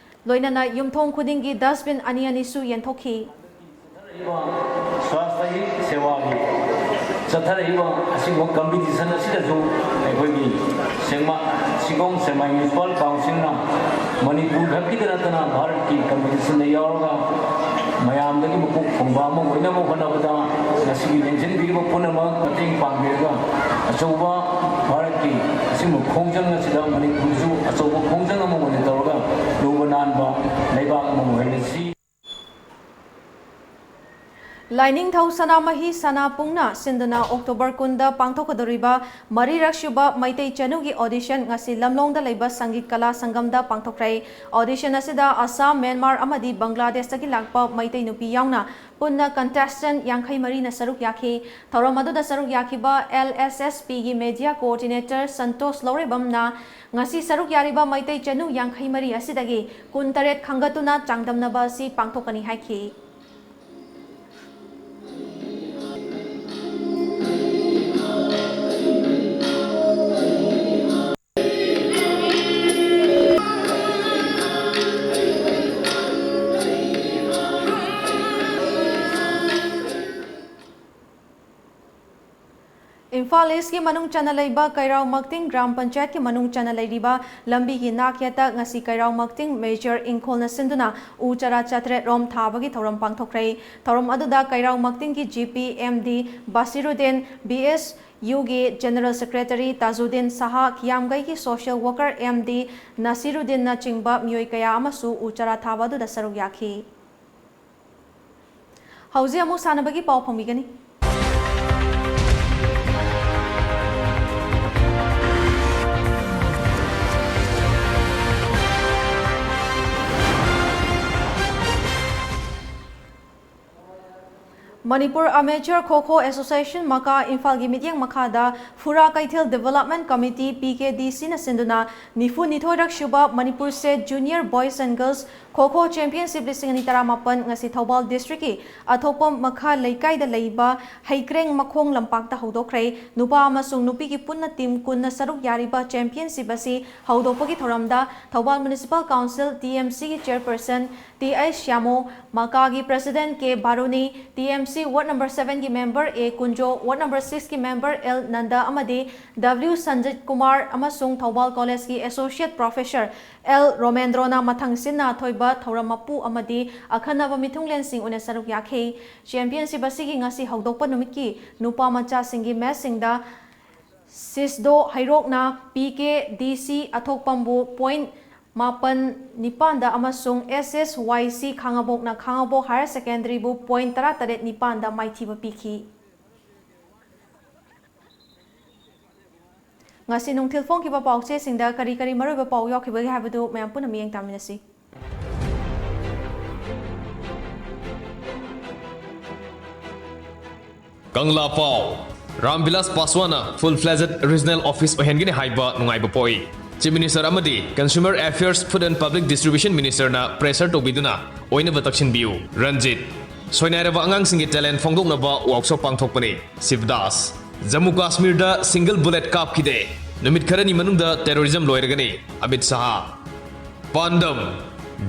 ꯂꯣꯏꯅꯅ ꯌꯨꯝꯊꯣꯡ ꯈꯨꯗꯤꯡꯒꯤ dustbin ꯑꯅꯤ ꯑꯅꯤꯁꯨ ꯌꯦꯟꯊꯣꯛꯈꯤ꯫ ꯁ꯭ꯋꯥꯁꯊ ꯍꯤ ꯁꯦꯋꯥꯒꯤ ꯆꯠꯊꯔꯛꯏꯕ ꯑꯁꯤꯒꯨꯝꯕ competition ꯑꯁꯤꯗꯁꯨ ꯑꯩꯈꯣꯏꯒꯤ ꯁꯦꯡꯃꯥ-, ꯁꯤꯈꯣꯡ ꯁꯦꯛꯃꯥꯏ Municipal Council ꯅ ꯃꯅꯤꯄꯨꯔ ꯈꯛꯀꯤꯗ ꯅꯠꯇꯅ ꯚꯥꯔꯠꯀꯤ competition ꯗ ꯌꯥꯎꯔꯒ ꯃꯌꯥꯝꯗꯒꯤ ꯃꯀꯣꯛ ꯊꯣꯡꯕ ꯑꯃ ꯑꯣꯏꯅꯕ ꯍꯣꯠꯅꯕꯗ ꯉꯁꯤꯒꯤ ꯂꯦꯡꯁꯤꯟꯕꯤꯔꯤꯕ ꯄꯨꯝꯅꯃꯛ ꯃꯇꯦꯡ ꯄꯥꯡꯕꯤꯔꯒ ꯑꯆꯧꯕ ꯚꯥꯔꯠꯀꯤ ꯑꯁꯤꯒꯨꯝꯕ ꯈꯣꯡꯖꯪ ꯑꯁꯤꯗ ꯃꯅꯤꯄꯨꯔꯁꯨ ꯑꯆꯧꯕ ꯈꯣꯡꯖꯪ ꯑꯃ ꯑꯣꯏꯅ ꯇꯧꯔꯒ ꯂꯨꯕ ꯅꯥꯟꯕ ꯂꯩꯕꯥꯛ ꯑꯃ ꯑꯣꯏꯍꯜꯂꯁꯤ꯫ ꯂꯥꯏꯅꯤꯡꯊꯧ ꯁꯅꯥꯃꯍꯤ ꯁꯅꯥꯄꯨꯡꯅ ꯁꯤꯟꯗꯨꯅ October ꯀꯨꯟꯗ ꯄꯥꯡꯊꯣꯛꯀꯗꯧꯔꯤꯕ ꯃꯔꯤꯔꯛꯁꯨꯕ ꯃꯩꯇꯩ ꯆꯅꯨꯒꯤ audition ꯉꯁꯤ ꯂꯝꯂꯣꯡꯗ ꯂꯩꯕ ꯁꯪꯒꯤꯠ ꯀꯂꯥ ꯁꯪꯒꯝꯗ ꯄꯥꯡꯊꯣꯛꯈ꯭ꯔꯦ꯫ Audition ꯑꯁꯤꯗ ꯑꯁꯥꯝ, ꯃ꯭ꯌꯥꯟꯃꯥꯔ ꯑꯃꯗꯤ ꯕꯪꯒ꯭ꯂꯥꯗꯦꯁꯇꯒꯤ ꯂꯥꯛꯄ ꯃꯩꯇꯩ ꯅꯨꯄꯤ ꯌꯥꯎꯅ ꯄꯨꯟꯅ contestant ꯌꯥꯡꯈꯩ ꯃꯔꯤꯅ ꯁꯔꯨꯛ ꯌꯥꯈꯤ꯫ ꯊꯧꯔꯝ ꯑꯗꯨꯗ ꯁꯔꯨꯛ ꯌꯥꯈꯤꯕ L S S P ꯒꯤ Media Coordinator ꯁꯟꯇꯣꯁ ꯂꯧꯔꯦꯕꯝꯅ ꯉꯁꯤ ꯁꯔꯨꯛ ꯌꯥꯔꯤꯕ ꯃꯩꯇꯩ ꯆꯅꯨ ꯌꯥꯡꯈꯩ ꯃꯔꯤ ꯑꯁꯤꯗꯒꯤ ꯀꯨꯟꯇꯔꯦꯠ ꯈꯟꯒꯠꯇꯨꯅ ꯆꯥꯡꯗꯝꯅꯕ ꯑꯁꯤ ꯄꯥꯡꯊꯣꯛꯀꯅꯤ ꯍꯥꯏꯈꯤ꯫ ꯏꯝꯐꯥꯜ ꯏꯝꯐꯥꯜ ꯏꯁꯀꯤ ꯃꯅꯨꯡ ꯆꯟꯅ ꯂꯩꯕ ꯀꯩꯔꯥꯎ ꯃꯛꯇꯤꯡ ꯒ꯭ꯔꯥꯝ ꯄꯟꯆꯥꯌꯠꯀꯤ ꯃꯅꯨꯡ ꯆꯟꯅ ꯂꯩꯔꯤꯕ ꯂꯝꯕꯤꯒꯤ ꯅꯥꯛ ꯌꯦꯠꯇ ꯉꯁꯤ ꯀꯩꯔꯥꯎ ꯃꯛꯇꯤꯡ ꯃꯦꯖꯔ ꯏꯪꯈꯣꯜꯅ ꯁꯤꯟꯗꯨꯅ ꯎ ꯆꯥꯔꯥ ꯆꯥꯇ꯭ꯔꯦꯠ ꯔꯣꯝ ꯊꯥꯕꯒꯤ ꯊꯧꯔꯝ ꯄꯥꯡꯊꯣꯛꯈ꯭ꯔꯦ꯫ ꯊꯧꯔꯝ ꯑꯗꯨꯗ ꯀꯩꯔꯥꯎ ꯃꯛꯇꯤꯡꯒꯤ G P M D Basiruddin, B S ꯌꯨꯒꯤ ꯖꯦꯅꯔꯦꯜ ꯁꯦꯀ꯭ꯔꯦꯇꯔꯤ ꯇꯥꯖꯨꯗꯤꯟ ꯁꯍꯥ, ꯈꯤꯌꯥꯝꯒꯩꯒꯤ ꯁꯣꯁꯤꯌꯦꯜ ꯋꯥꯔꯀꯔ ꯑꯦꯝ ꯗꯤ ꯅꯥꯁꯤꯔꯨꯗꯤꯟꯅꯆꯤꯡꯕ ꯃꯤꯑꯣꯏ ꯀꯌꯥ ꯑꯃꯁꯨ ꯎ ꯆꯥꯔꯥ ꯊꯥꯕ ꯑꯗꯨꯗ ꯁꯔꯨꯛ ꯌꯥꯈꯤ꯫ ꯍꯧꯖꯤꯛ ꯑꯃꯨꯛ ꯁꯥꯟꯅꯕꯒꯤ ꯄꯥꯎ ꯐꯪꯕꯤꯒꯅꯤ꯫ ꯃꯅꯤꯄꯨꯔ ꯑꯃꯦꯆꯔ ꯈꯣ ꯈꯣ ꯑꯦꯁꯣꯁꯤꯌꯦꯁꯟ ꯃꯀꯥ ꯏꯝꯐꯥꯜꯒꯤ ꯃꯤꯠꯌꯦꯡ ꯃꯈꯥꯗ ꯐꯨꯔꯥ ꯀꯩꯊꯦꯜ ꯗꯤꯕꯦꯂꯞꯃꯦꯟ ꯀꯃꯤꯇꯤ, ꯄꯤ ꯀꯦ ꯗꯤ ꯁꯤꯅ ꯁꯤꯟꯗꯨꯅ ꯅꯤꯐꯨ ꯅꯤꯊꯣꯏꯔꯛ ꯁꯨꯕ Manipur state junior boys and girls kho kho championship ꯂꯤꯁꯤꯡ ꯑꯅꯤ ꯇꯔꯥꯃꯥꯄꯟ ꯉꯁꯤ ꯊꯧꯕꯥꯜ ꯗꯤꯁꯇ꯭ꯔꯤꯛꯀꯤ ꯑꯊꯣꯛꯄꯝ ꯃꯈꯥ ꯂꯩꯀꯥꯏꯗ ꯂꯩꯕ ꯍꯩꯀ꯭ꯔꯦꯡ ꯃꯈꯣꯡ ꯂꯝꯄꯥꯛꯇ ꯍꯧꯗꯣꯛꯈ꯭ꯔꯦ꯫ ꯅꯨꯄꯥ ꯑꯃꯁꯨꯡ ꯅꯨꯄꯤꯒꯤ ꯄꯨꯟꯅ ꯇꯤꯝ ꯀꯨꯟꯅ ꯁꯔꯨꯛ ꯌꯥꯔꯤꯕ ꯆꯦꯝꯄꯤꯌꯟꯁꯤꯞ ꯑꯁꯤ ꯍꯧꯗꯣꯛꯄꯒꯤ ꯊꯧꯔꯝꯗ ꯊꯧꯕꯥꯜ ꯃ꯭ꯌꯨꯅꯤꯁꯤꯄꯥꯜ ꯀꯥꯎꯟꯁꯤꯜ, ꯇꯤ ꯑꯦꯝ ꯁꯤꯒꯤ ꯆꯦꯌꯔꯄꯔꯁꯟ ꯇꯤ ꯑꯩꯆ ꯁ꯭ꯌꯥꯃꯣ, ꯃꯀꯥꯒꯤ president K Baruni, T M C ward number ꯁꯚꯦꯟꯒꯤ member A Kunjo, ward number ꯁꯤꯛꯁꯀꯤ ꯃꯦꯝꯕꯔ ꯑꯦꯜ ꯅꯟꯗ ꯑꯃꯗꯤ ꯗꯕ꯭ꯂꯤꯎ ꯁꯟꯖꯤꯠ ꯀꯨꯃꯥꯔ ꯑꯃꯁꯨꯡ ꯊꯧꯕꯥꯜ ꯀꯣꯂꯦꯖꯀꯤ ꯑꯦꯁꯣꯁꯤꯌꯦꯠ ꯄ꯭ꯔꯣꯐꯦꯁꯔ ꯑꯦꯜ ꯔꯣꯃꯦꯟꯗ꯭ꯔꯣꯅ ꯃꯊꯪ ꯁꯤꯟꯅ ꯑꯊꯣꯏꯕ ꯊꯧꯔꯝ ꯃꯄꯨ ꯑꯃꯗꯤ ꯑꯈꯟꯅꯕ ꯃꯤꯊꯨꯡꯂꯦꯟꯁꯤꯡ ꯑꯣꯏꯅ ꯁꯔꯨꯛ ꯌꯥꯈꯤ꯫ ꯆꯦꯝꯄꯤꯌꯟꯁꯤꯞ ꯑꯁꯤꯒꯤ ꯉꯁꯤ ꯍꯧꯗꯣꯛꯄ ꯅꯨꯃꯤꯠꯀꯤ ꯅꯨꯄꯥ ꯃꯆꯥꯁꯤꯡꯒꯤ ꯃꯦꯆꯁꯤꯡꯗ ꯁꯤꯁꯗꯣ ꯍꯩꯔꯣꯛꯅ ꯄꯤ ꯀꯦ ꯗꯤ ꯁꯤ ꯑꯊꯣꯛꯄꯝꯕꯨ ꯄꯣꯏꯟꯠ ꯃꯥꯄꯟ ꯅꯤꯄꯥꯟꯗ ꯑꯃꯁꯨꯡ ꯑꯦꯁ ꯑꯦꯁ ꯋꯥꯏ ꯁꯤ ꯈꯥꯉꯕꯣꯛꯅ ꯈꯥꯉꯕꯣꯛ ꯍꯥꯌꯔ ꯁꯦꯀꯦꯟꯗꯔꯤꯕꯨ ꯄꯣꯏꯟꯠ ꯇꯔꯥꯇꯔꯦꯠ ꯅꯤꯄꯥꯟꯗ ꯃꯥꯏꯊꯤꯕ ꯄꯤꯈꯤ꯫ ꯉꯁꯤ ꯅꯨꯡꯊꯤꯜ ꯐꯣꯡꯈꯤꯕ ꯄꯥꯎꯆꯦꯁꯤꯡꯗ ꯀꯔꯤ ꯀꯔꯤ ꯃꯔꯨꯑꯣꯏꯕ ꯄꯥꯎ ꯌꯥꯎꯈꯤꯕꯒꯦ ꯍꯥꯏꯕꯗꯨ ꯃꯌꯥꯝ ꯄꯨꯟꯅ ꯃꯤꯠꯌꯦꯡ ꯇꯥꯃꯤꯟꯅꯁꯤ꯫ ꯀꯪꯂꯥ ꯄꯥꯎ꯫ ꯔꯥꯝ ꯕꯤꯂꯥꯁ ꯄꯥꯁꯋꯥꯟꯅ full fledged regional office ꯑꯣꯏꯍꯟꯒꯅꯤ ꯍꯥꯏꯕ ꯅꯨꯡꯉꯥꯏꯕ ꯄꯣꯛꯏ꯫ Chief Minister ꯑꯃꯗꯤ Consumer Affairs, Food and Public Distribution Minister ꯅ pressure ꯇꯧꯕꯤꯗꯨꯅ ꯑꯣꯏꯅꯕ ꯇꯛꯁꯤꯟꯕꯤꯌꯨ꯫ ꯔꯟꯖꯤꯠ꯫ ꯁꯣꯏꯅꯥꯏꯔꯕ ꯑꯉꯥꯡꯁꯤꯡꯒꯤ talent ꯐꯣꯡꯗꯣꯛꯅꯕ workshop ꯄꯥꯡꯊꯣꯛꯄꯅꯤ꯫ ꯁꯤꯕꯗꯥꯁ꯫ Jammu ꯀꯥꯁꯃꯤꯔꯗ single bullet ꯀꯥꯞꯈꯤꯗꯦ꯫ ꯅꯨꯃꯤꯠ ꯈꯔꯅꯤ ꯃꯅꯨꯡꯗ terrorism ꯂꯣꯏꯔꯒꯅꯤ꯫ ꯑꯃꯤꯠ ꯁꯥꯍ꯫ ꯄꯥꯟꯗꯝ,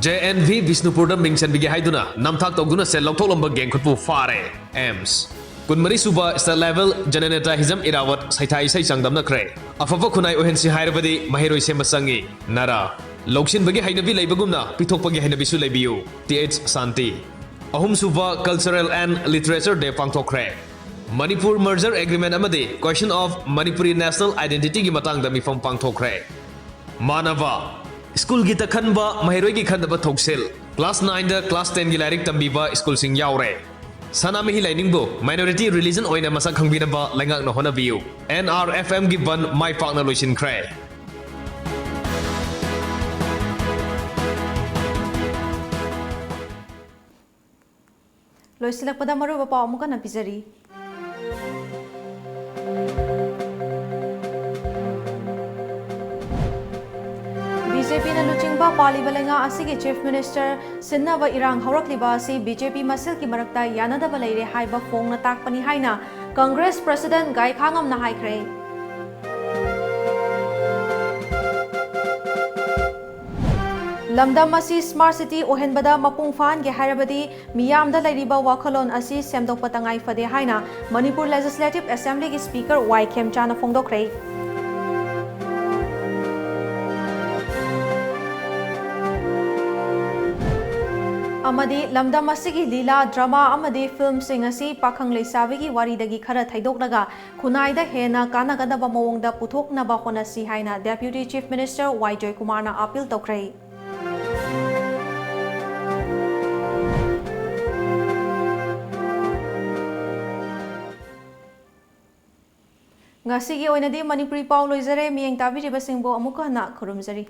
ꯖꯦ ꯑꯦꯟ ꯚꯤ ꯕꯤꯁꯅꯨꯄꯨꯔꯗ ꯃꯤꯡ ꯆꯟꯕꯤꯒꯦ ꯍꯥꯏꯗꯨꯅ ꯅꯝꯊꯥꯛ ꯇꯧꯗꯨꯅ ꯁꯦꯜ ꯂꯧꯊꯣꯛꯂꯝꯕ gang ꯈꯨꯠꯄꯨ ꯐꯥꯔꯦ꯫ ꯑꯦꯝꯁ꯫ ꯀꯨꯟꯃꯔꯤ ꯁꯨꯕ State Level Jananeta Hizam Irawat ꯁꯩꯊꯥ ꯏꯁꯩ ꯆꯥꯡꯗꯝꯅꯈ꯭ꯔꯦ꯫ ꯑꯐꯕ ꯈꯨꯟꯅꯥꯏ ꯑꯣꯏꯍꯟꯁꯤ ꯍꯥꯏꯔꯕꯗꯤ ꯃꯍꯩꯔꯣꯏ ꯁꯦꯝꯕ ꯆꯪꯏ꯫ ꯅꯔꯥ, ꯂꯧꯁꯤꯟꯕꯒꯤ ꯍꯩꯅꯕꯤ ꯂꯩꯕꯒꯨꯝꯅ ꯄꯤꯊꯣꯛꯄꯒꯤ ꯍꯩꯅꯕꯤꯁꯨ ꯂꯩꯕꯤꯌꯨ꯫ ꯇꯤ ꯑꯩꯆ ꯁꯥꯟꯇꯤ꯫ ꯑꯍꯨꯝꯁꯨꯕ Cultural and Literature Day ꯄꯥꯡꯊꯣꯛꯈ꯭ꯔꯦ꯫ Manipur Merger Agreement ꯑꯃꯗꯤ Question of Manipuri National Identity ꯒꯤ ꯃꯇꯥꯡꯗ ꯃꯤꯐꯝ ꯄꯥꯡꯊꯣꯛꯈ꯭ꯔꯦ꯫ ꯃꯥꯟꯅꯕ꯫ ꯁ꯭ꯀꯨꯜꯒꯤ ꯇꯛꯈꯟꯕ, ꯃꯍꯩꯔꯣꯏꯒꯤ ꯈꯟꯅꯕ ꯊꯧꯁꯤꯜ꯫ Class nine ꯗ class ten ꯒꯤ ꯂꯥꯏꯔꯤꯛ ꯇꯝꯕꯤꯕ ꯁ꯭ꯀꯨꯜꯁꯤꯡ ꯌꯥꯎꯔꯦ꯫ ꯁꯅꯥꯃꯍꯤ ꯂꯥꯏꯅꯤꯡꯕꯨ minority religion ꯑꯣꯏꯅ ꯃꯁꯛ ꯈꯪꯕꯤꯅꯕ ꯂꯩꯉꯥꯛꯅ ꯍꯣꯠꯅꯕꯤꯌꯨ꯫ N R F M ꯒꯤ ꯕꯟ ꯃꯥꯏ ꯄꯥꯛꯅ ꯂꯣꯏꯁꯤꯟꯈ꯭ꯔꯦ꯫ ꯂꯣꯏꯁꯤꯜꯂꯛꯄꯗ ꯃꯔꯨꯑꯣꯏꯕ ꯄꯥꯎ ꯑꯃꯨꯛ ꯍꯟꯅ ꯄꯤꯖꯔꯤ꯫ ꯕꯤ ꯖꯦ ꯄꯤꯅ ꯂꯨꯆꯤꯡꯕ ꯄꯥꯜꯂꯤꯕ ꯂꯩꯉꯥꯛ ꯑꯁꯤꯒꯤ Chief Minister ꯁꯤꯟꯅꯕ ꯏꯔꯥꯡ ꯍꯧꯔꯛꯂꯤꯕ ꯑꯁꯤ ꯕꯤ ꯖꯦ ꯄꯤ ꯃꯁꯦꯜꯒꯤ ꯃꯔꯛꯇ ꯌꯥꯅꯗꯕ ꯂꯩꯔꯦ ꯍꯥꯏꯕ ꯐꯣꯡꯅ ꯇꯥꯛꯄꯅꯤ ꯍꯥꯏꯅ Congress President ꯒꯥꯏꯈꯥꯉꯝꯅ ꯍꯥꯏꯈ꯭ꯔꯦ꯫ ꯂꯝꯗꯝ ꯑꯁꯤ Smart City ꯑꯣꯏꯍꯟꯕꯗ ꯃꯄꯨꯡ ꯐꯥꯍꯟꯒꯦ ꯍꯥꯏꯔꯕꯗꯤ ꯃꯤꯌꯥꯝꯗ ꯂꯩꯔꯤꯕ ꯋꯥꯈꯜꯂꯣꯟ ꯑꯁꯤ ꯁꯦꯝꯗꯣꯛꯄ ꯇꯉꯥꯏ ꯐꯗꯦ ꯍꯥꯏꯅ ꯃꯅꯤꯄꯨꯔ Legislative Assembly ꯒꯤ Speaker ꯋꯥꯏ ꯈꯦꯝꯆꯥꯅ ꯐꯣꯡꯗꯣꯛꯈ꯭ꯔꯦ꯫ ꯑꯃꯗꯤ ꯂꯝꯗꯝ ꯑꯁꯤꯒꯤ ꯂꯤꯂꯥ, drama ꯑꯃꯗꯤ film ꯁꯤꯡ ꯑꯁꯤ ꯄꯥꯈꯪ ꯂꯩꯁꯥꯕꯤꯒꯤ ꯋꯥꯔꯤꯗꯒꯤ ꯈꯔ ꯊꯩꯗꯣꯛꯂꯒ ꯈꯨꯟꯅꯥꯏꯗ ꯍꯦꯟꯅ ꯀꯥꯟꯅꯒꯗꯕ ꯃꯑꯣꯡꯗ ꯄꯨꯊꯣꯛꯅꯕ ꯍꯣꯠꯅꯁꯤ ꯍꯥꯏꯅ Deputy Chief Minister ꯋꯥꯏ ꯖꯣꯏꯀꯨꯃꯥꯔꯅ appeal ꯇꯧꯈ꯭ꯔꯦ꯫ ꯉꯁꯤꯒꯤ ꯑꯣꯏꯅꯗꯤ ꯃꯅꯤꯄꯨꯔꯤ ꯄꯥꯎ ꯂꯣꯏꯖꯔꯦ꯫ ꯃꯤꯠꯌꯦꯡ ꯇꯥꯕꯤꯔꯤꯕꯁꯤꯡꯕꯨ ꯑꯃꯨꯛꯀ ꯍꯟꯅ ꯈꯨꯔꯨꯝꯖꯔꯤ꯫